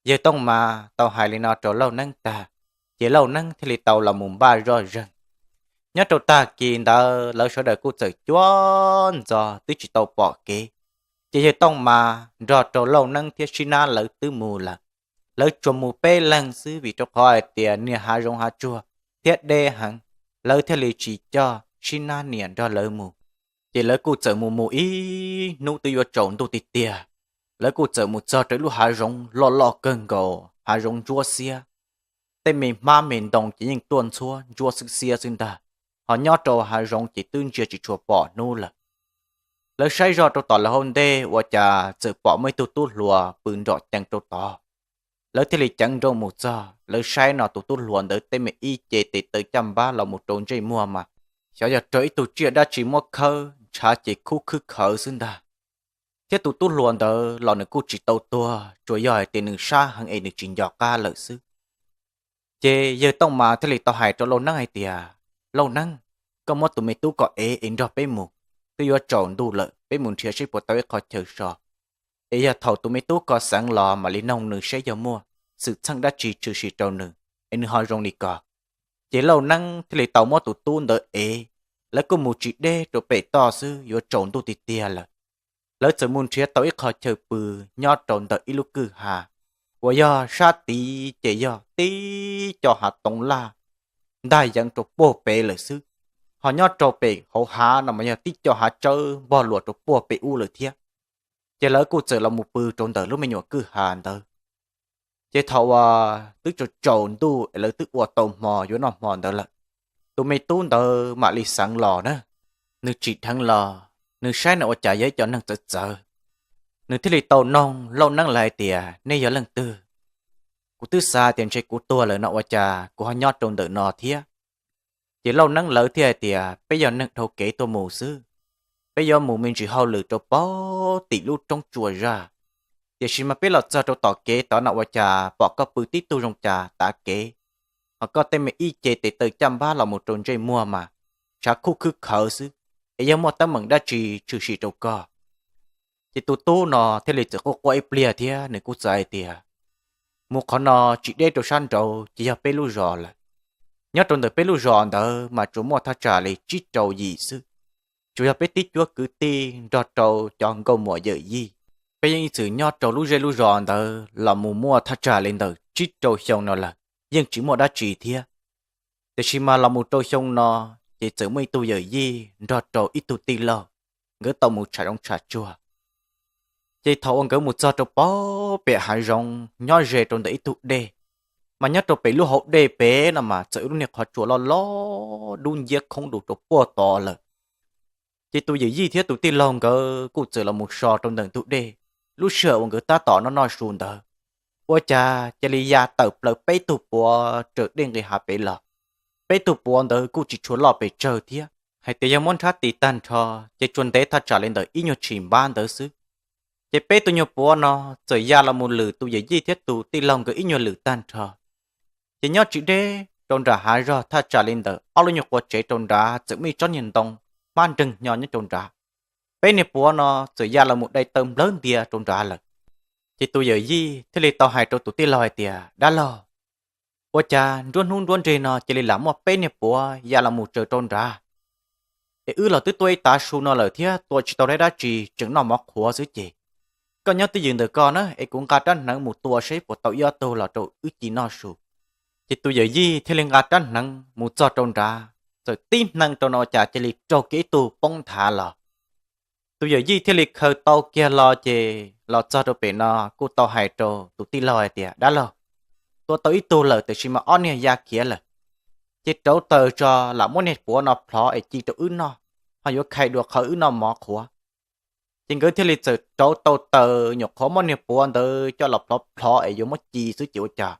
Yawg Tooj Mas tau hais li no rau Lauj Neeb tag, ces Lauj Neeb thiaj li tau los mus npaj zoj zeeg. Nyob rau tag kis ntawd lawv sawv daws kuj txawm cuab ntxov twb tsis tau pom kev, ces yawg Tooj Mas nrog rau Lauj Neeb thiab Sib Nab lawv twb mus lawm. Lawv tsuas mus peb leeg xwb vim rau qhov hais tias niag hav zoov hav tsuag thiab deb heev, lawv thiaj li tsis coj Sib Nab niam nrog lawv mus. Ces lawv kuj txawm mus mus ib hnub twb yuav tsaus ntuj tiag tiag, lawv kuj txawm mus txog rau ib lub hav zoov loj loj kawg nkaus, hav zoov ntsuab xiab. Tej me hmab me ntoo ces yeej tuaj ntxhuab ntsuab xwb xiab xwb ntag, ho nyob rau hav zoov ces twb ntsia tsis tshua pom hnub lawm. Lawv saib zoj rau tom lawv hauv ntej ua cas txawm pom muaj ib tug tub hluas pw nrom cees rau tod. Lawv thiaj li ceev nrooj mus txog, lawv saib no tus tub hluas ntawd tej me ib ce tes taw caj npab los mus rau ntsej muag mas xyov yog raug ib tug tsiaj dab tsi muab khawb ntshav ces khub khwb khawv xwb ntag. Thiab tus tub hluas ntawd los nws kuj tsis tau tuag, tsuas yog hais tias nws sab heev es nws tsis nco qab lawm xwb. Ces yawg Tooj Mas thiaj li tau hais rau Lauj Neeb hais tias, Lauj Neeb, koj muab tus me tub ko ev es nrog peb mus, twb yuav tsaus ntuj lawm, peb mus nrhiav seb puas tau ib qho chaw so, es yog thaum tus me tub ko xeev los mam li noog nws seb yog muaj xwm txheej dab tsi tshwm sim rau nws es nws ho zoo li ko. Ces Lauj Neeb thiaj li tau muab tus tub ntawd ev, lawv kuj mus tsis deb rau pem toj xwb yuav tsaus ntuj tiag tiag lawm. Lawv txawm mus nrhiav tau ib qho chaw pw nyob rau ntawm ib lub kwj ha uas yog sab tid ces yog tib co hav toov laj ntag yeev rau puag pem lawm xwb, ho nyob rau pem hauv hav no mas yog tib co hav tsawb npog luas rau puag pem ub lawm thiab. Ces lawv kuj txawm los mus pw rau ntawm lub me nyuam kwj ha ntawd. Ces thaum uas twb tsaus tsaus ntuj es lawv twb ua tau hmo yuav noj hmo ntawd lawm, tus me tub ntawd mam li xeev los na. Nws tsim dheev los, nws saib no ua cas yog ib co neeg txawv txawv. Nws thiaj li tau noog Lauj Neeb lawv hais tias, nej yog leej twg? Kuv twb xav tias ntshe kuv tuag lawm no ua cas kuv ho nyob rau ntawm no thiab? Ces Lauj Neeb lawv thiaj hais tias, peb yog neeg dhau kev tuaj mus xwb, peb yuav mus me ntsis hauj lwm rau pem tim lub roob tsua zaj, tiam sis mas peb los txog rau tom kev tod no ua cas pom koj pw tib tug zoo cas tav kev, ho koj tej me ib ce tes taw caj npab los mus rau ntsej muag mas tshav khuj khwb khawv xwb, es yog muaj teeb meem dab tsi tshwm sim rau koj? Ces tus tub no thiaj li txawm quaj quaj ib pliag thiab nws kuj txawm hais tias, mus qhov no tsis deb rau sab nraud ces yog peb lub zos lawm. Nyob rau ntawm peb lub zos ntawd mas tsuas muaj thaj tsam li tsib rau yim xwb. Tsuas yog peb tib cuab kwv tij nrog rau cov nkauj muam yawm yij, peb yeej ib txwm nyob rau lub zej lub zos ntawd los mus muaj thaj tsam li ntawm tsib rau xyoo no lawm, yeej tsis muaj dab tsi thiab. Tiam sis mas los mus rau xyoo no, ces txawm muaj ib tug yawm yij nrog rau ib tug tij laug, nkawd tau mus tsham zoov tsham tsuag. Ces thaum uas nkawd mus txog rau pem hav zoov nyob ze rau ntawm ib tug dej, mas nyob rau pem lub hauv dej pem no mas txawm ib lub niag qhov tsua loj loj dub nciab khoob dua rau puag tod lawm. Ces tus yawm yij thiab tus tij laug nkawd kuj txawm los mus so rau ntawm ntug dej. Lub sij hawm uas nkawd tab tom noj noj su ntawd, ua cas cia li ya tawm plaws peb tug puav raws dej nqis hav pem los. Peb tug puav ntawd kuj tsis tshua loj pes tsawg thiab, hais tias yog muab nrhab tis tag nrho ces tsuas ntev thaj tsam li ntawm ib nyuag tshim npab ntawd xwb. Ces peb tug nyuag puav no txawm ya los mus lwm tus yawm yij thiab tus tij laug nkawd ib nyuag lwm tag nrho. Ces nyob tsis deb rau nram hav zog thaj tsam li ntawm ob lub nyuag qua tsev rau nrad txawm muaj ib tsob niag ntoo hmab nreeg hnyo nyob rau nrad. Peb niag puav no txawm ya los mus dai taw nplawg ntia rau nrad lawm. Ces tus yawm yij thiaj li tau hais rau tus tij laug hais tias, dab laug, Ua cas nruab hnub nruab nrig no cia li lam muaj peb niag puav ya los mus tsaws rau nrad, es wb los twb tuaj ib tav su no lawm thiab tua tsis tau dab dab tsi, tseem noj mov qhuav xwb ces koj nyob twj ywm ntawm koj na, es kuv nqa rab hneev mus tua saib puas tau ib ob tug los rau wb ci noj su. Ces tus yawm yij thiaj li nqa rab hneev mus txog rau nrad, txawm tib hneev rau no ua cas cia li raug kiag ib tug poob nthav los. Tus yawm yij thiaj li khaws tau kiag los ces los txog rau pem no kuj tau hais rau tus tij laug hais tias, dab laug, tua tau ib tug lawm tiam sis mas ob niag ya khiav lawm, ces rauv taws tso lam muab niag puav no plhov es ci rau wb noj, ho yuav khai dua qhov wb noj mov qhuav. Ces nkawd thiaj li txawm rauv tau taws nyuam qhuav muab niag puav ntawd coj los plhov plhov es yuav muab ci xwb ces ua cas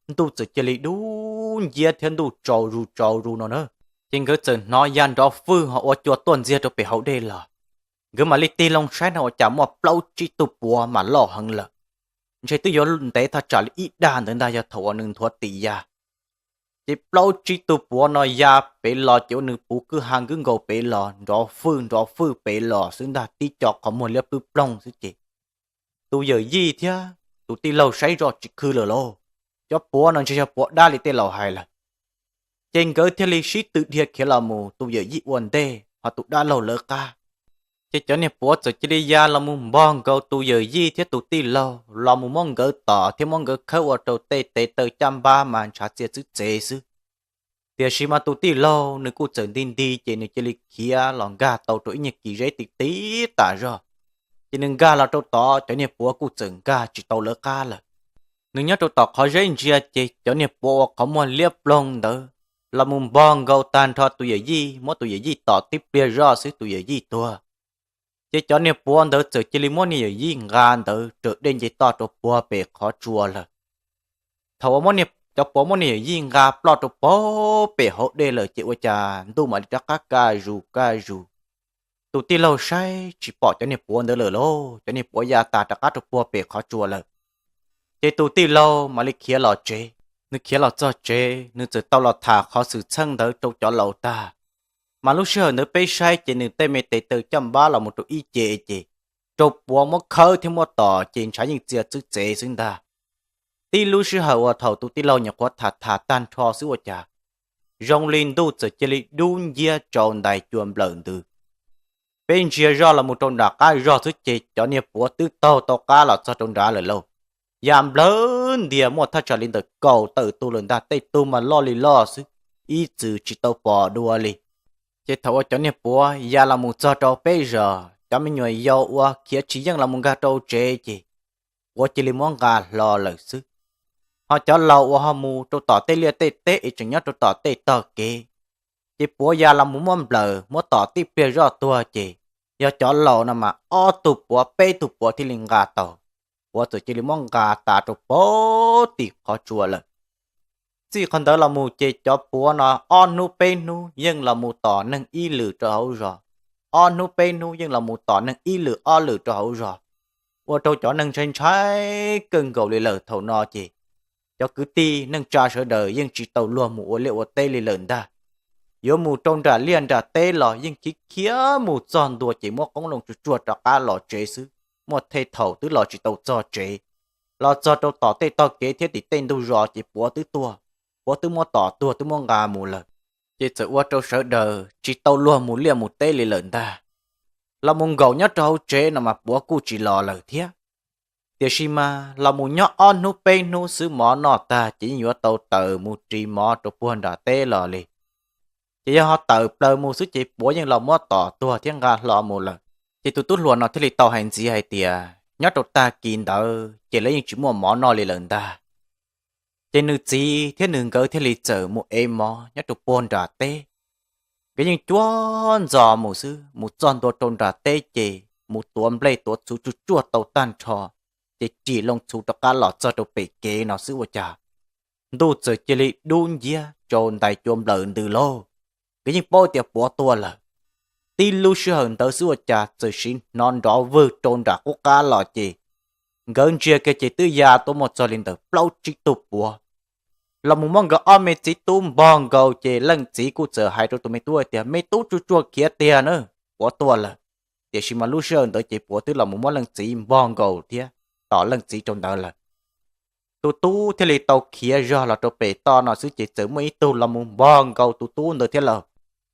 ntuj txawm cia li dub nciab thiab ntuj tsaus zus tsaus zus no na. Ces nkawd txawm hnov ya nrov fwj ho ua cua tuaj ntxiag rau pem hauv dej los. Nkawd mam li tig loo saib no ua cas muaj plaub tsib tug puav mas loj heev lawm, ntshe twb yuav ntev thaj tsam li ib dag ntawd ntag yog thaum uas nws nthuav tim ya. Ces plaub tsib tug puav no ya pem los ces ua nws puv kwj ha nkwj nkaus pem los nrov fwj nrov fwj pem los xwb ntag, tib co qhov muag liab ploog ploog xwb ces tus yawm yij thiab tus tij laug saib zoj tsis khwv lawm lauj, cov puav no ntshe yog puav dab li tej laus hais lawm. Ces nkawd thiaj li sib tw dhia khiav los mus, tus yawm yij ua ntej ho tus dab laug lawv qab. Ces cov niag puav txawm cia li ya los mus npog nkaus tus yawm yij thiab tus tij laug los mus muab nkawd tom thiab muab nkawd khawb ua rau tej tes taw caj npab mas ntshav txia txwb txev xwb. Tiam sis mas tus tij laug nws kuj txawm nti nti ces nws cia li khiav los nkag tau rau ib nyuag kis zeb ti ti tas zog. Ces nws nkag los rau tod cov niag puav kuj txawm nkag tsis tau lawv qab lawm. Nws nyob rau tom qhov zeb ntsia ces cov niag puav uas qhov muag liab ploog ntawd los mus npog nkaus tag nrho tus yawm yij, muab tus yawm yij tom tib pliag zoj xwb tus yawm yij tuag. Ces cov niag puav ntawd txawm cia li muab niag yawm yij nqa ntawd raws dej nce toj rau puag pem qhov tsua lawm. Thaum uas cov puav muab niag yawm yij nqa ploj rau puag pem hauv dej lawm ces ua cas ntuj mam li rov qab kaj zus kaj zus. Tus tij laug saib tsis pom cov niag puav ntawd lawm lauj, cov niag puav ya tas rov qab rau puag pem qhov tsua lawm. Ces tus tij laug mam li khiav los tsev. Nws khiav los txog tsev nws txawm tau los tham qhov xwm txheej ntawd rau cov laus tag. Mas lub sij hawm ntawd peb saib ces nws tej me tes taw caj npab los mus rau ib ce ces raug puav muab khawb thiab muab tom ces ntshav yeej txia txwb txev xwb ntag. Tib lub sij hawm uas thaum tus tij laug nyuam qhuav tham tham tag nrho xwb ua cas zoo li ntuj txawm cia li dub nciab tsau ntais cua nplawm ntws. Peb ntsia zoj los mus rau nram qab zog xwb ces cov niag puav twb taug tau qab los txog rau nrad lawm lauj. Ya nplawg ntias muaj thaj tsam li ntawm kaum tawm tus lawm ntag, tej tug mas loj li loj xwb, ib txwm tsis tau pom dua li. Ces thaum uas cov niag puav ya los mus txog rau peb zos, cov me nyuam yaus uas khiav tsis yeej los mus nkag rau tsev ces puav cia li muab nqa hlo lawm xwb. Ho cov laus uas ho mus rau tom tej liaj tej teb es tseem nyob rau tom tej tog kev, ces puav ya los mus muab nplawm muab tom tib pliag zoj tuag ces yog cov laus no mas ob tug puav peb tug puav thiaj li nqa tau. Puav txawm cia li muab nqa tas rau puag tim qhov tsua lawm. Txij qhov ntawd los mus ces cov puav no ob hnub peb hnub yeej los mus tom neeg ib lwm rau hauv zos, ob hnub peb hnub yeej los mus tom neeg ib lwm ob lwm rau hauv zos, ua rau cov neeg ntshai ntshai kawg nkaus li lawm. Thaum no ces cov kwv tij neej tsa sawv daws yeej tsis tau luag mus ua liaj ua teb li lawm ntag. Yuav mus rau nram liaj nram teb los yeej khiav khiav mus txog ntua ces muab qoob loo tsuag tsuag rov qab los tsev xwb, muaj thej thaum twb los tsis tau txog tsev. Los txog rau tom tej tog kev thiab tim tej ntug zos ces puav twb tuag, puav twb muab tom tuag twb muab nqa mus lawm. Ces txawm ua rau sawv daws tsis tau luag mus liaj mus teb li lawm ntag. Los mus nkaum nyob rau hauv tsev no mas puav kuj tsis los lawm thiab. Tiam sis mas los mus nyob ob hnub peb hnub xwb mov noj tag ces yeej yuav tau tawm mus ris mov rau puag nram teb los li. Ces yog ho tawm plaws mus xwb ces puav yeej los muab tom tuag thiab nqa hlo mus lawm. Ces tus tub hluas no thiaj li tau hais ntxiv hais tias nyob rau tag kis ntawd ces lawv yeej tsis muaj mov noj li lawm ntag. Ces nws txiv thiab nws nkawd thiaj li txawm mus ev mov nyob rau puag nram teb. Nkawd yeej cuab ntxos mus xwb, mus txog ntua rau nram teb ces mus tuav nplej tuav txhuv tsuj tsuag tau tag nrho, ces ris loo txhuv rov qab los txog rau pem kev no xwb ua cas ntuj txawm cia li dub nciab tsau ntais cua nplawm ntws lauj. Nkawd yeej paub tias puav tuaj lawm. Tib lub sij hawm ntawd xwb ua cas txawm sim hnov nrov vwg rau nram qub qab los ces nkawd ntsia kiag ces twb ya tuaj muaj txog li ntawm plaub tsib tug puav los mus muab nkawd ob me txiv tub npog nkaus ces leej txiv kuj txawm hais rau tus me tub hais tias, me tub, tsuj tsuag khiav tiag na, puav tuaj lawm. Tiam sis mas lub sij hawm ntawd ces puav twb los mus muab leej txiv npog nkaus thiab tom leej txiv rau ntawd lawm. Tus tub thiaj li tau khiav zog los rau pem toj no xwb ces txawm muaj ib tug los mus npog nkaus tus tub ntawd thiab lauj.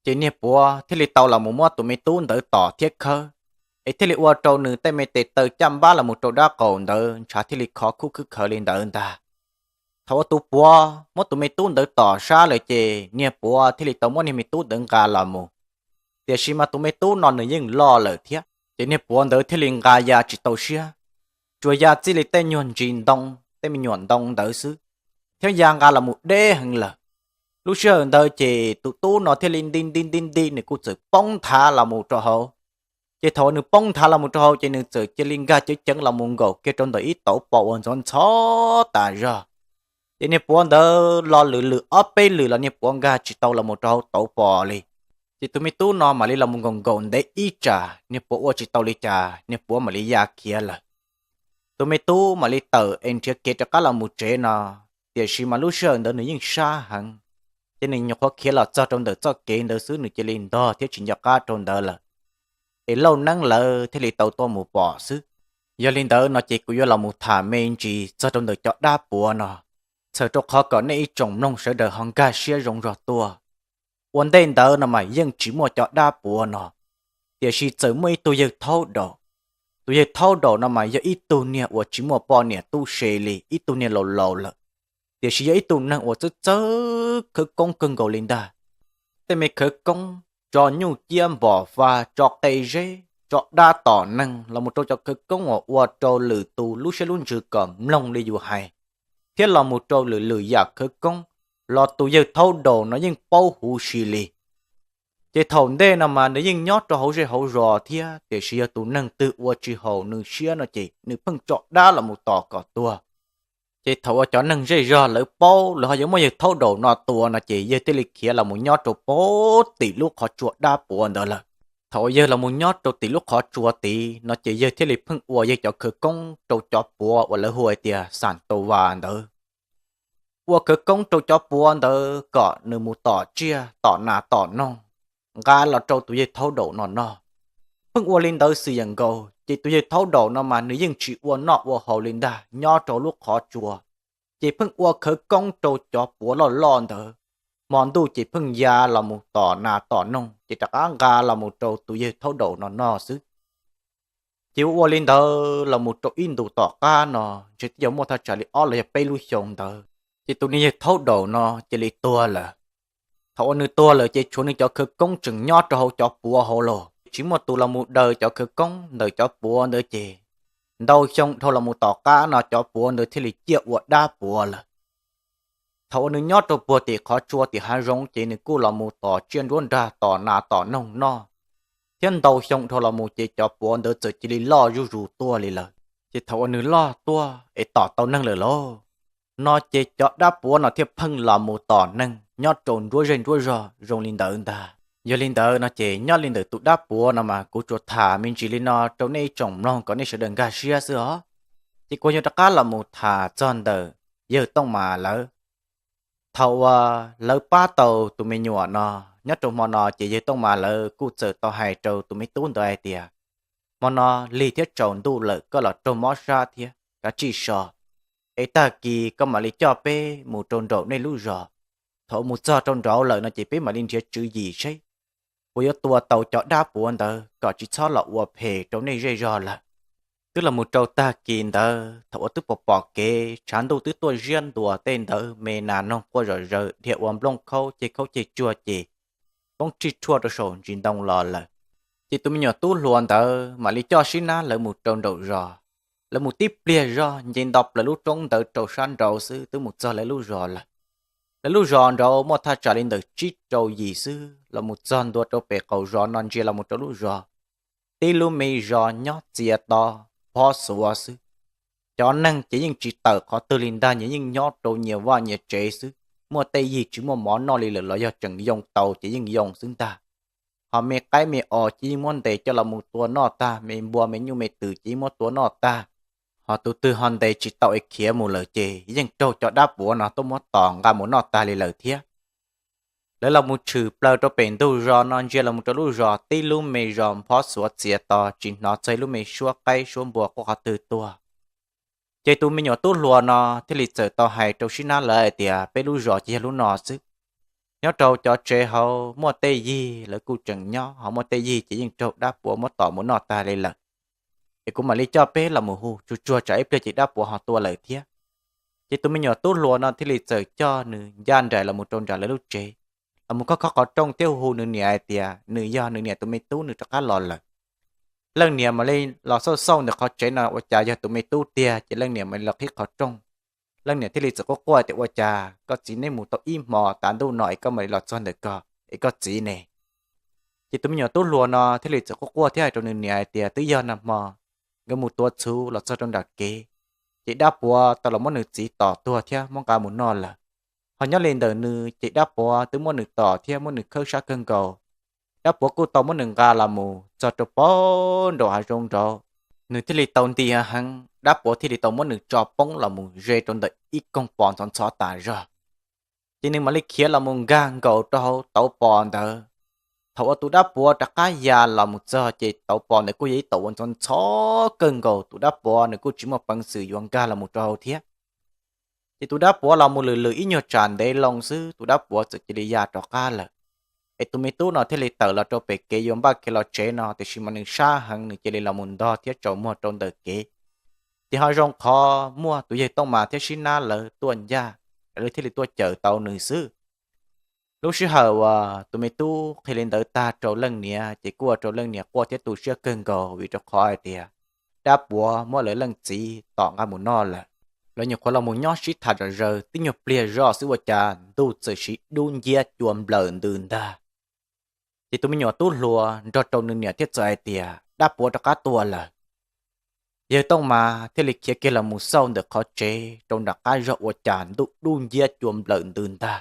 Ces niag puav thiaj li tau los mus muab tus me tub ntawd tom thiab khawb, es thiaj li ua rau nws tej me tes taw caj npab los mus rau dab qaum ntawd ntshav thiaj li khov khuj khwb khawv li ntawd ntag. Thaum uas tus puav muab tus me tub ntawd tom sab lawm ces niag puav thiaj li tau muab niag me tub ntawd nqa los mus. Tiam sis mas tus me tub no nws yeej loj lawm thiab, ces niag puav ntawd thiaj li nqa ya tsis tau siab, tsuas ya txij li tej nyuag ntsis ntoo, tej me nyuam ntoo ntawd xwb, thiab ya nqa los mus deb heev lawm. Lub sij hawm ntawd ces tus tub no thiaj li nti nti nti nti, nws kuj txawm poob nthav los mus rau hauv. Ces thaum uas nws poob nthav los mus rau hauv ces nws txawm cia li nkag ceev ceev los mus nkaum kiag rau ntawm ib tauv pos uas ntxhov ntxhov tas zog. Ces niag puav ntawd los lwm lwm ob peb lwm los niag puav nkag tsis tau los mus rau hauv tauv pos li. Ces tus me tub no mam li los mus nkaum nkaum ntev ib tsam niag puav ua tsis tau li cas niag puav mam li ya khiav lawm. Tus me tub mam li tawm es nrhiav kev rov qab los mus tsev no, tiam sis mas lub sij hawm ntawd nws yeej sab heev, ces nws nyuam qhuav khiav los txog rau ntawm txoj kev ntawd xwb nws cia li ntog thiab tsis nco qab rau ntawd lawm. Es Lauj Neeb lawv thiaj li tau tuaj mus pom xwb. Yog li ntawd no ces kuv yuav los mus tham me ntsis txog rau ntawm cov dab puav no, txhawm rau qhov kom nej ib tsoom mloog sawv daws ho nkag siab zoo zog tuaj. Ua ntej ntawd no mas yeej tsis muaj cov dab puav no, tiam sis txawm muaj ib tug yawg thaub daum. Tus yawg thaub daum no mas yog ib tug niag uas tsis muaj poj niam tub se li, ib tug niag laus laus lawm, tiam sis yog ib tug neeg uas txawj txawj khawv koob kawg nkaus li ntag. Tej me khawv koob tso nyuj ciab npom faj, tso qe zeb, tso dab tom neeg los mus rau cov khawv koob uas ua rau lwm tus lub siab lub ntsws kom mloog li yus hais, thiab los mus rau lwm lwm yam khawv koob los tus yawg thaub daum no yeej paub huv si li. Ces thaum ntej no mas nws yeej nyob rau hauv zej hauv zos thiab, tiam sis yog tus neeg twg ua tsis haum nws siab no ces nws pheej tso dab los mus tom kom tuag. Ces thaum uas cov neeg zej zog lawv paub lawv ho yuav muab yawg thaub daum no tua no ces yawg thiaj li khiav los mus nyob rau pem tim lub qhov tsua dab puav ntawd lawm. Thaum uas yawg los mus nyob rau tim lub qhov tsua tid no ces yawg thiaj li pheej ua yawg cov khawv koob rau cov puav uas lawv hu hais tias Xam Tau Vas ntawd, ua khawv koob rau cov puav ntawd kom nws mus tom tsiaj tom nas tom noog, nqa los rau tus yawg thaub daum no noj. Pheej ua li ntawd xwb yeej nkaus, ces tus yawg thaub daum no mas nws yeej tsis ua noj ua haus li ntag, nyob rau lub qhov tsua, ces pheej ua khawv koob rau cov puav loj loj ntawd. Hmo ntuj ces pheej ya los mus tom nas tom noog ces rov qab nqa los mus rau tus yawg thaub daum no noj xwb. Ces ua ua li ntawd los mus rau ib ntus tom qab no, ntshe twb yog muaj thaj tsam li ob los yog peb lub xyoo ntawd, ces tus niag yawg thaub daum no cia li tuag lawm. Thaum uas nws tuag lawm ces tshuav nws cov khawv koob tseem nyob rau hauv cov puav hauv lauj, tsis muaj tus los mus daws cov khawv koob ntawm cov puav ntawd ces ntau xyoo dhau los mus tom qab no cov puav ntawd thiaj li ciaj ua dab puav lawm. Thaum uas nws nyob rau puag tim qhov tsua tim hav zoov ces nws kuj los mus tom tsiaj nruab nrag tom nas tom noog noj, thiab ntau xyoo dhau los mus ces cov puav ntawd txawm cia li loj zuj zus tuaj li lawm. Ces thaum uas nws loj tuaj es tom tau neeg lawm lauj, no ces cov dab puav no thiaj pheej los mus tom neeg nyob rau nruab zej nruab zog zoo li ntawd ntag. Yog li ntawd no ces nyob li ntawm tus dab puav no mas kuv tsuas tham me ntsis li no rau nej ib tsoom mloog kom nej sawv daws nkag siab xwb os. Ces kuv yuav rov qab los mus tham txog ntawm yawg Tooj Mas lawv. Thaum uas lawv pab tau tus me nyuam no, nyob rau hmo no ces yawg Tooj Mas lawv kuj txawm tau hais rau tus me tub ntawd hais tias, hmo no lig thiab tsaus ntuj lawm, koj los raug mob sab thiab, kav tsij so, es tag kis koj mam li coj peb mus rau nraum nej lub zos. Thaum mus txog rau nraud lawm no ces peb mam li nrhiav tswv yim seb puas yuav tua tau cov dab puav ntawd kom tsis txhob los ua phem rau nej zej zog lawm. Twb los mus rau tag kis ntawd, thaum uas twb pom pom kev tshav ntuj twb tuaj ziab ntuas tej ntawd, me nas noog quaj zom zaws, dhia ua nplooj khaub ceg khaub ceg tsuag ces poob rij rhuaj rau saum ntsis ntoo los lawm. Ces tus me nyuam tub hluas ntawd mam li coj sib nab lawv mus rau nraum zos. Lawv mus tib pliag zog nce nto plaws lub roob ntawd rau sab nraud xwb twb mus txog lawv lub zos lawm. Lawv lub zos nraud muaj thaj tsam li ntawm tsib rau yim xwb, los mus txog ntua rau pem qaum zos no ntsia los mus rau lub zos, tib lub me zos nyob txias to, phob xuav xwb. Cov neeg ces yeej tsis tawm qhov twg li ntag, nyias yeej nyob rau nyias vaj nyias tsev xwb. Muaj tej yig tsis muaj mov noj li lawm los yog tseem yoo tau ces yeej yoo xwb ntag. Ho me qaib me os ces yeej muab ntes coj los mus tua noj tag, me npua me nyuj me twm ces yeej muab tua noj tag. Ho tus twg ho ntes tsis tau es khiav mus lawm ces yeej raug cov dab puav no tuaj muab tos nqa mus noj tag li lawm thiab. Lawv los mus tshwm plaws rau pem ntug zos no ntsia los mus rau lub zos, tib lub me zos phob xuav txias to, tsis hnov txog ib lub me suab qaib suab npua quaj qhov twg tuag. Ces tus me nyuam tub hluas no thiaj li txawm tau hais rau Sib Nab lawv hais tias, peb lub zos ces yog lub no xwb. Nyob rau cov tsev hauv muaj tej yig lawv kuj tseem nyob, ho muaj tej yig ces yeej raug dab puav muab tom mus noj tag li lawm. Es kuv mam li coj peb los mus hu, tsuag tsuag tsam ib pliag ces dab puav ho tua lawm thiab. Ces tus me nyuam tub hluas no thiaj li txawm coj nws ncaj nraim los mus rau nram lawv lub tsev, los mus khob khob qhov rooj thiab hu hu nws niam hais tias nws yog nws niam tus me tub, nws rov qab los lawm. Leej niam mam li los xauj xauj ntawm qhov tsev no ua cas yog tus me tub tiag, ces leej niam mam li los qhib qhov rooj. Leej niam thiaj li txawm quaj quaj tias, ua cas koj txiv neb mus tau ib hmo tav ntuj no es koj mam li los txog ntawm ko, es koj txiv ne? Ces tus me nyuam tub hluas no thiaj li txawm quaj quaj thiab hais rau nws niam hais tias twb yog nag hmo nkawd mus tuav txhuv los txog rau nram kev, ces dab puav tau los muab nws txiv tom tuag thiab muab nqa mus noj lawm. Ho nyob li ntawm nws ces dab puav twb muab nws tom thiab muab nws khawb sab kawg nkaus. Dab puav kuj tau muab nws nqa los mus txog rau pem nraum hav zoov nraud, nws thiaj li tau nti heev, dab puav thiaj li tau muab nws tso poob los mus ze rau ntawm ib koog pos ntxhov ntxhov tas zog. Ces nws mam li khiav los mus nkag nkaus rau hauv tauv pos ntawd. Thaum uas tus dab puav rov qab ya los mus txog ces tauv pos ntawd kuj yog ib tauv uas ntxhov ntxhov kawg nkaus, tus dab puav nws kuj tsis muaj peev xwm yuav nkag los mus rau hauv thiab. Ces tus dab puav los mus lwm lwm ib nyuag tsam ntev loo xwb tus dab puav txawm cia li ya rov qab lawm. Es tus me tub no thiaj li tawm los rau pem kev yuav npaj kev los tsev no, tiam sis mas nws sab heev nws cia li los mus ntog thiab tsaus muag rau ntawm kev. Ces ho zoo qhov muaj tus yawg Tooj Mas thiab Sib Nab lawv tuaj ncaj, lawv thiaj li tuaj cawm tau nws xwb. Lub sij hawm uas tus me tub qhia li ntawd tag rau leej niam ces kuj ua rau leej niam quaj thiab tu siab kawg nkaus vim rau qhov hais tias dab puav muab lawv leej txiv tom nqa mus noj lawm. Lawv nyuam qhuav los mus nyob sib tham zom zaws tib nyuag pliag zoj xwb ua cas ntuj txawm sim dub nciab cua nplawm ntws ntag. Ces tus me nyuam tub hluas nrog rau nws niam thiaj txawm hais tias dab puav rov qab tuaj lawm. Yawg Tooj Mas thiaj li khiav kiag los mus xauj ntawm qhov tsev rau nram qab zog ua cas ntuj dub nciab cua nplawm ntws ntag.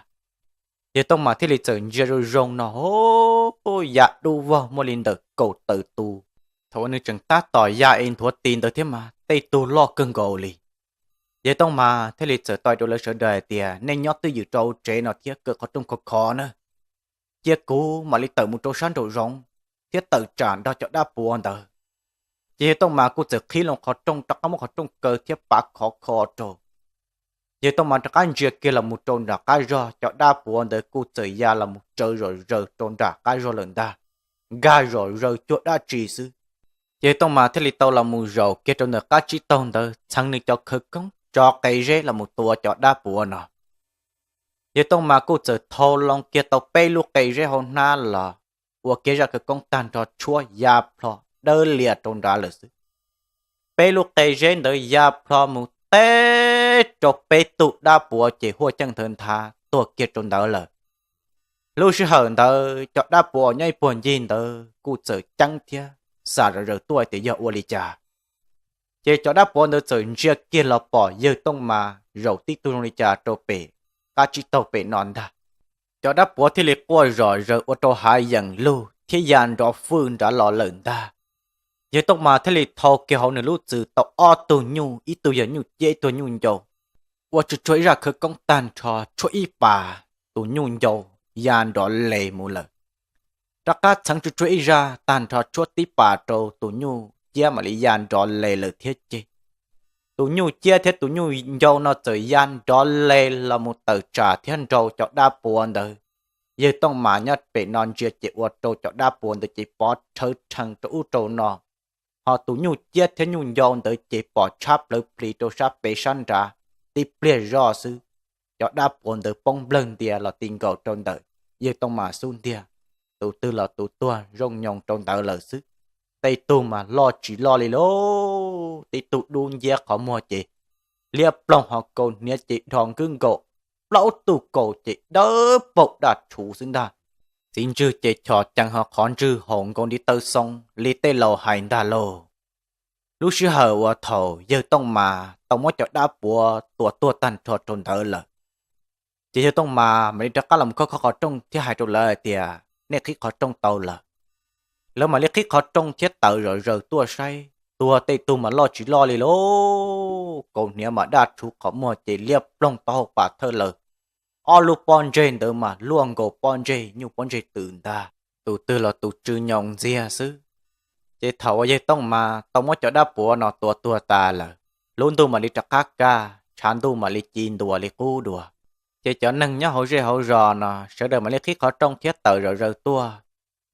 Yawg Tooj Mas thiaj li txawm ntsia zoo zoo no, ya dub vog muaj li ntawm kaum tawm tus. Thaum uas nws tseem tab tom ya es nthuav tis ntawd thiab mas tej tug loj kawg nkaus li. Yawg Tooj Mas thiaj li txawm tau rau lawv sawv daws hais tias nej nyob twj ywm rau tsev no thiab kaw qhov rooj khov khov na, cia kuv mam li tawm mus rau sab nraum zoov thiab tawm tsam nrog cov dab puav ntawd. Ces yawg Tooj Mas kuj txawm qhib loo qhov rooj rov qab muab qhov rooj kaw thiab pav khov kho rau. Yawg Tooj Mas rov qab ntsia kiag los mus rau nram qab zog, cov dab puav ntawd kuj txawm ya los mus tsaws zom zaws rau nram qab zog lawm ntag, nkag zom zaws cuag dab tsi xwb. Ces yawg Tooj Mas thiaj li tau los mus zaum kiag rau ntawm qab tsib taug ntawd txheev nws cov khawv koob tso qe zeb los mus tua cov dab puav no. Yawg Tooj Mas kuj txawm thau loo kiag tau peb lub qe zeb hauv hnab los ua kiag zaj khawv koob tag nrho tshuab ya plho dawb lias rau nrad lawm xwb. Peb lub qe zeb ntawd ya plho mus teb rau peb tug dab puav ces huaj ceej nthawv nthav tuag kiag rau ntawd lawm. Lub sij hawm ntawd cov dab puav uas nyob ib puag ncig ntawd kuj txawm ceeb thiab xam zom zaws tuaj tias yog ua li cas. Ces cov dab puav ntawd txawm ntsia kiag los pom yawg Tooj Mas zaum tib tug zoo li cas rau pem qab tsib taug pem no ntag. Cov dab puav thiaj li quaj zom zaws ua rau hav yeem lug thiab ya nrov fwj nrad los lawm ntag. Yawg Tooj Mas thiaj li thau kiag hauv nws lub txwm tau ob tug nyuj, ib tug yog nyuj ciab ib tug nyuj ncau, ua tsuag tsuag ib zaj khawv koob tag nrho tshuab ib pas, tus nyuj ncau ya nrov les mus lawm. Rov qab txheev tsuag tsuag ib zaj tag nrho tshuab tib pas rau tus nyuj ciab mam li ya nrov les lawm thiab ces tus nyuj ciab thiab tus nyuj ncau no txawm ya nrov les los mus tawm tsam thiab nrau cov dab puav ntawd. Yawg Tooj Mas nyob pem no ntsia ces ua rau cov dab puav ntawd ces pov rhawv rhees rau ub rau no, ho tus nyuj ciab thiab nyuj ncau ntawd ces pom tshab plawv plis rau sab pem sab nrad. Tib pliag zoj xwb, cov dab puav ntawd poob nplawg ntia los ti nkaus rau ntawm yawg Tooj Mas xub ntiag, tus twg los tus tuag zoo nyoos rau ntawd lawm xwb. Tej tug mas loj tsis loj li lauj, tib tug dub nciab qhov muag ces liab ploog, ho kaus hniav ces dhos nkwb nkaus, plaub tug kaus ces dawb paug daj rhuv xwb ntag. Txiv ntswg ces chos cees ho qhov ntswg haum nkaus ntiv taw xoo li tej laus hais ntag lauj. Lub sij hawm uas thaum yawg Tooj Mas tau muab cov dab puav tua tuag tag nrho rau ntawd lawm, ces yawg Tooj Mas mam li rov qab los mus khob khob qhov rooj thiab hais rau lawv hais tias nej qhib qhov rooj tau lawm. Lawv mam li qhib qhov rooj thiab tawm zom zaws tuaj saib, tuag tej tug mas loj tsis loj li lauj, kaus hniav mas daj rhuv qhov muag ces liab ploog taub hau pas thawj lawm. Ob lub pob ntseg ntawd mas luaj nkaus pob ntseg nyuj pob ntseg twm ntag, tus twg los tus tsw nyoos ntxiag xwb. Ces thaum uas yawg Tooj Mas tau muab cov dab puav no tua tuag tas lawm, lub ntuj mam li rov qab kaj, tshav ntuj mam li ci ntua li qub dua. Ces cov neeg nyob hauv zej hauv zos no sawv daws mam li qhib qhov rooj thiab tawm zom zaws tuaj.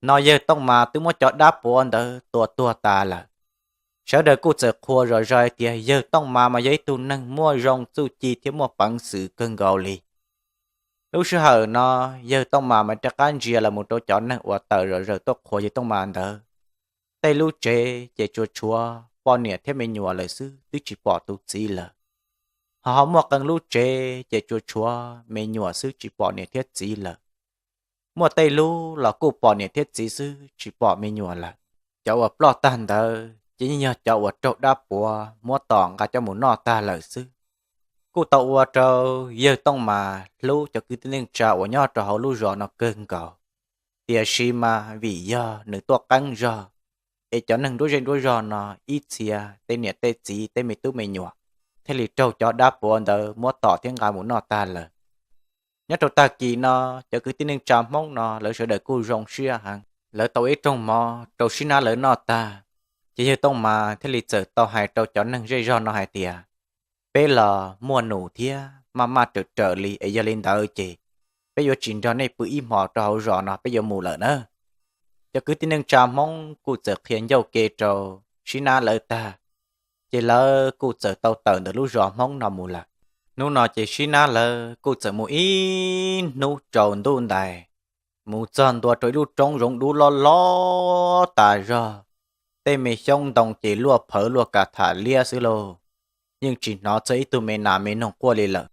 No yawg Tooj Mas twb muab cov dab puav ntawd tua tuag tas lawm. Sawv daws kuj txawm qhuas zom zaws hais tias yawg Tooj Mas mas yog ib tug neeg muaj zoo txuj ci thiab muaj peev xwm kawg nkaus li. Lub sij hawm no yawg Tooj Mas mas rov qab ntsia los mus rau cov neeg uas tawm zom zaws tuaj qhuas yawg Tooj Mas ntawd. Tej lub tsev ces tsuas tshuav poj niam thiab me nyuam lawm xwb, twb tsis pom tus txiv lawm. Ho ho muaj qee lub tsev ces tsuas tshuav me nyuam xwb, tsis pom niam thiab txiv lawm. Muaj tej lub los kuj pom niam thiab txiv xwb, tsis pom me nyuam lawm. Cov uas ploj tag ntawd ces yeej yog cov uas raug dab puav muab tom nqa coj mus noj tag lawm xwb. Kuj tau ua rau yawg Tooj Mas hlub cov kwv tij neej tsa uas nyob rau hauv lub zos no kawg nkaus. Tiam sis mas vim yog nws tuaj qeeb zog, es cov neeg nruab zej nruab zog no ib txhia tej niam tej txiv tej me tub me nyuam thiaj li raug cov dab puav ntawd muab tom thiab nqa mus noj tag lawm. Nyob rau tag kis no, cov kwv tij neej tsa Hmoob no lawv sawv daws kuj zoo siab heev, lawv tau ib rooj mov rau Sib Nab lawv noj tag, ces yawg Tooj Mas thiaj li txawm tau hais rau cov neeg zej zog no hais tias, peb los muaj nus thiab maj maj raws raws li es yog li ntawd ces peb yuav tsis nrog nej pw ib hmos rau hauv zos no, peb yuav mus lawm na. Cov kwv tij neej tsa Hmoob kuj txawm qhia ncauj ke rau Sib Nab lawv tag, ces lawv kuj txawm tau tawm ntawm lub zos Hmoob no mus lawm. Hnub no ces Sib Nab lawv kuj txawm mus ib hnub tsaus ntuj ntais, mus txog ntua rau ib lub roob zoov dub loj loj tas zog. Tej me xyoob ntoo ces luaj phawv luaj ka tham liab xwb lauj, yeej tsis hnov txog ib tug me nas me noog quaj li lawm.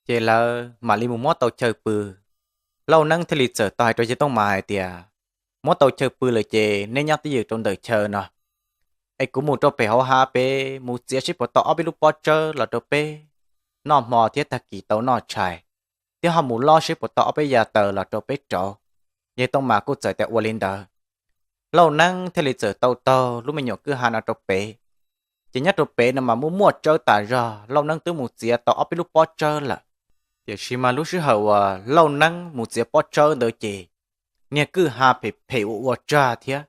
Ces lawv mam li mus muab tau chaw pw. Lauj Neeb thiaj li txawm tau hais rau yawg Tooj Mas hais tias, muab tau chaw pw lawm ces neb nyob twj ywm rau ntawm chaw no, es kuv mus rau pem hauv hav pem mus txiav seb puas tau ob peb lub pob tsawb los rau peb noj hmo thiab tag kis tau noj tshais, thiab ho mus lob seb puas tau ob peb yav taws los rau peb rauv. Yawg Tooj Mas kuj txawm tias ua li ntawd. Lauj Neeb thiaj li txawm tau taug lub me nyuam kwj ha no rau pem. Ces nyob rau pem no mas muaj muaj tsawb tas zog, Lauj Neeb twb mus txiav tau ob peb lub pob tsawb lawm. Tiam sis mas lub sij hawm uas Lauj Neeb mus txiav pob tsawb ntawd ces niag kwj ha phem phem ua ua tsag thiab.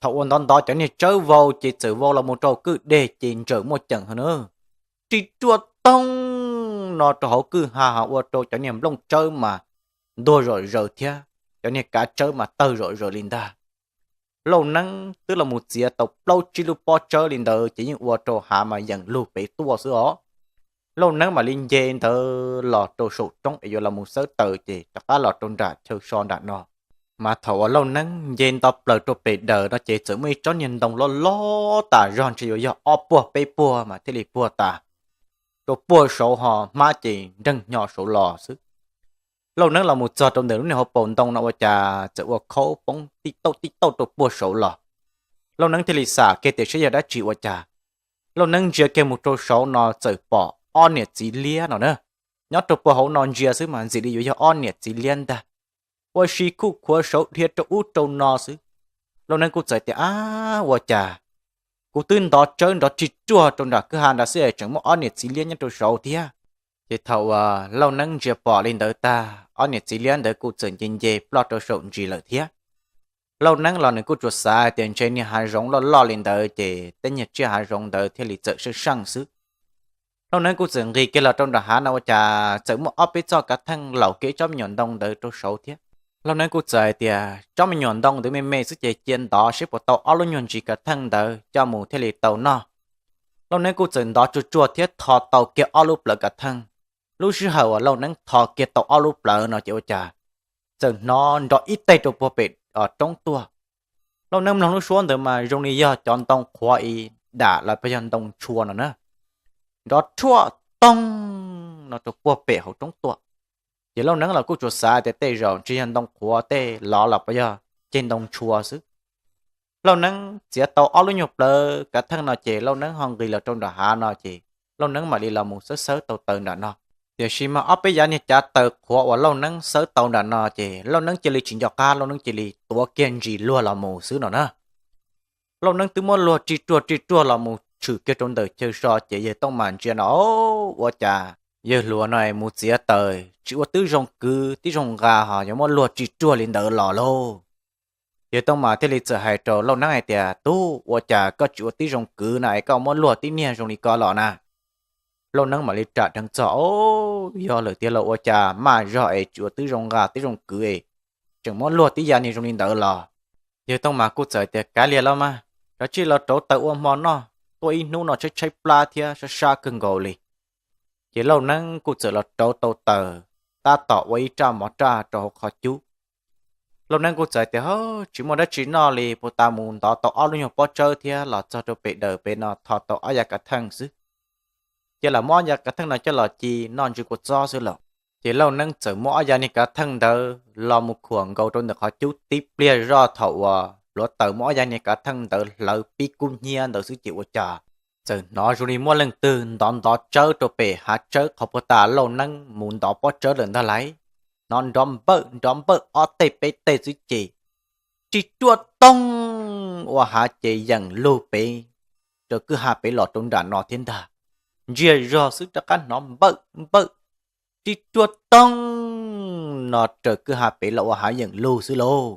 Thaum uas ntov ntov cov niag tsawb vau ces txawm vau los mus rau kwj deg ces ntsawm muaj ceem heev na. Ris ruaj toog no rau hauv kwj ha ua rau cov niag nplooj tsawb mas ntuag zom zaws thiab cov niag kav tsawb mas tawg zom zaws li ntag. Lauj Neeb twb los mus txiav tau plaub tsib lub pob tsawb li ntawd ces yeej ua rau hav mas yeem lug pem tuaj xwb os. Lauj Neeb mam li nce ntawd los rau saum roob es yuav los mus xawb taws ces rov qab los rau nram chaw so nram no. Mas thaum uas Lauj Neeb nce nto plaws rau pem daws no ces txawm muaj ib tsob niag ntoo loj loj tas zog ntshe yuav yog ob puag peb puag mas thiaj li puag tas. Rau puag saud ho hmab ces nreeg hnyo saud los xwb. Lauj Neeb los mus txog rau ntawm lub niag hauv paus ntoo no ua cas txawm ua khaub poob tij tauj tij tauj rau puag saud los. Lauj Neeb thiaj li xam kiag tias saib yog dab tsi ua cas. Lauj Neeb ntsia kiag mus rau saud no txawm pom ob niam txiv liab no na. Nyob rau puag hauv no ntsia xwb mas ntxim li yuav yog ob niam txiv liab ntag. Ua si khuj khuav saud dhia rau ub rau no xwb. Lauj Neeb kuj txawm tias, ab, ua cas kuv twb ntov tsawb nrov rig ruaj rau nram kwj ha nrad xwb es tseem muaj ob niam txiv liab nyob rau saud thiab. Ces thaum uas Lauj Neeb ntsia pom li ntawd tag, ob niam txiv liab ntawd kuj txawm nce nce ploj rau saum ntsis lawm thiab. Lauj Neeb los nws kuj tsuas xav hais tias ntshe niag hav zoov loj loj li ntawd ces tej niag tsiaj hav zoov ntawd thiaj li txawm seej seej xwb. Lauj Neeb kuj txawm nqis kiag los rau nram hav no ua cas txawm muaj ob peb txoj kav theej laum kiag tsob me nyuam ntoo ntawd rau saud thiab. Lauj Neeb kuj txawm hais tias tsob me nyuam ntoo ntawd me me xwb ces cia ntov seb puas tau ob lub nyuag ntsis kav theej ntawd coj mus thiaj li tau noj. Lauj Neeb kuj txawm ntov tsuag tsuag thiab tho tau kiag ob lub plawv kav theej. Lub sij hawm uas Lauj Neeb tho kiag tau ob lub plawv no ces ua cas txawm hnov nrov ib teg rau puag pem roob tuaj. Lauj Neeb mloog lub suab ntawd mas zoo li yog cov ntoo qhuav ib dam los puas yog ntoo tshua no na, nrov rhuaj toog no rau puag pem hauv roob tuaj. Ces Lauj Neeb los kuj tsuas xav tias tej zaum ntshe yog ntoo qhuav tej lov los puas yog ceg ntoo tshua xwb. Lauj Neeb txiav tau ob lub nyuag plawv kav theej no ces Lauj Neeb ho nqis los rau nram hav no ces Lauj Neeb mam li los mus xawb xawb tau taws nram no. Tiam sis mas ob peb yav niag cav taws qhuav uas Lauj Neeb xawb tau nram no ces Lauj Neeb cia li tsis nco qab, Lauj Neeb cia li tuav kiag ntsis luag los mus xwb no na. Lauj Neeb twb muab luag rig ruaj rig ruaj los mus tshwm kiag rau ntawm chaw so ces yawg Tooj Mas ntsia no, ua cas yawg hluas no mus txiav taws tsis ua tib zoo kwv tib zoo nqa ho yuav muab luag rig ruaj li ntawd los lauj. Yawg Tooj Mas thiaj li txawm hais rau Lauj Neeb hais tias, Tub, ua cas koj tsis ua tib zoo kwv na es koj muab luag tib niag zoo li ko los na? Lauj Neeb mam li ram dheev txog, O, yog lawm tiag los ua cas maj zog es tsis ua tib zoo nqa tib zoo kwv es tseem muab luag tib yam niag zoo li ntawd los? Yawg Tooj Mas kuj txawm tias, Kav liam los mas, rov tsij los rauv taws ua hmo noj, tuaj ib hnub no tshaib tshaib plab thiab sab sab kawg nkaus li. Ces Lauj Neeb kuj txawm los rauv tau taws, tab tom ua ib raj mov raj rau hauv qhov cub. Lauj Neeb kuj txawm tias, Tsis muaj dab tsi noj li, puag ta mus ntov tau ob lub nyuag pob tsawb thiab los txog rau pem daws pem no tho tau ob yav kav theej xwb. Cia lam muab ob yav kav theej no coj los ci noj ntsw kua txob xwb los. Ces Lauj Neeb txawm muab ob yav niag kav theej ntawd los mus khuam nkaus rau ntawm qhov cub tib pliag zoj, thaum uas hluav taws muab ob yav niag kav theej ntawd hlawv pib kub hnyiab ntawd xwb ces ua cas txawm hnov zoo li muaj leej twg ntov ntov tsawb rau pem hav tsawb qhov puag ta Lauj Neeb mus ntov pob tsawb lawm ntag lauj. Hnov nrov npawj nrov npawj ob teg peb teg xwb ces tib ruaj toog ua hav ces yeem lug pem, raws kwj ha pem los rau nram no thiab ntag. Ntsiag zog xwb rov qab hnov npawj npawj, tib ruaj toog no raws kwj ha pem los ua hav yeem lug xwb lauj.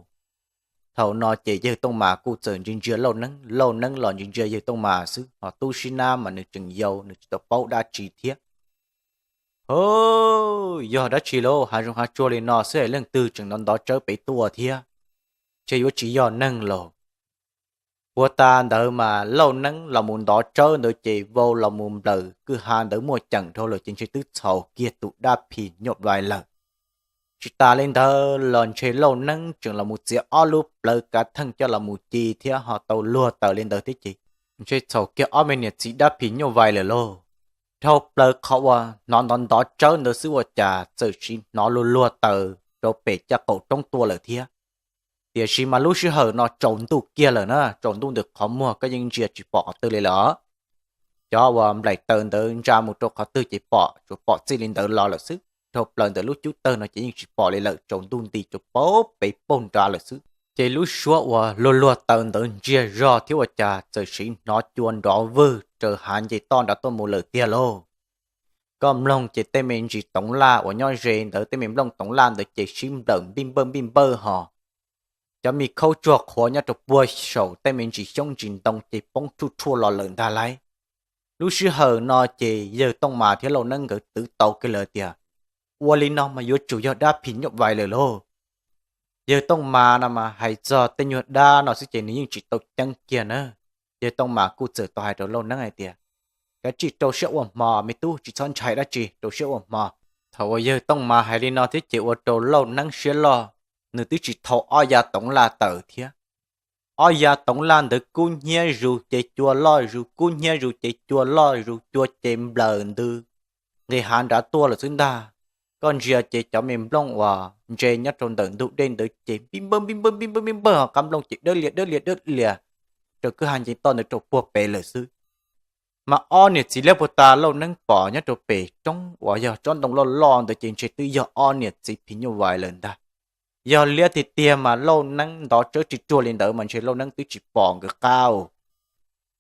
Thaum no ces yawg Tooj Mas kuj txawm ntsia ntsia Lauj Neeb, Lauj Neeb los ntsia ntsia yawg Tooj Mas xwb, ho tub Sib Nab mas nws tseem yau nws tsis tau paub dab tsi thiab. Hov, yog dab tsi lauj, hav zoov hav tsuag li no xwb es leej twg tseem ntov ntov tsawb pem tuaj thiab? Ntshe yuav tsis yog neeg lauj. Puag ta ntawd mas Lauj Neeb los mus ntov tsawb ntawd ces vau los mus nplawm kwj ha ntawd muaj ceem dhau lawm ces ntshe twb txhaum kiag tus dab phim nyuj vais lawm. Tsis tas li ntawd los ntshe Lauj Neeb tseem los mus txiav ob lub plawv kav theej coj los mus ci thiab ho tau luag taws li ntawd thiab ces ntshe txhaum kiag ob me niam txiv dab phim nyuj vais lawm lauj. Dhau plaws qhov uas hnov ntov ntov tsawb ntawd xwb ua cas txawm sim hnov luag luag taws rau pem caj qaum roob tuaj lawm thiab. Tiam sis mas lub sij hawm no tsaus ntuj kiag lawm na, tsaus ntuj ntawm qhov muag koj yeej ntsia tsis pom qhov twg li lawm. Cov uas nplaim taws ntawd ntsa mus rau qhov twg ces pom, tsuas pom txij li ntawd los lawm xwb. Dhau plaws ntawm lub cub tawg no ces yeej tsis pom li lawm, tsaus ntuj nti rau pem paug nrad lawm xwb. Ces lub suab uas luag luag taws ntawd ntsiag zog thiab ua cas txawm sim hnov cua nrov vwg raws hav nce toj nrad tuaj mus lawm tiag lauj. Koj mloog ces tej me ntsis toov laj uas nyob ze ntawd, tej me nplooj toov laj ntawd ces sib nplawm npij npawj npij npawj hos. Cov me khaub tsuag qhuav nyob rau puag saum tej me ntsis xyoob ntsis ntoo ces poob tshuaj tshuaj los lawm ntag lauj. Lub sij hawm no ces yawg Tooj Mas thiab Lauj Neeb nkawd twv tau kiag lawm tias, Ua li no mas yuav tsum yog dab phim nyuj vais lawm lauj. Yawg Tooj Mas no mas hais txog tej nyuag dab no xwb ces nws yeej tsis tau ceeb kiag na. Yawg Tooj Mas kuj txawm tau hais rau Lauj Neeb hais tias, Kav tsij rau siab ua hmo me tub, tsis txhob ntshai dab tsi, rau siab ua hmo. Thaum uas yawg Tooj Mas hais li no thiab ces ua rau Lauj Neeb siab loj, nws twb tsis thau ob yav toov laj tawm thiab. Ob yav toov laj ntawd kub hnyiab zus ces cua loj zus, kub hnyiab zus ces cua loj zus, cua ces nplawm ntws nqis hav nrad tuaj lawm xwb ntag. Koj ntsia ces cov me nplooj uas ntse nyob rau ntawm ntug dej ntawd ces npij npawj npij npawj npij npawj npij npawj hos qab nplooj ces dawb lias dawb lias dawb lias raws kwj ha nce toj ntawd rau puag pem lawm xwb. Mas ob niam txiv liab puag ta Lauj Neeb pom nyob rau pem roob uas yog tsob ntoo loj loj ntawd ces ntshe twb yog ob niam txiv phim nyuj vais lawm ntag. Yog liab tiag tiag mas Lauj Neeb ntov tsawb tsis ruag li ntawd mas ntshe Lauj Neeb twb tsis pom nkawd qab.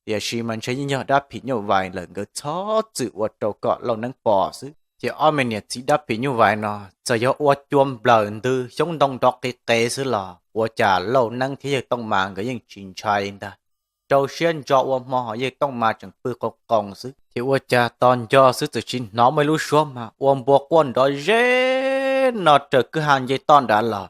Tiam sis mas ntshe yeej yog dab phim nyuj vais lawm, nkawd txhob txwm ua rau kom Lauj Neeb pom xwb. Ces ob me niam txiv dab phim nyuj vais no txawm yog ua cua nplawm ntws xyoob ntoo nrov qis qes xwb los ua cas Lauj Neeb thiab yawg Tooj Mas nkawd yeej tsis ntshai ntag. Rau siab ntso ua hmo hos yawg Tooj Mas tseem pw qoos qoos xwb. Ces ua cas tos nco xwb txawm sim hnov muaj ib lub suab mas ua npua quaj nrov zeb no raws kwj ha nce toj nrad los.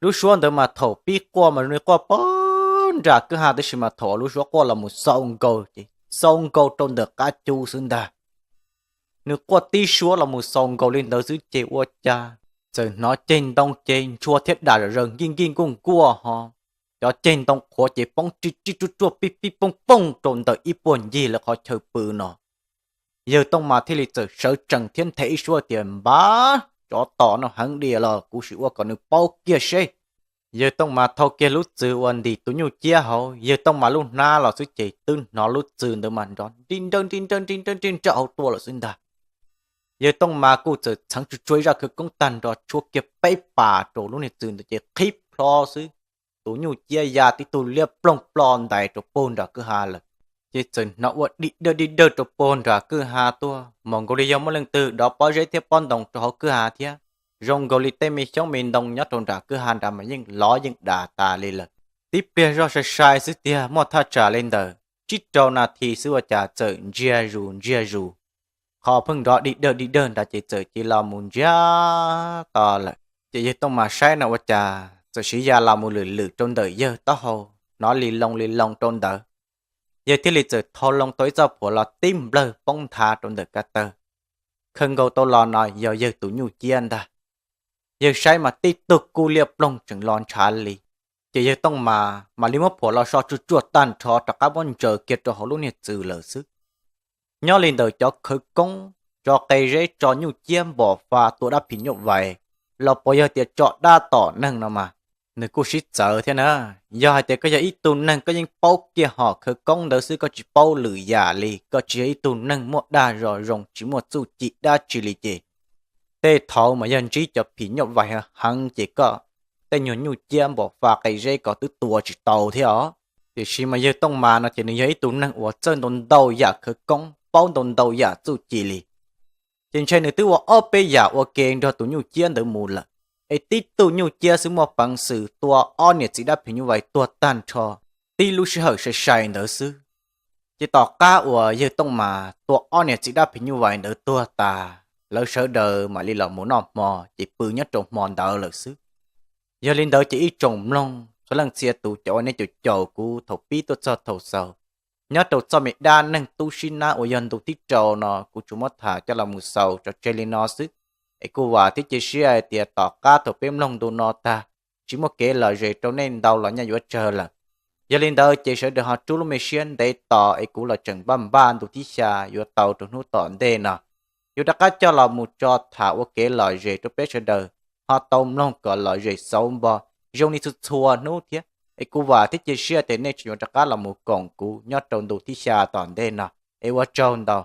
Lub suab ntawd mas thaum pib quaj mas zoo li quaj pog nram kwj ha, tab sis mas thaum lub suab quaj los mus xau nkaus ces xau nkaus rau ntawm qab cub xwb ntag. Nws quaj tib suab los mus xaus nkaus li ntawd xwb ces ua cas txawm hnov ceg ntoo ces ntshua thiab dam zom zaws nkij nkij nkuj nkuaj hos. Cov ceg ntoo qhuav ces poob rij rij ruaj ruaj pij pij pooj pooj rau ntawm ib puag ncig lawv qhov chaw pw no. Yawg Tooj Mas thiaj li txawm sawv tsees thiab nthe ib suab tias, Npab, tsov tom no heev diam los kuv sim ua kom nws paub kiag seb. Yawg Tooj Mas thau kiag lub txwv uas ntim tus nyuj ciab hauv yawg Tooj Mas lub hnab los xwb ces twb hnov lub txwv ntawd mas nrov nri nrawj nri nrawj nri nrawj nri nrawj hauv tuaj lawm xwb ntag. Yawg Tooj Mas kuj txawm txheev tsuj tsuag ib zaj khawv koob tag nrho tshuab kiag peb pas rau lub niag txwv ntawd ces qhib plho xwb. Tus nyuj ciab ya tib tug liab ploog ploj ntais rau puag nram kwj ha lawm. Ces txawm hnov ua dim dawj dim dawj rau puag nram kwj ha tuaj, mas nkaus li yog muaj leej twg dov pob zeb thiab pob ntoo rau hauv kwj ha thiab. Zoo nkaus li tej me xyoob me ntoo nyob rau nram kwj ha nrad mas yeej lov yeej dam tas li lawm. tib pliag zoj sai sai xwb tiag, muaj thaj tsam li ntawm tsib rau nas this xwb ua cas txawm ntsiag zus ntsiag zus. Qhov pheej nrov dig dawg dig dawg nrad ces txawm cia los mus ntsiag to lawm. Ces yawg Tooj Mas saib no ua cas txawm siv ya los mus lwm lwm rau ntawm yawg taub hau, hnov li loo li loo rau ntawd. Yawg thiaj li txawm thau loo tau ib txoj phuam los tib nplawg poob nthav rau ntawm ko taw. Khaws nkaus tau los no yog yawg tus nyuj ciab ntag. Yawg saib mas tib tug kub liab ploog tseem los ntshav li. Ces yawg Tooj Mas mam li muab phuam los so tsuj tsuaj tag nrho rov qab muab ntsaws kiag rau hauv lub niag txwm lawm xwb. Nyob li ntawm cov khawv koob tso qe zeb tso nyuj ciab npom fa tua dab phim nyuj vais los puas yog tias tso dab tom neeg no mas, nws kuj sib txawv thiab na. Yog hais tias koj yog ib tug neeg koj yeej paub kiag hom khawv koob ntawd xwb, koj tsis paub lwm yam li, koj tsis yog ib tug neeg muaj dag zog zoo tsis muaj txuj ci dab tsi li ces tej thaum mas yog ntsib cov phim nyuj vais heev ces koj tej nyuag nyuj ciab npom fa qe zeb ko twb tua tsis tau thiab os. Tiam sis mas yawg Tooj Mas no ces nws yog ib tug neeg uas txawj ntau ntau yam khawv koob, paub ntau ntau yam txuj ci li. Ces ntshe nws twb ua ob peb yam ua ke nrog tus nyuj ciab ntawd mus lawm, es tib tug nyuj ciab xwb muaj peev xwm tua ob niam txiv dab phim nyuj vais tuag tag nrho tib lub sij hawm sai sai ntawd xwb. Ces tom qab uas yawg Tooj Mas tua ob niam txiv dab phim nyuj vais ntawd tuag tas, lawv sawv daws mam li los mus noj hmo ces pw nyob rau hmo ntawd lawm xwb. Yog li ntawd ces ib tsoom mloog txhua leej txhia tus cov uas nej caum caum kuv thaum pib tuaj txog thaum xaus, nyob rau txoj me dab neeg tub sib nab uas yog ntu thib rau no kuv tsuas muab tham coj los mus xaus tso tseg li no xwb. Es kuj vam thiab cia siab hais tias tom qab thaum peb mloog ntu no tag, tsis muaj kev lom zem rau nej ntau los nyaj yuav tsawg lawm. Yog li ntawd ces sawv daws ho rub lub me siab ntev tos es kuv los tseem npaj npaj ntu thib xya yuav tau rau hnub tom ntej no, yuav rov qab coj los mus tso tham ua kev lom zem rau peb sawv daws ho tau mloog kom lom zem xauv npo zoo li txhua txhua hnub thiab. Es kuv vam thiab cia siab tias nej tseem yuav rov qab los mus koom kuv nyob rau ntu thib xya tom ntej no. Es ua tsaug ntau.